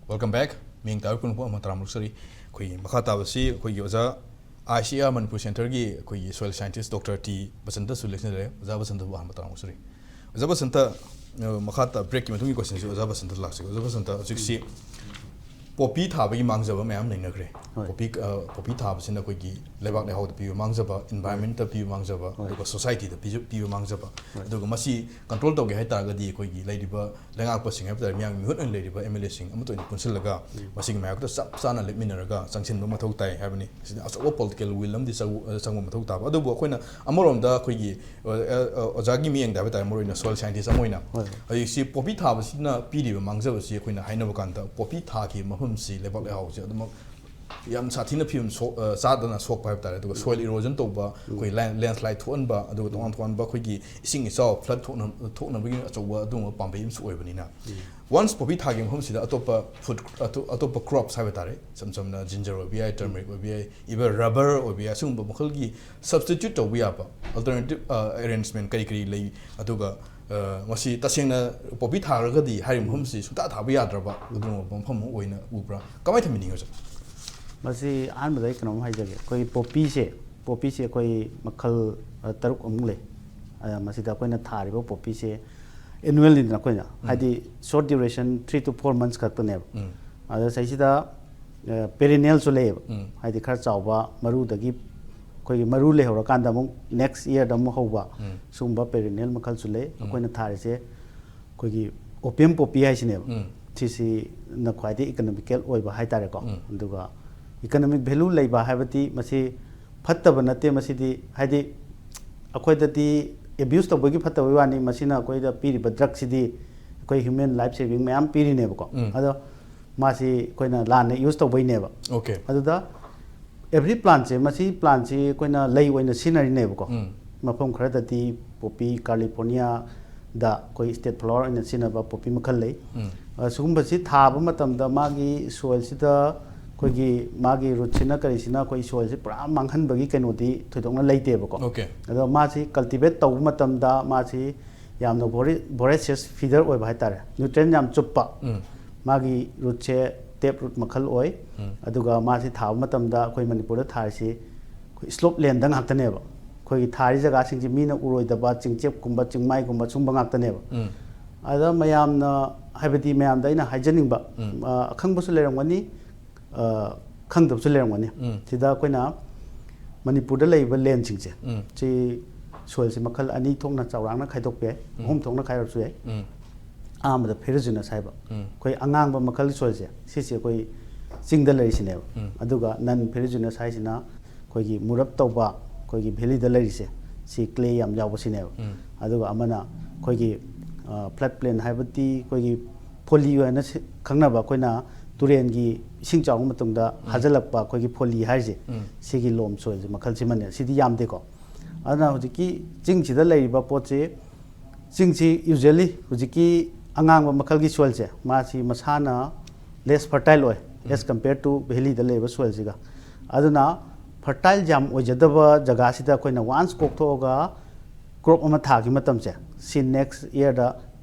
Welcome back. ꯃꯤꯡ ꯇꯥꯕ ꯄꯨꯝꯅꯃꯛꯄꯨ ꯑꯃ ꯇꯔꯥꯃꯔꯛ ꯁꯔꯤ꯫ ꯑꯩꯈꯣꯏꯒꯤ ꯃꯈꯥ ꯇꯥꯕꯁꯤ ꯑꯩꯈꯣꯏꯒꯤ ꯑꯣꯖꯥ I C R ꯃꯅꯤꯄꯨꯔ centreꯒꯤ ꯑꯩꯈꯣꯏꯒꯤ soil scientist Doctor T ꯕꯁꯟꯇꯁꯨ ꯂꯦꯡꯁꯤꯟꯖꯔꯦ꯫ ꯑꯣꯖꯥ ꯕꯁꯟꯇꯕꯨ ꯑꯍꯥꯟꯕ ꯇꯔꯥꯃꯔꯛ ꯁꯔꯤ꯫ ꯑꯣꯖꯥ ꯕꯁꯟꯇ, ꯑ, ꯃꯈꯥ ꯇꯥ breakꯀꯤ ꯃꯇꯨꯡꯒꯤ questionꯁꯤ ꯑꯣꯖꯥ ꯕꯁꯟꯇ ꯂꯥꯛꯆꯒꯦ꯫ ꯑꯣꯖꯥ ꯕꯁꯟꯇ, ꯍꯧꯖꯤꯛꯁꯤ poppy ꯊꯥꯕꯒꯤ ꯃꯥꯡꯖꯕ ꯃꯌꯥꯝ ꯂꯩꯅꯈ꯭ꯔꯦ꯫ ꯍꯣꯏ꯫ Poppy, ꯑ, poppy ꯊꯥꯕꯁꯤꯅ ꯑꯩꯈꯣꯏꯒꯤ ꯂꯩꯕꯥꯛ ꯂꯩꯍꯥꯎꯗ ꯄꯤꯕ ꯃꯥꯡꯖꯕ, environmentꯇ ꯄꯤꯕ ꯃꯥꯡꯖꯕ, ꯍꯣꯏ꯫ ꯑꯗꯨꯒ societyꯗ ꯄꯤꯖ- ꯄꯤꯕ ꯃꯥꯡꯖꯕ꯫ ꯍꯣꯏ꯫ ꯑꯗꯨꯒ ꯃꯁꯤ control ꯇꯧꯒꯦ ꯍꯥꯏ ꯇꯥꯔꯒꯗꯤ ꯑꯩꯈꯣꯏꯒꯤ ꯂꯩꯔꯤꯕ ꯂꯩꯉꯥꯛꯄꯁꯤꯡ ꯍꯥꯏꯕ ꯇꯥꯔꯦ, ꯃꯤꯌꯥꯝꯒꯤ ꯃꯤꯍꯨꯠ ꯑꯣꯏꯅ ꯂꯩꯔꯤꯕ M L Aꯁꯤꯡ ꯑꯃꯠꯇ ꯑꯣꯏꯅ ꯄꯨꯟꯁꯤꯜꯂꯒ ꯃꯁꯤꯒꯤ ꯃꯥꯌꯣꯛꯇ ꯆꯞ ꯆꯥꯅ ꯂꯦꯞꯃꯤꯟꯅꯔꯒ ꯆꯪꯁꯤꯟꯕ ꯃꯊꯧ ꯇꯥꯏ ꯍꯥꯏꯕꯅꯤ꯫ ꯁꯤꯗ ꯑꯆꯧꯕ political will ꯑꯃꯗꯤ ꯆꯪ-, ꯆꯪꯕ ꯃꯊꯧ ꯇꯥꯕ꯫ ꯑꯗꯨꯕꯨ ꯑꯩꯈꯣꯏꯅ ꯑꯃꯔꯣꯝꯗ ꯑꯩꯈꯣꯏꯒꯤ, ꯑ, ꯑ, ꯑꯣꯖꯥꯒꯤ ꯃꯤꯠꯌꯦꯡꯗ ꯍꯥꯏꯕ ꯇꯥꯔꯦ, ꯃꯔꯨꯑꯣꯏꯅ soil scientist ꯑꯃ ꯑꯣꯏꯅ ꯍꯣꯏ꯫ ꯍꯧꯖꯤꯛꯁꯤ poppy ꯊꯥꯕꯁꯤꯅ ꯄꯤꯔꯤꯕ ꯃꯥꯡꯖꯕꯁꯤ ꯑꯩꯈꯣꯏꯅ ꯍꯥꯏꯅꯕ ꯀꯥꯟꯗ poppy ꯊꯥꯈꯤꯕ ꯃꯐꯝꯁꯤ ꯂꯩꯕꯥꯛ ꯂꯩꯍꯥꯎꯁꯤ ꯑꯗꯨꯃꯛ ꯌꯥꯝ ꯁꯥꯊꯤꯅ ꯐꯤꯕꯝ ꯁꯣꯛ- ꯑ, ꯆꯥꯗꯅ ꯁꯣꯛꯄ ꯍꯥꯏꯕ ꯇꯥꯔꯦ, ꯑꯗꯨꯒ soil erosion ꯇꯧꯕ, ꯑꯩꯈꯣꯏ land- landslide ꯊꯣꯛꯍꯟꯕ, ꯑꯗꯨꯒ ꯇꯣꯉꯥꯟ ꯇꯣꯉꯥꯟꯕ ꯑꯩꯈꯣꯏꯒꯤ ꯏꯁꯤꯡ ꯏꯆꯥꯎ, flood ꯊꯣꯛꯅ- ꯊꯣꯛꯅꯕꯒꯤ ꯑꯆꯧꯕ ꯑꯗꯨꯒꯨꯝꯕ ꯄꯥꯝꯕꯩ ꯑꯃꯁꯨ ꯑꯣꯏꯕꯅꯤꯅ, once poppy ꯊꯥꯈꯤꯕ ꯃꯐꯝꯁꯤꯗ ꯑꯇꯣꯞꯄ food ꯑꯇꯣ- ꯑꯇꯣꯞꯄ crops ꯍꯥꯏꯕ ꯇꯥꯔꯦ, ꯏꯁꯝ ꯁꯝꯅ ginger ꯑꯣꯏꯕ ꯌꯥꯏ, turmeric ꯑꯣꯏꯕ ꯌꯥꯏ, even rubber ꯑꯣꯏꯕ ꯌꯥꯏ, ꯑꯁꯤꯒꯨꯝꯕ ꯃꯈꯜꯒꯤ substitute ꯇꯧꯕ ꯌꯥꯕ alternative ꯑ, arrangement ꯀꯔꯤ ꯀꯔꯤ ꯂꯩ? ꯑꯗꯨꯒ ꯑ, ꯃꯁꯤ ꯇꯁꯦꯡꯅ poppy ꯊꯥꯔꯒꯗꯤ ꯍꯥꯏꯔꯤꯕ ꯃꯐꯝꯁꯤ ꯁꯨꯡꯊꯥ ꯊꯥꯕ ꯌꯥꯗ꯭ꯔꯕ ꯑꯗꯨꯒꯨꯝꯕ ꯃꯐꯝ ꯑꯃ ꯑꯣꯏꯅ ꯎꯕ꯭ꯔꯥ? ꯀꯃꯥꯏꯅ ꯊꯝꯕꯤꯅꯤꯡꯉꯤ, ꯑꯣꯖꯥ? ꯃꯁꯤ ꯑꯍꯥꯟꯕꯗ ꯑꯩ ꯀꯩꯅꯣꯝ ꯍꯥꯏꯖꯒꯦ꯫ ꯑꯩꯈꯣꯏ poppyꯁꯦ, poppyꯁꯦ ꯑꯩꯈꯣꯏ ꯃꯈꯜ ꯑ, ꯇꯔꯨꯛ ꯑꯃꯨꯛ ꯂꯩ꯫ ꯑ, ꯃꯁꯤꯗ ꯑꯩꯈꯣꯏꯅ ꯊꯥꯔꯤꯕ poppyꯁꯦ annuallyꯅꯤꯗꯅ ꯑꯩꯈꯣꯏꯅ, ꯍꯥꯏꯗꯤ short duration, three to four months ꯈꯛꯇꯅꯦꯕ꯫ ꯑꯗ ꯁꯤꯗꯩꯁꯤꯗ perennialꯁꯨ ꯂꯩꯌꯦꯕ, ꯍꯥꯏꯗꯤ ꯈꯔ ꯆꯥꯎꯕ, ꯃꯔꯨꯗꯒꯤ ꯑꯩꯈꯣꯏꯒꯤ ꯃꯔꯨ ꯂꯩꯍꯧꯔꯀꯥꯟꯗ ꯑꯃꯨꯛ next yearꯗ ꯑꯃꯨꯛ ꯍꯧꯕ, ꯁꯤꯒꯨꯝꯕ perennial ꯃꯈꯜꯁꯨ ꯂꯩ꯫ ꯑꯩꯈꯣꯏꯅ ꯊꯥꯔꯤꯁꯦ ꯑꯩꯈꯣꯏꯒꯤ opium poppy ꯍꯥꯏꯁꯤꯅꯦꯕ꯫ ꯁꯤꯁꯤꯅ ꯈ꯭ꯋꯥꯏꯗꯒꯤ economical ꯑꯣꯏꯕ ꯍꯥꯏꯇꯥꯔꯦꯀꯣ꯫ ꯑꯗꯨꯒ economic value ꯂꯩꯕ ꯍꯥꯏꯕꯗꯤ ꯃꯁꯤ ꯐꯠꯇꯕ ꯅꯠꯇꯦ, ꯃꯁꯤꯗꯤ ꯍꯥꯏꯗꯤ ꯑꯩꯈꯣꯏꯗꯗꯤ abuse ꯇꯧꯕꯒꯤ ꯐꯠꯇꯕꯒꯤ ꯋꯥꯅꯤ, ꯃꯁꯤꯅ ꯑꯩꯈꯣꯏꯗ ꯄꯤꯔꯤꯕ drugꯁꯤꯗꯤ ꯑꯩꯈꯣꯏ human life saving ꯃꯌꯥꯝ ꯄꯤꯔꯤꯅꯦꯕꯀꯣ꯫ ꯑꯗꯣ ꯃꯥꯁꯤ ꯑꯩꯈꯣꯏꯅ ꯂꯥꯟꯅ use ꯇꯧꯕꯩꯅꯦꯕ꯫ ꯑꯗꯨꯗ every plantꯁꯦ, ꯃꯁꯤ plantꯁꯤ ꯑꯩꯈꯣꯏꯅ ꯂꯩ ꯑꯣꯏꯅ ꯁꯤꯖꯤꯟꯅꯔꯤꯅꯦꯕꯀꯣ꯫ ꯃꯐꯝ ꯈꯔꯗꯗꯤ poppy Californiaꯗ ꯑꯩꯈꯣꯏ state flower ꯑꯣꯏꯅ ꯁꯤꯖꯤꯟꯅꯕ poppy ꯃꯈꯜ ꯂꯩ꯫ ꯑ, ꯁꯤꯒꯨꯝꯕꯁꯤ ꯊꯥꯕ ꯃꯇꯝꯗ ꯃꯥꯒꯤ soilꯁꯤꯗ ꯑꯩꯈꯣꯏꯒꯤ ꯃꯥꯒꯤ rootꯁꯤꯅ ꯀꯔꯤꯁꯤꯅ ꯑꯩꯈꯣꯏ soilꯁꯤ ꯄꯨꯔꯥ ꯃꯥꯡꯍꯟꯕꯒꯤ ꯀꯩꯅꯣꯗꯤ ꯊꯣꯏꯗꯣꯛꯅ ꯂꯩꯇꯦꯕꯀꯣ꯫ ꯑꯗꯣ ꯃꯥꯁꯤ cultivate ꯇꯧꯕ ꯃꯇꯝꯗ ꯃꯥꯁꯤ ꯌꯥꯝꯅ vore- voracious feeder ꯑꯣꯏꯕ ꯍꯥꯏꯇꯥꯔꯦ, nutrient ꯌꯥꯝ ꯆꯨꯞꯄ꯫ ꯃꯥꯒꯤ rootꯁꯦ tap root ꯃꯈꯜ ꯑꯣꯏ꯫ ꯑꯗꯨꯒ ꯃꯥꯁꯤ ꯊꯥꯕ ꯃꯇꯝꯗ ꯑꯩꯈꯣꯏ ꯃꯅꯤꯄꯨꯔꯗ ꯊꯥꯔꯤꯁꯤ ꯑꯩꯈꯣꯏ slope landꯗ ꯉꯥꯛꯇꯅꯦꯕ꯫ ꯑꯩꯈꯣꯏꯒꯤ ꯊꯥꯔꯤ ꯖꯒꯥꯁꯤꯡꯁꯦ ꯃꯤꯅ ꯎꯔꯣꯏꯗꯕ ꯆꯤꯡꯆꯦꯞꯀꯨꯝꯕ, ꯆꯤꯡꯃꯥꯏꯒꯨꯝꯕ, ꯁꯨꯝꯕ ꯉꯥꯛꯇꯅꯦꯕ꯫ ꯑꯗ ꯃꯌꯥꯝꯅ, ꯍꯥꯏꯕꯗꯤ ꯃꯌꯥꯝꯗ ꯑꯩꯅ ꯍꯥꯏꯖꯅꯤꯡꯕ, ꯑ, ꯑꯈꯪꯕꯁꯨ ꯂꯩꯔꯝꯒꯅꯤ, ꯑ, ꯈꯪꯗꯕꯁꯨ ꯂꯩꯔꯝꯒꯅꯤ꯫ ꯁꯤꯗ ꯑꯩꯈꯣꯏꯅ ꯃꯅꯤꯄꯨꯔꯗ ꯂꯩꯔꯤꯕ landꯁꯤꯡꯁꯦ, ꯁꯤ soilꯁꯦ ꯃꯈꯜ ꯑꯅꯤ ꯊꯣꯛꯅ ꯆꯥꯎꯔꯥꯛꯅ ꯈꯥꯏꯗꯣꯛꯄ ꯌꯥꯏ, ꯑꯍꯨꯝ ꯊꯣꯛꯅ ꯈꯥꯏꯗꯣꯛꯄꯁꯨ ꯌꯥꯏ꯫ ꯑꯍꯥꯟꯕꯗ ferruginous ꯍꯥꯏꯕ, ꯑꯩꯈꯣꯏ ꯑꯉꯥꯡꯕ ꯃꯈꯜ soilꯁꯦ, ꯁꯤꯁꯦ ꯑꯩꯈꯣꯏ ꯆꯤꯡꯗ ꯂꯩꯔꯤꯁꯤꯅꯦꯕ꯫ ꯑꯗꯨꯒ non ferruginous ꯍꯥꯏꯁꯤꯅ ꯑꯩꯈꯣꯏꯒꯤ ꯃꯨꯔꯞ ꯇꯧꯕ, ꯑꯩꯈꯣꯏꯒꯤ valleyꯗ ꯂꯩꯔꯤꯁꯦ, ꯁꯤ clay ꯌꯥꯝ ꯌꯥꯎꯕꯁꯤꯅꯦꯕ꯫ ꯑꯗꯨꯒ ꯑꯃꯅ ꯑꯩꯈꯣꯏꯒꯤ, ꯑ, flood plain ꯍꯥꯏꯕꯗꯤ ꯑꯩꯈꯣꯏꯒꯤ ꯐꯣꯂꯤ ꯍꯥꯏꯅ ꯁꯤ- ꯈꯪꯅꯕ, ꯑꯩꯈꯣꯏꯅ ꯇꯨꯔꯦꯟꯒꯤ ꯏꯁꯤꯡ ꯆꯥꯎꯔꯕ ꯃꯇꯨꯡꯗ ꯍꯥꯖꯤꯜꯂꯛꯄ ꯑꯩꯈꯣꯏꯒꯤ ꯐꯣꯂꯤ ꯍꯥꯏꯔꯤꯁꯦ, ꯁꯤꯒꯤ ꯂꯣꯝ ꯁꯣꯏꯜꯁꯦ ꯃꯈꯜꯁꯤꯃꯅꯦ꯫ ꯁꯤꯗꯤ ꯌꯥꯝꯗꯦꯀꯣ꯫ ꯑꯗꯨꯅ ꯍꯧꯖꯤꯛꯀꯤ ꯆꯤꯡꯁꯤꯗ ꯂꯩꯔꯤꯕ ꯄꯣꯠꯁꯤ, ꯆꯤꯡꯁꯤ usually ꯍꯧꯖꯤꯛꯀꯤ ꯑꯉꯥꯡꯕ ꯃꯈꯜꯒꯤ ꯁꯣꯏꯜꯁꯦ, ꯃꯥꯁꯤ ꯃꯁꯥꯅ less fertile ꯑꯣꯏ as compare to valleyꯗ ꯂꯩꯔꯤꯕ ꯁꯣꯏꯜꯁꯤꯒ꯫ ꯑꯗꯨꯅ fertile ꯌꯥꯝ ꯑꯣꯏꯖꯗꯕ ꯖꯒꯥꯁꯤꯗ ꯑꯩꯈꯣꯏꯅ once ꯀꯣꯛꯊꯣꯛꯑꯒ crop ꯑꯃ ꯊꯥꯈꯤ ꯃꯇꯝꯁꯦ, ꯁꯤ next yearꯗ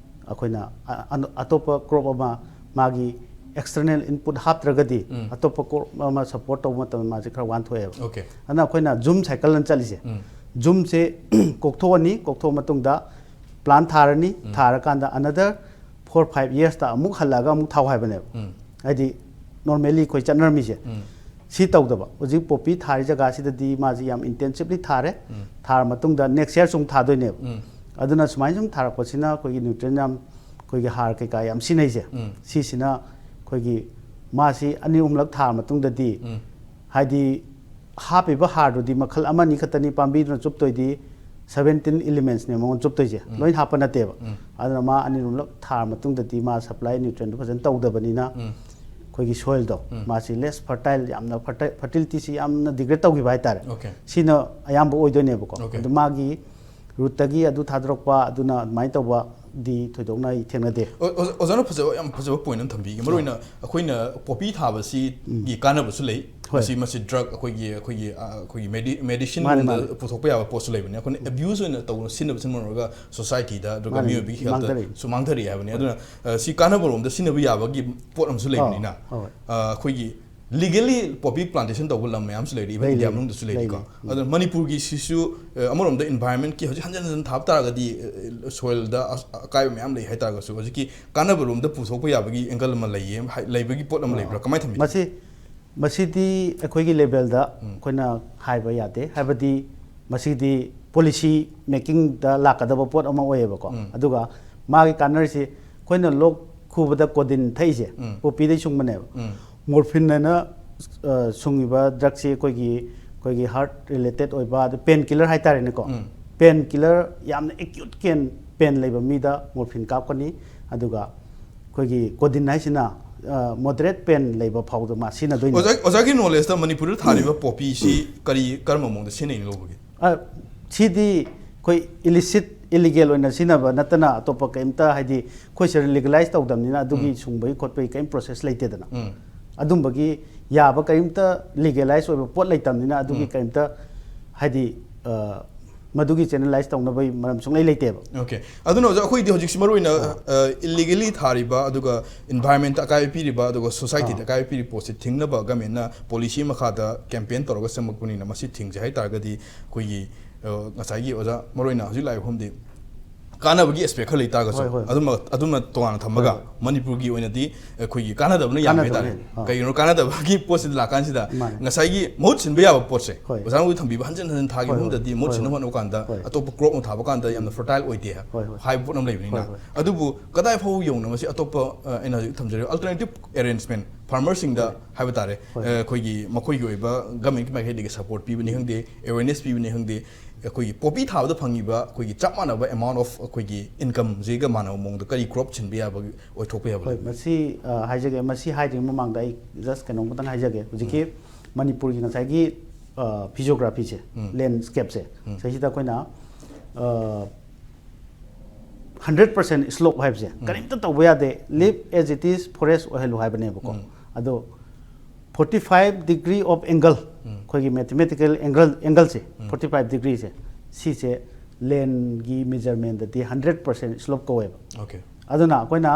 ꯑꯩꯈꯣꯏꯅ ꯑ-, ꯑ-, ꯑꯇꯣꯞꯄ crop ꯑꯃ, ꯃꯥꯒꯤ external input ꯍꯥꯞꯇ꯭ꯔꯒꯗꯤ ꯑꯇꯣꯞꯄ crop ꯑꯃ support ꯇꯧꯕ ꯃꯇꯝꯗ ꯃꯥꯁꯦ ꯈꯔ ꯋꯥꯟꯊꯣꯛꯑꯦꯕ꯫ Okay. ꯑꯗꯨꯅ ꯑꯩꯈꯣꯏꯅ ꯖꯨꯝ ꯁꯥꯏꯀꯜ ꯑꯅ ꯆꯠꯂꯤꯁꯦ, ꯖꯨꯝꯁꯦ ꯀꯣꯛꯊꯣꯛꯑꯅꯤ, ꯀꯣꯛꯊꯣꯛꯑ ꯃꯇꯨꯡꯗ ꯄ꯭ꯂꯥꯟ ꯊꯥꯔꯅꯤ, ꯊꯥꯔꯀꯥꯟꯗ another four five yearsꯇ ꯑꯃꯨꯛ ꯍꯜꯂꯛꯑꯒ ꯑꯃꯨꯛ ꯊꯥꯎ ꯍꯥꯏꯕꯅꯦꯕ꯫ ꯍꯥꯏꯗꯤ normally ꯑꯩꯈꯣꯏ ꯆꯠꯅꯔꯝꯃꯤꯁꯦ꯫ ꯁꯤ ꯇꯧꯗꯕ꯫ ꯍꯧꯖꯤꯛ ꯄꯣꯄꯤ ꯊꯥꯔꯤ ꯖꯒꯥꯁꯤꯗꯗꯤ ꯃꯥꯁꯤ ꯌꯥꯝ intensively ꯊꯥꯔꯦ꯫ ꯊꯥꯔ ꯃꯇꯨꯡꯗ next yearꯁꯨ ꯑꯃꯨꯛ ꯊꯥꯗꯣꯏꯅꯦꯕ꯫ ꯑꯗꯨꯅ ꯁꯨꯃꯥꯏꯅ ꯁꯨꯝ ꯊꯥꯔꯛꯄꯁꯤꯅ ꯑꯩꯈꯣꯏꯒꯤ nutrient ꯌꯥꯝ, ꯑꯩꯈꯣꯏꯒꯤ ꯍꯥꯔ ꯀꯩꯀꯥ ꯌꯥꯝ ꯁꯤꯖꯤꯟꯅꯩꯁꯦ, ꯁꯤꯁꯤꯅ ꯑꯩꯈꯣꯏꯒꯤ ꯃꯥꯁꯤ ꯑꯅꯤ ꯑꯍꯨꯝꯂꯛ ꯊꯥꯔ ꯃꯇꯨꯡꯗꯗꯤ, ꯍꯥꯏꯗꯤ ꯍꯥꯞꯄꯤꯕ ꯍꯥꯔꯗꯨꯗꯤ ꯃꯈꯜ ꯑꯃꯅꯤ ꯈꯛꯇꯅꯤ, ꯄꯥꯝꯕꯤꯗꯨꯅ ꯆꯨꯞꯇꯣꯏꯗꯤ seventeen elementsꯅꯦ ꯃꯉꯣꯟ ꯆꯨꯞꯇꯣꯏꯁꯦ, ꯂꯣꯏ ꯍꯥꯞꯄ ꯅꯠꯇꯦꯕ꯫ ꯑꯗꯨꯅ ꯃꯥ ꯑꯅꯤ ꯑꯍꯨꯝꯂꯛ ꯊꯥꯔ ꯃꯇꯨꯡꯗꯗꯤ ꯃꯥ supply nutrientꯗꯨ ꯐꯖꯅ ꯇꯧꯗꯕꯅꯤꯅ ꯑꯩꯈꯣꯏꯒꯤ soilꯗꯣ ꯃꯥꯁꯤ less fertile, ꯌꯥꯝꯅ fertile, fertilityꯁꯤ ꯌꯥꯝꯅ degrade ꯇꯧꯈꯤꯕ ꯍꯥꯏꯇꯥꯔꯦ꯫ Okay. ꯁꯤꯅ ꯑꯌꯥꯝꯕ ꯑꯣꯏꯗꯣꯏꯅꯦꯕꯀꯣ꯫ Okay. ꯑꯗꯨ ꯃꯥꯒꯤ rootꯇꯒꯤ ꯑꯗꯨ ꯊꯥꯗꯣꯔꯛꯄ, ꯑꯗꯨꯅ ꯑꯗꯨꯃꯥꯏꯅ ꯇꯧꯕꯗꯤ ꯊꯣꯏꯗꯣꯛꯅ ꯑꯩ ꯊꯦꯡꯅꯗꯦ꯫ ꯑꯣ-, ꯑꯣꯖꯥ-, ꯑꯣꯖꯥꯅ ꯐꯖꯕ, ꯌꯥꯝ ꯐꯖꯕ point ꯑꯃ ꯊꯝꯕꯤꯒꯦ꯫ ꯃꯔꯨꯑꯣꯏꯅ ꯑꯩꯈꯣꯏꯅ ꯄꯣꯄꯤ ꯊꯥꯕꯁꯤꯒꯤ ꯀꯥꯟꯅꯕꯁꯨ ꯂꯩ꯫ ꯍꯣꯏ꯫ ꯃꯁꯤ, ꯃꯁꯤ drug, ꯑꯩꯈꯣꯏꯒꯤ, ꯑꯩꯈꯣꯏꯒꯤ, ꯑ, ꯑꯩꯈꯣꯏꯒꯤ medi-, medicine ꯃꯥꯅꯦ, ꯂꯣꯝꯗ ꯃꯥꯅꯦ꯫ ꯄꯨꯊꯣꯛꯄ ꯌꯥꯕ ꯄꯣꯠꯁꯨ ꯂꯩꯕꯅꯤ꯫ ꯑꯩꯈꯣꯏꯅ abuse ꯑꯣꯏꯅ ꯇꯧꯅ ꯁꯤꯖꯤꯟꯅꯕ ꯁꯤꯖꯤꯟꯅꯔꯒ societyꯗ ꯑꯗꯨꯒ ꯃꯥꯅꯦ, ꯃꯤꯑꯣꯏꯕꯒꯤ healthꯇ ꯃꯥꯡꯊꯔꯛꯏ꯫ ꯁꯨ ꯃꯥꯡꯊꯔꯛꯏ ꯍꯥꯏꯕꯅꯤ꯫ ꯑꯗꯨꯅ, ꯑ, ꯁꯤ ꯀꯥꯟꯅꯕꯔꯣꯝꯗ ꯁꯤꯖꯤꯟꯅꯕ ꯌꯥꯕꯒꯤ ꯄꯣꯠ ꯑꯃꯁꯨ ꯂꯩꯕꯅꯤꯅ, ꯍꯣꯏ꯫ ꯑ, ꯑꯩꯈꯣꯏꯒꯤ legally poppy plantation ꯇꯧꯕ ꯂꯝ ꯃꯌꯥꯝꯁꯨ ꯂꯩꯔꯤ, even ꯂꯩ, India ꯂꯩ, ꯃꯅꯨꯡꯗꯁꯨ ꯂꯩ, ꯂꯩꯔꯤꯀꯣ꯫ ꯂꯩ꯫ ꯑꯗꯨꯅ ꯃꯅꯤꯄꯨꯔꯒꯤꯁꯤꯁꯨ, ꯑ, ꯑꯃꯔꯣꯝꯗ environmentꯀꯤ ꯍꯧꯖꯤꯛ ꯍꯟꯖꯤꯟ ꯍꯟꯖꯤꯟ ꯊꯥꯕ ꯇꯥꯔꯒꯗꯤ, ꯑ, soilꯗ ꯑ-, ꯑꯀꯥꯏꯕ ꯃꯌꯥꯝ ꯂꯩ ꯍꯥꯏ ꯇꯥꯔꯒꯁꯨ, ꯍꯧꯖꯤꯛꯀꯤ ꯀꯥꯟꯅꯕꯔꯣꯝꯗ ꯄꯨꯊꯣꯛꯄ ꯌꯥꯕꯒꯤ angle ꯑꯃ ꯂꯩꯌꯦ, ꯍꯥꯏ-, ꯂꯩꯕꯒꯤ ꯄꯣꯠ ꯑꯃ ꯂꯩꯕ꯭ꯔꯥ? ꯀꯃꯥꯏꯅ ꯊꯝꯕꯤꯒꯦ? ꯃꯁꯤ, ꯃꯁꯤꯗꯤ ꯑꯩꯈꯣꯏꯒꯤ levelꯗ ꯑꯩꯈꯣꯏꯅ ꯍꯥꯏꯕ ꯌꯥꯗꯦ, ꯍꯥꯏꯕꯗꯤ ꯃꯁꯤꯗꯤ policy makingꯗ ꯂꯥꯛꯀꯗꯕ ꯄꯣꯠ ꯑꯃ ꯑꯣꯏꯌꯦꯕꯀꯣ꯫ ꯑꯗꯨꯒ ꯃꯥꯒꯤ ꯀꯥꯟꯅꯔꯤꯁꯤ, ꯑꯩꯈꯣꯏꯅ ꯂꯣꯛ ꯈꯨꯕꯗ codeine ꯊꯛꯏꯁꯦ, poppyꯗꯩ ꯁꯨꯡꯕꯅꯦꯕ꯫ Morphine ꯍꯥꯏꯅ, ꯑ, ꯁꯨꯡꯉꯤꯕ drugꯁꯤ ꯑꯩꯈꯣꯏꯒꯤ, ꯑꯩꯈꯣꯏꯒꯤ heart related ꯑꯣꯏꯕ, ꯑꯗꯨ pain killer ꯍꯥꯏꯇꯥꯔꯦꯅꯦꯀꯣ꯫ Pain killer, ꯌꯥꯝꯅ acute pain, pain ꯂꯩꯕ ꯃꯤꯗ morphine ꯀꯥꯞꯀꯅꯤ꯫ ꯑꯗꯨꯒ ꯑꯩꯈꯣꯏꯒꯤ codeine ꯍꯥꯏꯁꯤꯅ ꯃꯣꯗꯔꯦꯠ ꯄꯦꯟ ꯂꯩꯕ ꯐꯥꯎꯗ ꯃꯥ ꯁꯤꯖꯤꯟꯅꯗꯣꯏꯅꯦ꯫ ꯑꯣꯖꯥ ꯑꯣꯖꯥꯒꯤ ꯅꯣꯂꯦꯖꯇ ꯃꯅꯤꯄꯨꯔꯗ ꯊꯥꯔꯤꯕ ꯄꯣꯄꯤꯁꯤ ꯀꯔꯤ ꯀꯔꯝꯕ ꯃꯑꯣꯡꯗ ꯁꯤꯖꯤꯟꯅꯩꯅ ꯂꯧꯕꯒꯦ? ꯑ, ꯁꯤꯗꯤ ꯑꯩꯈꯣꯏ ꯏꯂꯤꯁꯤꯠ ꯏꯂꯤꯒꯦꯜ ꯑꯣꯏꯅ ꯁꯤꯖꯤꯟꯅꯕ ꯅꯠꯇꯅ ꯑꯇꯣꯞꯄ ꯀꯔꯤꯝꯇ, ꯍꯥꯏꯗꯤ ꯑꯩꯈꯣꯏ ꯁꯤꯗ ꯂꯤꯒꯦꯂꯥꯏꯁ ꯇꯧꯗꯕꯅꯤꯅ ꯑꯗꯨꯒꯤ ꯁꯨꯡꯕꯒꯤ ꯈꯣꯠꯄꯒꯤ ꯀꯔꯤꯝ ꯄ꯭ꯔꯣꯁꯦꯁ ꯂꯩꯇꯦꯗꯅ꯫ ꯎꯝ. ꯑꯗꯨꯝꯕꯒꯤ ꯌꯥꯕ ꯀꯔꯤꯝꯇ ꯂꯤꯒꯦꯂꯥꯏꯁ ꯑꯣꯏꯕ ꯄꯣꯠ ꯂꯩꯇꯕꯅꯤꯅ ꯑꯗꯨꯒꯤ ꯀꯔꯤꯝꯇ, ꯍꯥꯏꯗꯤ ꯑ, ꯃꯗꯨꯒꯤ ꯆꯦꯅꯦꯂꯥꯏꯁ ꯇꯧꯅꯕꯒꯤ ꯃꯔꯝ ꯁꯨꯡꯂꯩ ꯂꯩꯇꯦꯕ꯫ ꯑꯣꯀꯦ, ꯑꯗꯨꯅ ꯑꯣꯖꯥ ꯑꯩꯈꯣꯏꯗꯤ ꯍꯧꯖꯤꯛꯁꯤ ꯃꯔꯨꯑꯣꯏꯅ ꯏꯜꯂꯤꯒꯦꯂꯤ ꯊꯥꯔꯤꯕ ꯑꯗꯨꯒ ꯏꯟꯚꯥꯏꯔꯟꯃꯦꯟꯇ ꯑꯀꯥꯏꯕ ꯄꯤꯔꯤꯕ ꯑꯗꯨꯒ ꯁꯣꯁꯥꯏꯇꯤꯗ ꯑꯥ. ꯑꯀꯥꯏꯕ ꯄꯤꯔꯤꯕ ꯄꯣꯠꯁꯤ ꯊꯤꯡꯅꯕ ꯒꯃꯦꯟꯅ ꯄꯣꯂꯤꯁꯤ ꯃꯈꯥꯗ ꯀꯦꯝꯄꯦꯟ ꯇꯧꯔꯒ ꯁꯦꯝꯃꯛꯄꯅꯤꯅ ꯃꯁꯤ ꯊꯤꯡꯁꯦ ꯍꯥꯏ ꯇꯥꯔꯒꯗꯤ ꯑꯩꯈꯣꯏꯒꯤ ꯑ, ꯉꯁꯥꯏꯒꯤ ꯑꯣꯖꯥ ꯃꯔꯨꯑꯣꯏꯅ ꯍꯧꯖꯤꯛ ꯂꯥꯛꯏꯕ ꯃꯐꯝꯗꯤ ꯀꯥꯟꯅꯕꯒꯤ ꯑꯦꯁꯄꯦꯛ ꯈꯔ ꯂꯩ ꯇꯥꯔꯒꯁꯨ ꯍꯣꯏ, ꯍꯣꯏ. ꯑꯗꯨꯃ ꯑꯗꯨꯃ ꯇꯣꯉꯥꯟꯅ ꯊꯝꯃꯒ ꯍꯣꯏ, ꯍꯣꯏ. ꯃꯅꯤꯄꯨꯔꯒꯤ ꯑꯣꯏꯅꯗꯤ ꯑꯩꯈꯣꯏꯒꯤ ꯀꯥꯟꯅꯗꯕꯅ ꯌꯥꯝꯃꯦ ꯍꯥꯏꯇꯥꯔꯦ꯫ ꯀꯥꯟꯅꯗꯕꯅ ꯍꯦꯟꯅ, ꯑꯥ. ꯀꯩꯒꯤꯅꯣ ꯀꯥꯟꯅꯗꯕꯒꯤ ꯄꯣꯠꯁꯤꯗ ꯂꯥꯛꯀꯥꯟꯁꯤꯗ ꯃꯥꯅꯦ. ꯉꯁꯥꯏꯒꯤ ꯃꯍꯨꯠ ꯁꯤꯟꯕ ꯌꯥꯕ ꯄꯣꯠꯁꯦ ꯍꯣꯏ. ꯑꯣꯖꯥꯅ ꯍꯧꯖꯤꯛ ꯊꯝꯕꯤꯕ ꯍꯟꯖꯤꯟ ꯍꯟꯖꯤꯟ ꯊꯥꯒꯤ ꯍꯣꯏ, ꯍꯣꯏ. ꯃꯅꯨꯡꯗꯗꯤ ꯃꯍꯨꯠ ꯍꯣꯏ, ꯁꯤꯟꯅꯕ ꯍꯣꯏ. ꯍꯣꯠꯅꯕ ꯀꯥꯟꯗ ꯍꯣꯏ. ꯑꯇꯣꯞꯄ ꯀ꯭ꯔꯣꯞ ꯑꯃ ꯊꯥꯕ ꯀꯥꯟꯗ ꯌꯥꯝꯅ ꯐꯔꯇꯥꯏꯜ ꯑꯣꯏꯗꯦ ꯍꯥꯏꯕ ꯍꯣꯏ, ꯍꯣꯏ. ꯍꯥꯏꯕ ꯄꯣꯠ ꯑꯃ ꯂꯩꯕꯅꯤꯅ ꯍꯣꯏ, ꯍꯣꯏ. ꯑꯗꯨꯕꯨ ꯀꯗꯥꯏ ꯐꯥꯎ ꯌꯧꯅ ꯃꯁꯤ ꯑꯇꯣꯞꯄ ꯑ, ꯑꯩꯅ ꯍꯧꯖꯤꯛ ꯊꯝꯖꯔꯤꯕ ꯑꯜꯇꯔꯅꯦꯇꯤꯞ ꯑꯦꯔꯦꯟꯖꯃꯦꯟ ꯐꯥꯔꯃꯔꯁꯤꯡꯗ ꯍꯣꯏ. ꯍꯥꯏꯕ ꯇꯥꯔꯦ꯫ ꯍꯣꯏ. ꯑ, ꯑꯩꯈꯣꯏꯒꯤ ꯃꯈꯣꯏꯒꯤ ꯑꯣꯏꯕ ꯒꯃꯦꯟꯒꯤ ꯃꯥꯏꯀꯩꯗꯒꯤ ꯁꯄꯣꯔꯠ ꯄꯤꯕꯅꯤ ꯈꯪꯗꯦ, ꯑꯦꯋꯦꯔꯅꯦꯁ ꯄꯤꯕꯅꯤ ꯈꯪꯗꯦ, ꯑꯩꯈꯣꯏꯒꯤ ꯄꯣꯄꯤ ꯊꯥꯕꯗ ꯐꯪꯉꯤꯕ ꯑꯩꯈꯣꯏꯒꯤ ꯆꯞ ꯃꯥꯟꯅꯕ ꯑꯦꯃꯥꯎꯟ ꯑꯣꯐ ꯑꯩꯈꯣꯏꯒꯤ ꯏꯟꯀꯝꯁꯤꯒ ꯃꯥꯟꯅꯕ ꯃꯑꯣꯡꯗ ꯀꯔꯤ ꯀ꯭ꯔꯣꯞ ꯁꯤꯟꯕ ꯌꯥꯕ ꯑꯣꯏꯊꯣꯛꯄ ꯌꯥꯕ ꯍꯣꯏ, ꯂꯩꯕꯒꯦ? ꯃꯁꯤ ꯑ, ꯍꯥꯏꯖꯒꯦ, ꯃꯁꯤ ꯍꯥꯏꯗ꯭ꯔꯤꯉꯩ ꯃꯃꯥꯡꯗ ꯑꯩ ꯖꯁ ꯀꯩꯅꯣꯝ ꯈꯇꯪ ꯍꯥꯏꯖꯒꯦ꯫ ꯍꯧꯖꯤꯛꯀꯤ ꯃꯅꯤꯄꯨꯔꯒꯤ ꯉꯁꯥꯏꯒꯤ ꯐꯤꯖꯤꯑꯣꯒ꯭ꯔꯥꯐꯤꯁꯦ, ꯎꯝ. ꯂꯦꯟꯁꯀꯦꯞꯁꯦ, ꯎꯝ. ꯁꯤꯁꯤꯗ ꯑꯩꯈꯣꯏꯅ ꯍꯟꯗ꯭ꯔꯦꯠ ꯄꯥꯔꯁꯦꯟ ꯁ꯭ꯂꯣꯞ ꯍꯥꯏꯕꯁꯦ ꯀꯔꯤꯝꯇ ꯇꯧꯕ ꯌꯥꯗꯦ, ꯂꯤꯞ ꯑꯦꯖ ꯏꯠ ꯏꯁ ꯐꯣꯔꯦꯁ ꯑꯣꯏꯍꯜꯂꯨ ꯍꯥꯏꯕꯅꯦꯕꯀꯣ꯫ ꯎꯝ. ꯑꯗꯣ forty five degree of angle, ꯎꯝ. ꯑꯩꯈꯣꯏꯒꯤ ꯃꯦꯊꯃꯦꯇꯤꯀꯦꯜ ꯑꯦꯡꯒꯜ, ꯑꯦꯡꯒꯜꯁꯦ, ꯎꯝ. forty five degreeꯁꯦ, ꯁꯤꯁꯦ ꯂꯦꯟꯒꯤ ꯃꯦꯖꯔꯃꯦꯟꯗꯗꯤ ꯍꯟꯗ꯭ꯔꯦꯠ ꯄꯥꯔꯁꯦꯟ ꯁ꯭ꯂꯣꯞ ꯀꯧꯋꯦꯕ꯫ ꯑꯣꯀꯦ. ꯑꯗꯨꯅ ꯑꯩꯈꯣꯏꯅ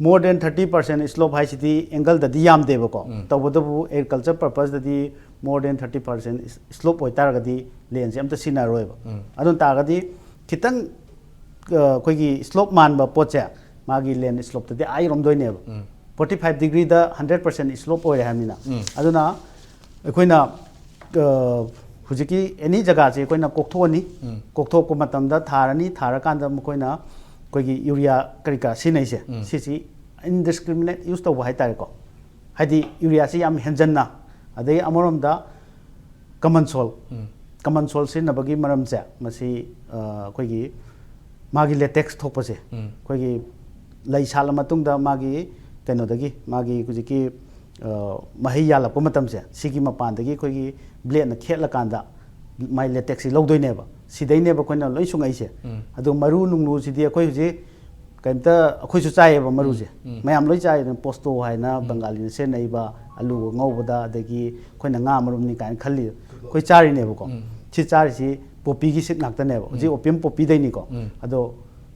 more than thirty percent slope ꯍꯥꯏꯁꯤꯗꯤ ꯑꯦꯡꯒꯜꯗꯗꯤ ꯌꯥꯝꯗꯦꯕꯀꯣ꯫ ꯎꯝ. ꯇꯧꯕꯇꯕꯨ agriculture ꯄꯔꯄꯁꯇꯗꯤ more than thirty percent slope ꯑꯣꯏꯇꯥꯔꯒꯗꯤ ꯂꯦꯟꯁꯦ ꯑꯝꯇ ꯁꯤꯖꯤꯟꯅꯔꯣꯏꯕ꯫ ꯎꯝ. ꯑꯗꯨ ꯑꯣꯏ ꯇꯥꯔꯒꯗꯤ ꯈꯤꯇꯪ ꯑ, ꯑꯩꯈꯣꯏꯒꯤ ꯁ꯭ꯂꯣꯞ ꯃꯥꯟꯕ ꯄꯣꯠꯁꯦ ꯃꯥꯒꯤ ꯂꯦꯟ ꯁ꯭ꯂꯣꯞꯇꯗꯤ ꯑꯥ ꯌꯧꯔꯝꯗꯣꯏꯅꯦꯕ꯫ ꯎꯝ. forty five degreeꯗ hundred percent slope ꯑꯣꯏꯔꯦ ꯍꯥꯏꯕꯅꯤꯅ꯫ ꯎꯝ. ꯑꯗꯨꯅ ꯑꯩꯈꯣꯏꯅ ꯑ, ꯍꯧꯖꯤꯛꯀꯤ ꯑꯦꯅꯤ ꯖꯒꯥꯁꯦ ꯑꯩꯈꯣꯏꯅ ꯀꯣꯛꯊꯣꯛꯑꯅꯤ꯫ ꯎꯝ. ꯀꯣꯛꯊꯣꯛꯄ ꯃꯇꯝꯗ ꯊꯥꯔꯅꯤ, ꯊꯥꯔꯀꯥꯟꯗ ꯃꯈꯣꯏꯅ ꯑꯩꯈꯣꯏꯒꯤ ꯌꯨꯔꯤꯌꯥ ꯀꯔꯤ ꯀꯔꯥ ꯁꯤꯖꯤꯟꯅꯩꯁꯦ, ꯎꯝ. ꯁꯤꯁꯤ ꯏꯟꯗꯤꯁꯀ꯭ꯔꯤꯃꯤꯅꯦꯠ ꯌꯨꯁ ꯇꯧꯕ ꯍꯥꯏꯇꯥꯔꯦꯀꯣ꯫ ꯍꯥꯏꯗꯤ ꯌꯨꯔꯤꯌꯥꯁꯤ ꯌꯥꯝ ꯍꯦꯟꯖꯟꯅ, ꯑꯗꯩ ꯑꯃꯔꯣꯝꯗ ꯀꯃꯟ ꯁꯣꯜ, ꯎꯝ. ꯀꯃꯟ ꯁꯣꯜ ꯁꯤꯖꯤꯟꯅꯕꯒꯤ ꯃꯔꯝꯁꯦ ꯃꯁꯤ ꯑ, ꯑꯩꯈꯣꯏꯒꯤ ꯃꯥꯒꯤ ꯂꯦꯇꯦꯛꯁ ꯊꯣꯛꯄꯁꯦ, ꯎꯝ. ꯑꯩꯈꯣꯏꯒꯤ ꯂꯩ ꯁꯥꯠꯂ ꯃꯇꯨꯡꯗ ꯃꯥꯒꯤ ꯀꯩꯅꯣꯗꯒꯤ ꯃꯥꯒꯤ ꯍꯧꯖꯤꯛꯀꯤ ꯑ, ꯃꯍꯩ ꯌꯥꯜꯂꯛꯄ ꯃꯇꯝꯁꯦ, ꯁꯤꯒꯤ ꯃꯄꯥꯟꯗꯒꯤ ꯑꯩꯈꯣꯏꯒꯤ ꯕ꯭ꯂꯦꯗꯅ ꯈꯦꯠꯂꯀꯥꯟꯗ ꯃꯥꯏ ꯂꯦꯇꯦꯛꯁꯁꯤ ꯂꯧꯗꯣꯏꯅꯦꯕ꯫ ꯁꯤꯗꯩꯅꯦꯕ ꯑꯩꯈꯣꯏꯅ ꯂꯣꯏ ꯁꯨꯡꯉꯛꯏꯁꯦ꯫ ꯑꯗꯣ ꯃꯔꯨ ꯅꯨꯡꯂꯨꯁꯤꯗꯤ ꯑꯩꯈꯣꯏ ꯍꯧꯖꯤꯛ ꯀꯩꯝꯇ, ꯑꯩꯈꯣꯏꯁꯨ ꯆꯥꯏꯌꯦꯕ ꯃꯔꯨꯁꯦ꯫ ꯃꯌꯥꯝ ꯂꯣꯏ ꯆꯥꯏꯗꯅ, ꯄꯣꯁꯇꯣ ꯍꯥꯏꯅ ꯕꯪꯒꯥꯂꯤꯅ ꯁꯤꯖꯤꯟꯅꯩꯕ, ꯑꯂꯨꯒ ꯉꯧꯕꯗ, ꯑꯗꯒꯤ ꯑꯩꯈꯣꯏꯅ ꯉꯥ ꯃꯔꯨꯝꯅꯤ ꯀꯥꯏꯅ ꯈꯜꯂꯤ, ꯑꯩꯈꯣꯏ ꯆꯥꯔꯤꯅꯦꯕꯀꯣ꯫ ꯁꯤ ꯆꯥꯔꯤꯁꯤ ꯄꯣꯄꯤꯒꯤ ꯁꯤꯠ ꯉꯥꯛꯇꯅꯦꯕ꯫ ꯍꯧꯖꯤꯛ ꯑꯣꯄꯤꯌꯝ ꯄꯣꯄꯤꯗꯩꯅꯤꯀꯣ꯫ ꯑꯗꯣ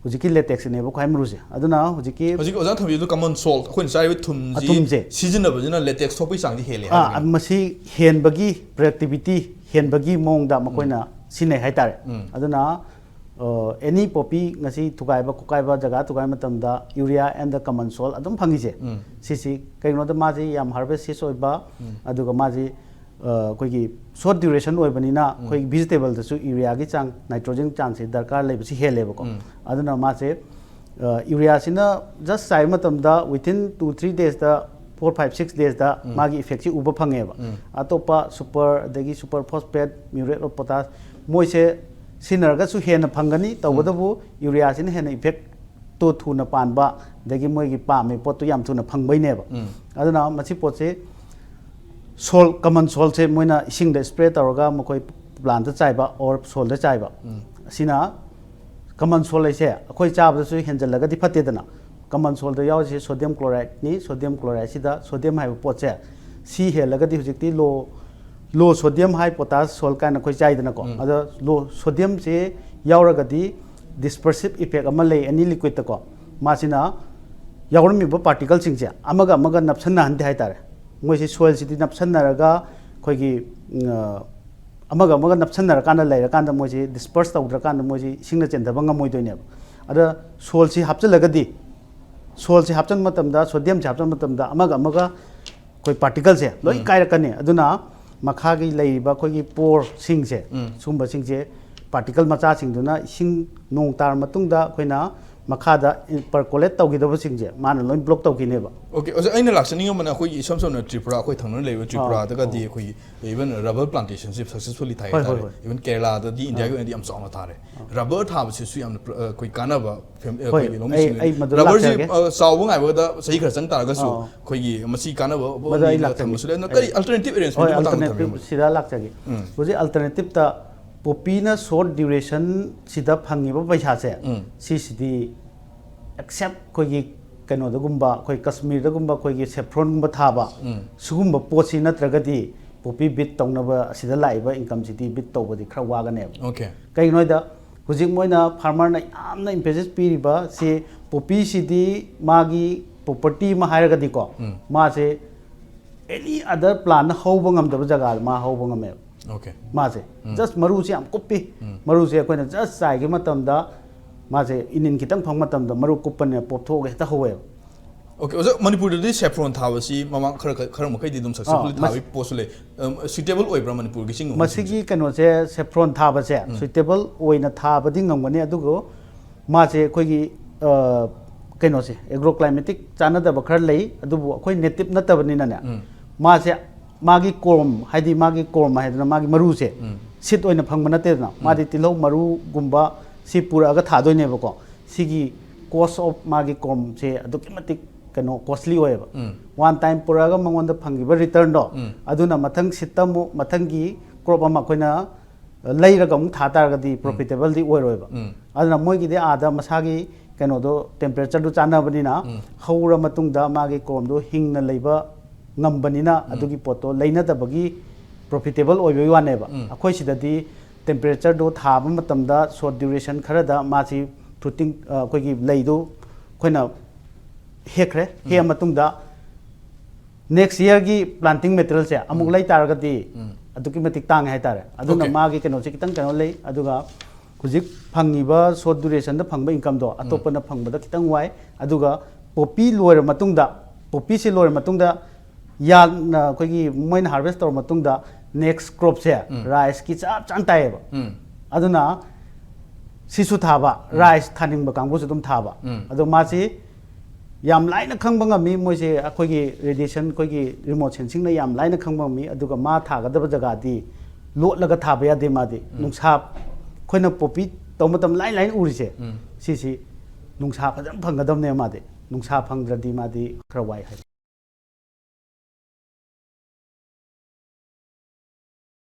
ꯍꯧꯖꯤꯛꯀꯤ ꯂꯦꯇꯦꯛꯁꯁꯤꯅꯦꯕ ꯈ꯭ꯋꯥꯏ ꯃꯔꯨꯁꯦ꯫ ꯑꯗꯨꯅ ꯍꯧꯖꯤꯛꯀꯤ ꯍꯧꯖꯤꯛ ꯑꯣꯖꯥꯅ ꯊꯝꯕꯤꯕꯗꯨ ꯀꯃꯟ ꯁꯣꯜꯠ, ꯑꯩꯈꯣꯏꯅ ꯆꯥꯔꯤꯕ ꯊꯨꯝꯁꯤ ꯑꯊꯨꯝꯁꯦ꯫ ꯁꯤꯖꯤꯟꯅꯕꯁꯤꯅ ꯂꯦꯇꯦꯛꯁ ꯊꯣꯛꯄꯒꯤ ꯆꯥꯡꯁꯤ ꯍꯦꯜꯂꯦ ꯑꯥ, ꯍꯥꯏꯕꯅꯤ꯫ ꯃꯁꯤ ꯍꯦꯟꯕꯒꯤ, ꯄ꯭ꯔꯗꯛꯇꯤꯕꯤꯇꯤ ꯍꯦꯟꯕꯒꯤ ꯃꯑꯣꯡꯗ ꯃꯈꯣꯏꯅ ꯁꯤꯖꯤꯟꯅꯩ ꯍꯥꯏꯇꯥꯔꯦ꯫ ꯑꯗꯨꯅ ꯑꯦꯅꯤ ꯄꯣꯄꯤ ꯉꯁꯤ ꯊꯨꯒꯥꯏꯕ ꯈꯣꯠꯀꯥꯏꯕ, ꯖꯒꯥ ꯊꯨꯒꯥꯏꯕ ꯃꯇꯝꯗ ꯌꯨꯔꯤꯌꯥ ꯑꯦꯟ ꯗ ꯀꯃꯟ ꯁꯣꯜ ꯑꯗꯨꯝ ꯐꯪꯉꯤꯁꯦ꯫ ꯁꯤꯁꯤ ꯀꯩꯒꯤꯅꯣꯗ ꯃꯥꯁꯤ ꯌꯥꯝ ꯍꯥꯔꯕꯦꯁꯤꯁ ꯑꯣꯏꯕ, ꯑꯗꯨꯒ ꯃꯥꯁꯤ ꯑ, ꯑꯩꯈꯣꯏꯒꯤ ꯁꯣꯔꯠ ꯗ꯭ꯌꯨꯔꯦꯁꯟ ꯑꯣꯏꯕꯅꯤꯅ ꯑꯩꯈꯣꯏꯒꯤ ꯚꯤꯖꯤꯇꯦꯕꯜꯗꯁꯨ ꯌꯨꯔꯤꯌꯥꯒꯤ ꯆꯥꯡ, ꯅꯥꯏꯇ꯭ꯔꯣꯖꯟ ꯆꯥꯡꯁꯦ ꯗꯔꯀꯥꯔ ꯂꯩꯕꯁꯤ ꯍꯦꯜꯂꯦꯕꯀꯣ꯫ ꯑꯗꯨꯅ ꯃꯥꯁꯦ, ꯑ, ꯌꯨꯔꯤꯌꯥꯁꯤꯅ ꯖꯁ ꯆꯥꯏꯕ ꯃꯇꯝꯗ within two three days ꯗ, four five six days ꯗ ꯃꯥꯒꯤ ꯏꯐꯦꯛꯁꯤ ꯎꯕ ꯐꯪꯉꯦꯕ꯫ ꯑꯇꯣꯞꯄ ꯁꯨꯄꯔ, ꯑꯗꯒꯤ ꯁꯨꯄꯔ ꯐꯣꯁꯐꯦꯠ, ꯃ꯭ꯌꯨꯔꯦꯠ ꯑꯣꯐ ꯄꯣꯇꯥꯁ, ꯃꯣꯏꯁꯦ ꯁꯤꯖꯤꯟꯅꯔꯒꯁꯨ ꯍꯦꯟꯅ ꯐꯪꯒꯅꯤ, ꯇꯧꯕꯇꯕꯨ ꯌꯨꯔꯤꯌꯥꯁꯤꯅ ꯍꯦꯟꯅ ꯏꯐꯦꯛ ꯇꯣ ꯊꯨꯅ ꯄꯥꯟꯕ, ꯑꯗꯒꯤ ꯃꯣꯏꯒꯤ ꯄꯥꯝꯃꯤ ꯄꯣꯠꯇꯣ ꯌꯥꯝ ꯊꯨꯅ ꯐꯪꯕꯩꯅꯦꯕ꯫ ꯑꯗꯨꯅ ꯃꯁꯤ ꯄꯣꯠꯁꯦ ꯁꯣꯜ, ꯀꯃꯟ ꯁꯣꯜꯁꯦ ꯃꯣꯏꯅ ꯏꯁꯤꯡꯗ ꯁ꯭ꯄ꯭ꯔꯦ ꯇꯧꯔꯒ ꯃꯈꯣꯏ ꯄ꯭ꯂꯥꯟꯇ ꯆꯥꯏꯕ ꯑꯣꯔ ꯁꯣꯜꯗ ꯆꯥꯏꯕ꯫ ꯁꯤꯅ ꯀꯃꯟ ꯁꯣꯜ ꯍꯥꯏꯁꯦ ꯑꯩꯈꯣꯏ ꯆꯥꯕꯗꯁꯨ ꯍꯦꯟꯖꯜꯂꯒꯗꯤ ꯐꯠꯇꯦꯗꯅ꯫ ꯀꯃꯟ ꯁꯣꯜꯗ ꯌꯥꯎꯔꯤꯁꯦ ꯁꯣꯗꯤꯌꯝ ꯀ꯭ꯂꯣꯔꯥꯏꯗꯅꯤ꯫ ꯁꯣꯗꯤꯌꯝ ꯀ꯭ꯂꯣꯔꯥꯏꯗꯁꯤꯗ ꯁꯣꯗꯤꯌꯝ ꯍꯥꯏꯕ ꯄꯣꯠꯁꯦ ꯁꯤ ꯍꯦꯜꯂꯒꯗꯤ ꯍꯧꯖꯤꯛꯇꯤ ꯂꯣ, ꯂꯣ ꯁꯣꯗꯤꯌꯝ ꯍꯥꯏ ꯄꯣꯇꯥꯁ ꯁꯣꯜ ꯀꯥꯏꯅ ꯑꯩꯈꯣꯏ ꯆꯥꯏꯗꯅꯀꯣ꯫ ꯑꯗꯣ ꯂꯣ ꯁꯣꯗꯤꯌꯝꯁꯦ ꯌꯥꯎꯔꯒꯗꯤ ꯗꯤꯁꯄꯔꯁꯤꯞ ꯏꯐꯦꯛ ꯑꯃ ꯂꯩ ꯑꯦꯅꯤ ꯂꯤꯀ꯭ꯋꯤꯠꯇꯀꯣ꯫ ꯃꯥꯁꯤꯅ ꯌꯥꯎꯔꯝꯃꯤꯕ ꯄꯥꯔꯇꯤꯀꯜꯁꯤꯡꯁꯦ ꯑꯃꯒ ꯑꯃꯒ ꯅꯞꯁꯟꯅꯍꯟꯗꯦ ꯍꯥꯏꯇꯥꯔꯦ꯫ ꯃꯣꯏꯁꯤ ꯁꯣꯏꯜꯁꯤꯗꯤ ꯅꯞꯁꯟꯅꯔꯒ ꯑꯩꯈꯣꯏꯒꯤ, ꯎꯝ, ꯑ, ꯑꯃꯒ ꯑꯃꯒ ꯅꯞꯁꯟꯅꯔꯀꯥꯟꯗ ꯂꯩꯔꯀꯥꯟꯗ ꯃꯣꯏꯁꯤ ꯗꯤꯁꯄꯔꯁ ꯇꯧꯗ꯭ꯔꯀꯥꯟꯗ ꯃꯣꯏꯁꯤ ꯏꯁꯤꯡꯅ ꯆꯦꯟꯊꯕ ꯉꯝꯃꯣꯏꯗꯣꯏꯅꯦꯕ꯫ ꯑꯗ ꯁꯣꯜꯁꯤ ꯍꯥꯞꯆꯤꯜꯂꯒꯗꯤ, ꯁꯣꯜꯁꯤ ꯍꯥꯞꯆꯤꯟꯕ ꯃꯇꯝꯗ, ꯁꯣꯗꯤꯌꯝꯁꯤ ꯍꯥꯞꯆꯤꯟꯕ ꯃꯇꯝꯗ ꯑꯃꯒ ꯑꯃꯒ ꯑꯩꯈꯣꯏ ꯄꯥꯔꯇꯤꯀꯜꯁꯦ ꯂꯣꯏ ꯀꯥꯏꯔꯛꯀꯅꯤ꯫ ꯑꯗꯨꯅ ꯃꯈꯥꯒꯤ ꯂꯩꯔꯤꯕ ꯑꯩꯈꯣꯏꯒꯤ ꯄꯣꯔꯁꯤꯡꯁꯦ, ꯁꯨꯝꯕꯁꯤꯡꯁꯦ ꯄꯥꯔꯇꯤꯀꯜ ꯃꯆꯥꯁꯤꯡꯗꯨꯅ ꯏꯁꯤꯡ ꯅꯣꯡ ꯇꯥꯔ ꯃꯇꯨꯡꯗ ꯑꯩꯈꯣꯏꯅ ꯃꯈꯥꯗ ꯄꯔꯀꯣꯂꯦꯠ ꯇꯧꯈꯤꯗꯕꯁꯤꯡꯁꯦ ꯃꯥꯅ ꯂꯣꯏ ꯕ꯭ꯂꯣꯛ ꯇꯧꯈꯤꯅꯦꯕ꯫ ꯑꯣꯀꯦ ꯑꯣꯖꯥ, ꯑꯩꯅ ꯂꯥꯛꯆꯅꯤꯡꯉꯝꯕꯅ ꯑꯩꯈꯣꯏꯒꯤ ꯏꯁꯝ ꯁꯝꯅ ꯇ꯭ꯔꯤꯄꯨꯔꯥ, ꯑꯩꯈꯣꯏ ꯊꯪꯅꯅ ꯂꯩꯕ ꯇ꯭ꯔꯤꯄꯨꯔꯥꯗꯒꯗꯤ ꯑꯩꯈꯣꯏꯒꯤ ꯏꯚꯟ ꯔꯕꯔ ꯄ꯭ꯂꯥꯟꯇꯦꯁꯟꯁꯦ ꯁꯛꯁꯦꯁꯐꯨꯜꯂꯤ ꯊꯥꯏ ꯍꯣꯏ, ꯍꯥꯏꯇꯥꯔꯦ꯫ ꯍꯣꯏ, ꯍꯣꯏ꯫ ꯏꯚꯟ ꯀꯦꯔꯂꯥꯗꯗꯤ ꯏꯟꯗꯤꯌꯥꯒꯤ ꯑꯣꯏꯅꯗꯤ ꯌꯥꯝ ꯆꯥꯎꯅ ꯊꯥꯔꯦ꯫ ꯔꯕꯔ ꯊꯥꯕꯁꯤꯁꯨ ꯌꯥꯝꯅ ꯄ꯭ꯔ- ꯑꯩꯈꯣꯏ ꯀꯥꯟꯅꯕ ꯐꯦꯝ- ꯍꯣꯏ, ꯑꯩꯈꯣꯏꯒꯤ ꯑꯩ- ꯂꯧꯃꯤꯁꯤꯡ ꯑꯩ ꯃꯗꯨ ꯔꯕꯔꯁꯤ ꯂꯥꯛꯆꯔꯒꯦ꯫ ꯑ, ꯆꯥꯎꯕ ꯉꯥꯏꯕꯗ ꯆꯍꯤ ꯈꯔ ꯆꯪ ꯇꯥꯔꯒꯁꯨ ꯑꯥ꯫ ꯑꯩꯈꯣꯏꯒꯤ ꯃꯁꯤ ꯀꯥꯟꯅꯕ ꯃꯗꯨ ꯑꯩ ꯑꯣꯏꯅ ꯂꯥꯛꯆꯒꯦ꯫ ꯊꯝꯕꯁꯨ ꯂꯩ꯫ ꯑꯗꯨꯅ ꯑꯩ- ꯀꯔꯤ ꯑꯜꯇꯔꯅꯦꯇꯤꯞ ꯍꯣꯏ, ꯑꯦꯔꯦꯟꯖꯃꯦꯟꯒꯤ ꯃꯇꯥꯡꯗ ꯑꯜꯇꯔꯅꯦꯇꯤꯞ ꯊꯝꯕꯤꯔꯝꯕꯁꯦ? ꯁꯤꯗ ꯂꯥꯛꯆꯒꯦ꯫ ꯎꯝ꯫ ꯍꯧꯖꯤꯛ ꯑꯜꯇꯔꯅꯦꯇꯤꯞꯇ ꯄꯣꯄꯤꯅ ꯁꯣꯔꯠ ꯗ꯭ꯌꯨꯔꯦꯁꯟꯁꯤꯗ ꯐꯪꯉꯤꯕ ꯄꯩꯁꯥꯁꯦ ꯎꯝ꯫ ꯁꯤꯁꯤꯗꯤ ꯑꯦꯛꯁꯦꯞ ꯑꯩꯈꯣꯏꯒꯤ ꯀꯩꯅꯣꯗꯒꯨꯝꯕ, ꯑꯩꯈꯣꯏ ꯀꯁꯃꯤꯔꯗꯒꯨꯝꯕ ꯑꯩꯈꯣꯏꯒꯤ ꯁꯦꯐ꯭ꯔꯣꯟꯒꯨꯝꯕ ꯊꯥꯕ, ꯎꯝ꯫ ꯁꯤꯒꯨꯝꯕ ꯄꯣꯠꯁꯤ ꯅꯠꯇ꯭ꯔꯒꯗꯤ ꯄꯣꯄꯤ ꯕꯤꯠ ꯇꯧꯅꯕ ꯑꯁꯤꯗ ꯂꯥꯛꯏꯕ ꯏꯟꯀꯝꯁꯤꯗꯤ ꯕꯤꯠ ꯇꯧꯕꯗꯤ ꯈꯔ ꯋꯥꯒꯅꯦꯕ꯫ ꯑꯣꯀꯦ꯫ ꯀꯩꯒꯤꯅꯣ ꯍꯥꯏꯗ ꯍꯧꯖꯤꯛ ꯃꯣꯏꯅ ꯐꯥꯔꯃꯔꯅ ꯌꯥꯝꯅ ꯏꯝꯐꯦꯁꯤꯁ ꯄꯤꯔꯤꯕ ꯁꯤ ꯄꯣꯄꯤꯁꯤꯗꯤ ꯃꯥꯒꯤ ꯄ꯭ꯔꯣꯄꯔꯇꯤ ꯑꯃ ꯍꯥꯏꯔꯒꯗꯤꯀꯣ, ꯎꯝ꯫ ꯃꯥꯁꯦ ꯑꯦꯅꯤ ꯑꯗꯔ ꯄ꯭ꯂꯥꯟꯅ ꯍꯧꯕ ꯉꯝꯗꯕ ꯖꯒꯥꯗ ꯃꯥ ꯍꯧꯕ ꯉꯝꯃꯦꯕ꯫ ꯑꯣꯀꯦ꯫ ꯃꯥꯁꯦ ꯎꯝ꯫ ꯖꯁ ꯃꯔꯨꯁꯦ ꯌꯥꯝ ꯀꯨꯞꯄꯤ꯫ ꯎꯝ꯫ ꯃꯔꯨꯁꯦ ꯑꯩꯈꯣꯏꯅ ꯖꯁ ꯆꯥꯏꯈꯤꯕ ꯃꯇꯝꯗ ꯃꯥꯁꯦ ꯏꯅꯤꯟ ꯈꯤꯇꯪ ꯐꯪꯕ ꯃꯇꯝꯗ ꯃꯔꯨ ꯀꯨꯞꯄꯅꯤꯅ ꯄꯣꯞꯊꯣꯛꯑꯒ ꯍꯦꯛꯇ ꯍꯧꯋꯦꯕ꯫ ꯑꯣꯀꯦ ꯑꯣꯖꯥ, ꯃꯅꯤꯄꯨꯔꯗꯗꯤ ꯁꯦꯐ꯭ꯔꯣꯟ ꯊꯥꯕꯁꯤ ꯃꯃꯥꯡ ꯈꯔ ꯈꯔ ꯃꯈꯩꯗꯤ ꯑꯗꯨꯝ ꯁꯛꯁꯦꯁꯐꯨꯜꯂꯤ ꯑꯥ, ꯃꯁꯤ- ꯊꯥꯕꯒꯤ ꯄꯣꯠꯁꯨ ꯂꯩ꯫ ꯁꯨꯏꯇꯦꯕꯜ ꯑꯣꯏꯕ꯭ꯔꯥ ꯃꯅꯤꯄꯨꯔꯒꯤ ꯆꯤꯡꯒꯨꯝꯕ? ꯃꯁꯤꯒꯤ ꯀꯩꯅꯣꯁꯦ, ꯁꯦꯐ꯭ꯔꯣꯟ ꯊꯥꯕꯁꯦ ꯎꯝ꯫ ꯁꯨꯏꯇꯦꯕꯜ ꯑꯣꯏꯅ ꯊꯥꯕꯗꯤ ꯉꯝꯒꯅꯤ, ꯑꯗꯨꯕꯨ ꯃꯥꯁꯦ ꯑꯩꯈꯣꯏꯒꯤ ꯑ, ꯀꯩꯅꯣꯁꯦ, ꯑꯦꯒ꯭ꯔꯣ ꯀ꯭ꯂꯥꯏꯃꯦꯇꯤꯛ ꯆꯥꯟꯅꯗꯕ ꯈꯔ ꯂꯩ, ꯑꯗꯨꯕꯨ ꯑꯩꯈꯣꯏ ꯅꯦꯇꯤꯞ ꯅꯠꯇꯕꯅꯤꯅꯅꯦ, ꯎꯝ꯫ ꯃꯥꯁꯦ ꯃꯥꯒꯤ ꯀꯣꯔꯝ, ꯍꯥꯏꯗꯤ ꯃꯥꯒꯤ ꯀꯣꯔꯝ ꯍꯥꯏꯗꯅ ꯃꯥꯒꯤ ꯃꯔꯨꯁꯦ ꯎꯝ꯫ ꯁꯤꯠ ꯑꯣꯏꯅ ꯐꯪꯕ ꯅꯠꯇꯦꯗꯅ, ꯃꯥꯗꯤ ꯇꯤꯜꯍꯧ ꯃꯔꯨꯒꯨꯝꯕ ꯁꯤ ꯄꯨꯔꯛꯑꯒ ꯊꯥꯗꯣꯏꯅꯦꯕꯀꯣ꯫ ꯁꯤꯒꯤ ꯀꯣꯁ ꯑꯣꯐ ꯃꯥꯒꯤ ꯀꯣꯔꯝꯁꯦ ꯑꯗꯨꯛꯀꯤ ꯃꯇꯤꯛ ꯀꯩꯅꯣ ꯀꯣꯁꯂꯤ ꯑꯣꯏꯌꯦꯕ꯫ ꯎꯝ꯫ ꯋꯥꯟ ꯇꯥꯏꯝ ꯄꯨꯔꯛꯑꯒ ꯃꯉꯣꯟꯗ ꯐꯪꯈꯤꯕ ꯔꯤꯇꯔꯟꯗꯣ, ꯎꯝ꯫ ꯑꯗꯨꯅ ꯃꯊꯪ ꯁꯤꯠꯇ ꯑꯃꯨꯛ ꯃꯊꯪꯒꯤ ꯀ꯭ꯔꯣꯞ ꯑꯃ ꯑꯩꯈꯣꯏꯅ ꯂꯩꯔꯒ ꯑꯃꯨꯛ ꯊꯥ ꯇꯥꯔꯒꯗꯤ ꯄ꯭ꯔꯣꯐꯤꯇꯦꯕꯜꯗꯤ ꯑꯣꯏꯔꯣꯏꯕ꯫ ꯎꯝ꯫ ꯑꯗꯨꯅ ꯃꯣꯏꯒꯤꯗꯤ ꯑꯥꯗ ꯃꯁꯥꯒꯤ ꯀꯩꯅꯣꯗꯣ, ꯇꯦꯝꯄꯔꯦꯆꯔꯗꯨ ꯆꯥꯟꯅꯕꯅꯤꯅ, ꯎꯝ꯫ ꯍꯧꯔ ꯃꯇꯨꯡꯗ ꯃꯥꯒꯤ ꯀꯣꯔꯝꯗꯣ ꯍꯤꯡꯅ ꯂꯩꯕ ꯉꯝꯕꯅꯤꯅ, ꯎꯝ꯫ ꯑꯗꯨꯒꯤ ꯄꯣꯠꯇꯣ ꯂꯩꯅꯗꯕꯒꯤ ꯄ꯭ꯔꯣꯐꯤꯇꯦꯕꯜ ꯑꯣꯏꯕꯒꯤ ꯋꯥꯅꯦꯕ꯫ ꯎꯝ꯫ ꯑꯩꯈꯣꯏ ꯁꯤꯗꯗꯤ ꯇꯦꯝꯄꯔꯦꯆꯔꯗꯣ ꯊꯥꯕ ꯃꯇꯝꯗ ꯁꯣꯔꯠ ꯗ꯭ꯌꯨꯔꯦꯁꯟ ꯈꯔꯗ ꯃꯥꯁꯤ ꯐ꯭ꯔꯨꯇꯤꯡ, ꯑ, ꯑꯩꯈꯣꯏꯒꯤ ꯂꯩꯗꯨ ꯑꯩꯈꯣꯏꯅ ꯍꯦꯛꯈ꯭ꯔꯦ꯫ ꯍꯦꯛꯑ ꯃꯇꯨꯡꯗ ꯅꯦꯛꯁ ꯌꯔꯒꯤ ꯄ꯭ꯂꯥꯟꯇꯤꯡ ꯃꯦꯇꯔꯤꯌꯦꯜꯁꯦ ꯑꯃꯨꯛ ꯂꯩ ꯇꯥꯔꯒꯗꯤ ꯎꯝ꯫ ꯑꯗꯨꯛꯀꯤ ꯃꯇꯤꯛ ꯇꯥꯡꯉꯦ ꯍꯥꯏꯇꯥꯔꯦ꯫ ꯑꯗꯨꯅ ꯑꯣꯀꯦ꯫ ꯃꯥꯒꯤ ꯀꯩꯅꯣꯁꯦ ꯈꯤꯇꯪ ꯀꯩꯅꯣ ꯂꯩ꯫ ꯑꯗꯨꯒ ꯍꯧꯖꯤꯛ ꯐꯪꯉꯤꯕ ꯁꯣꯔꯠ ꯗ꯭ꯌꯨꯔꯦꯁꯟꯗ ꯐꯪꯕ ꯏꯟꯀꯝꯗꯣ ꯑꯇꯣꯞꯄꯅ ꯐꯪꯕꯗ ꯈꯤꯇꯪ ꯋꯥꯏ꯫ ꯑꯗꯨꯒ ꯄꯣꯄꯤ ꯂꯣꯏꯔ ꯃꯇꯨꯡꯗ, ꯄꯣꯄꯤꯁꯦ ꯂꯣꯏꯔ ꯃꯇꯨꯡꯗ ꯌꯥꯝꯅ ꯑꯩꯈꯣꯏꯒꯤ ꯃꯣꯏꯅ ꯍꯥꯔꯚꯦꯁ ꯇꯧꯔ ꯃꯇꯨꯡꯗ ꯅꯦꯛꯁ ꯀ꯭ꯔꯣꯞꯁꯦ ꯎꯝ꯫ ꯔꯥꯏꯁꯀꯤ ꯆꯞ ꯆꯥꯅ ꯇꯥꯏꯌꯦꯕ꯫ ꯎꯝ꯫ ꯑꯗꯨꯅ ꯁꯤꯁꯨ ꯊꯥꯕ, ꯔꯥꯏꯁ ꯊꯥꯅꯤꯡꯕ ꯀꯥꯡꯕꯨꯁꯨ ꯑꯗꯨꯝ ꯊꯥꯕ꯫ ꯎꯝ. ꯑꯗꯣ ꯃꯥꯁꯤ ꯌꯥꯝ ꯂꯥꯏꯅ ꯈꯪꯕ ꯉꯝꯃꯤ꯫ ꯃꯣꯏꯁꯦ ꯑꯩꯈꯣꯏꯒꯤ ꯔꯦꯗꯤꯌꯦꯁꯟ, ꯑꯩꯈꯣꯏꯒꯤ ꯔꯤꯃꯣꯠ ꯁꯦꯟꯁꯤꯡꯅ ꯌꯥꯝ ꯂꯥꯏꯅ ꯈꯪꯕ ꯉꯝꯃꯤ꯫ ꯑꯗꯨꯒ ꯃꯥ ꯊꯥꯒꯗꯕ ꯖꯒꯥꯗꯤ ꯂꯣꯠꯂꯒ ꯊꯥꯕ ꯌꯥꯗꯦ꯫ ꯃꯥꯗꯤ ꯅꯨꯡꯁꯥ, ꯑꯩꯈꯣꯏꯅ ꯄꯣꯄꯤ ꯇꯧꯕ ꯃꯇꯝ ꯂꯥꯏ ꯂꯥꯏꯅ ꯎꯔꯤꯁꯦ, ꯎꯝ. ꯁꯤꯁꯤ ꯅꯨꯡꯁꯥ ꯐꯖꯅ ꯐꯪꯒꯗꯕꯅꯦ꯫ ꯃꯥꯗꯤ ꯅꯨꯡꯁꯥ ꯐꯪꯗ꯭ꯔꯗꯤ ꯃꯥꯗꯤ ꯈꯔ ꯋꯥꯏ ꯍꯥꯏ꯫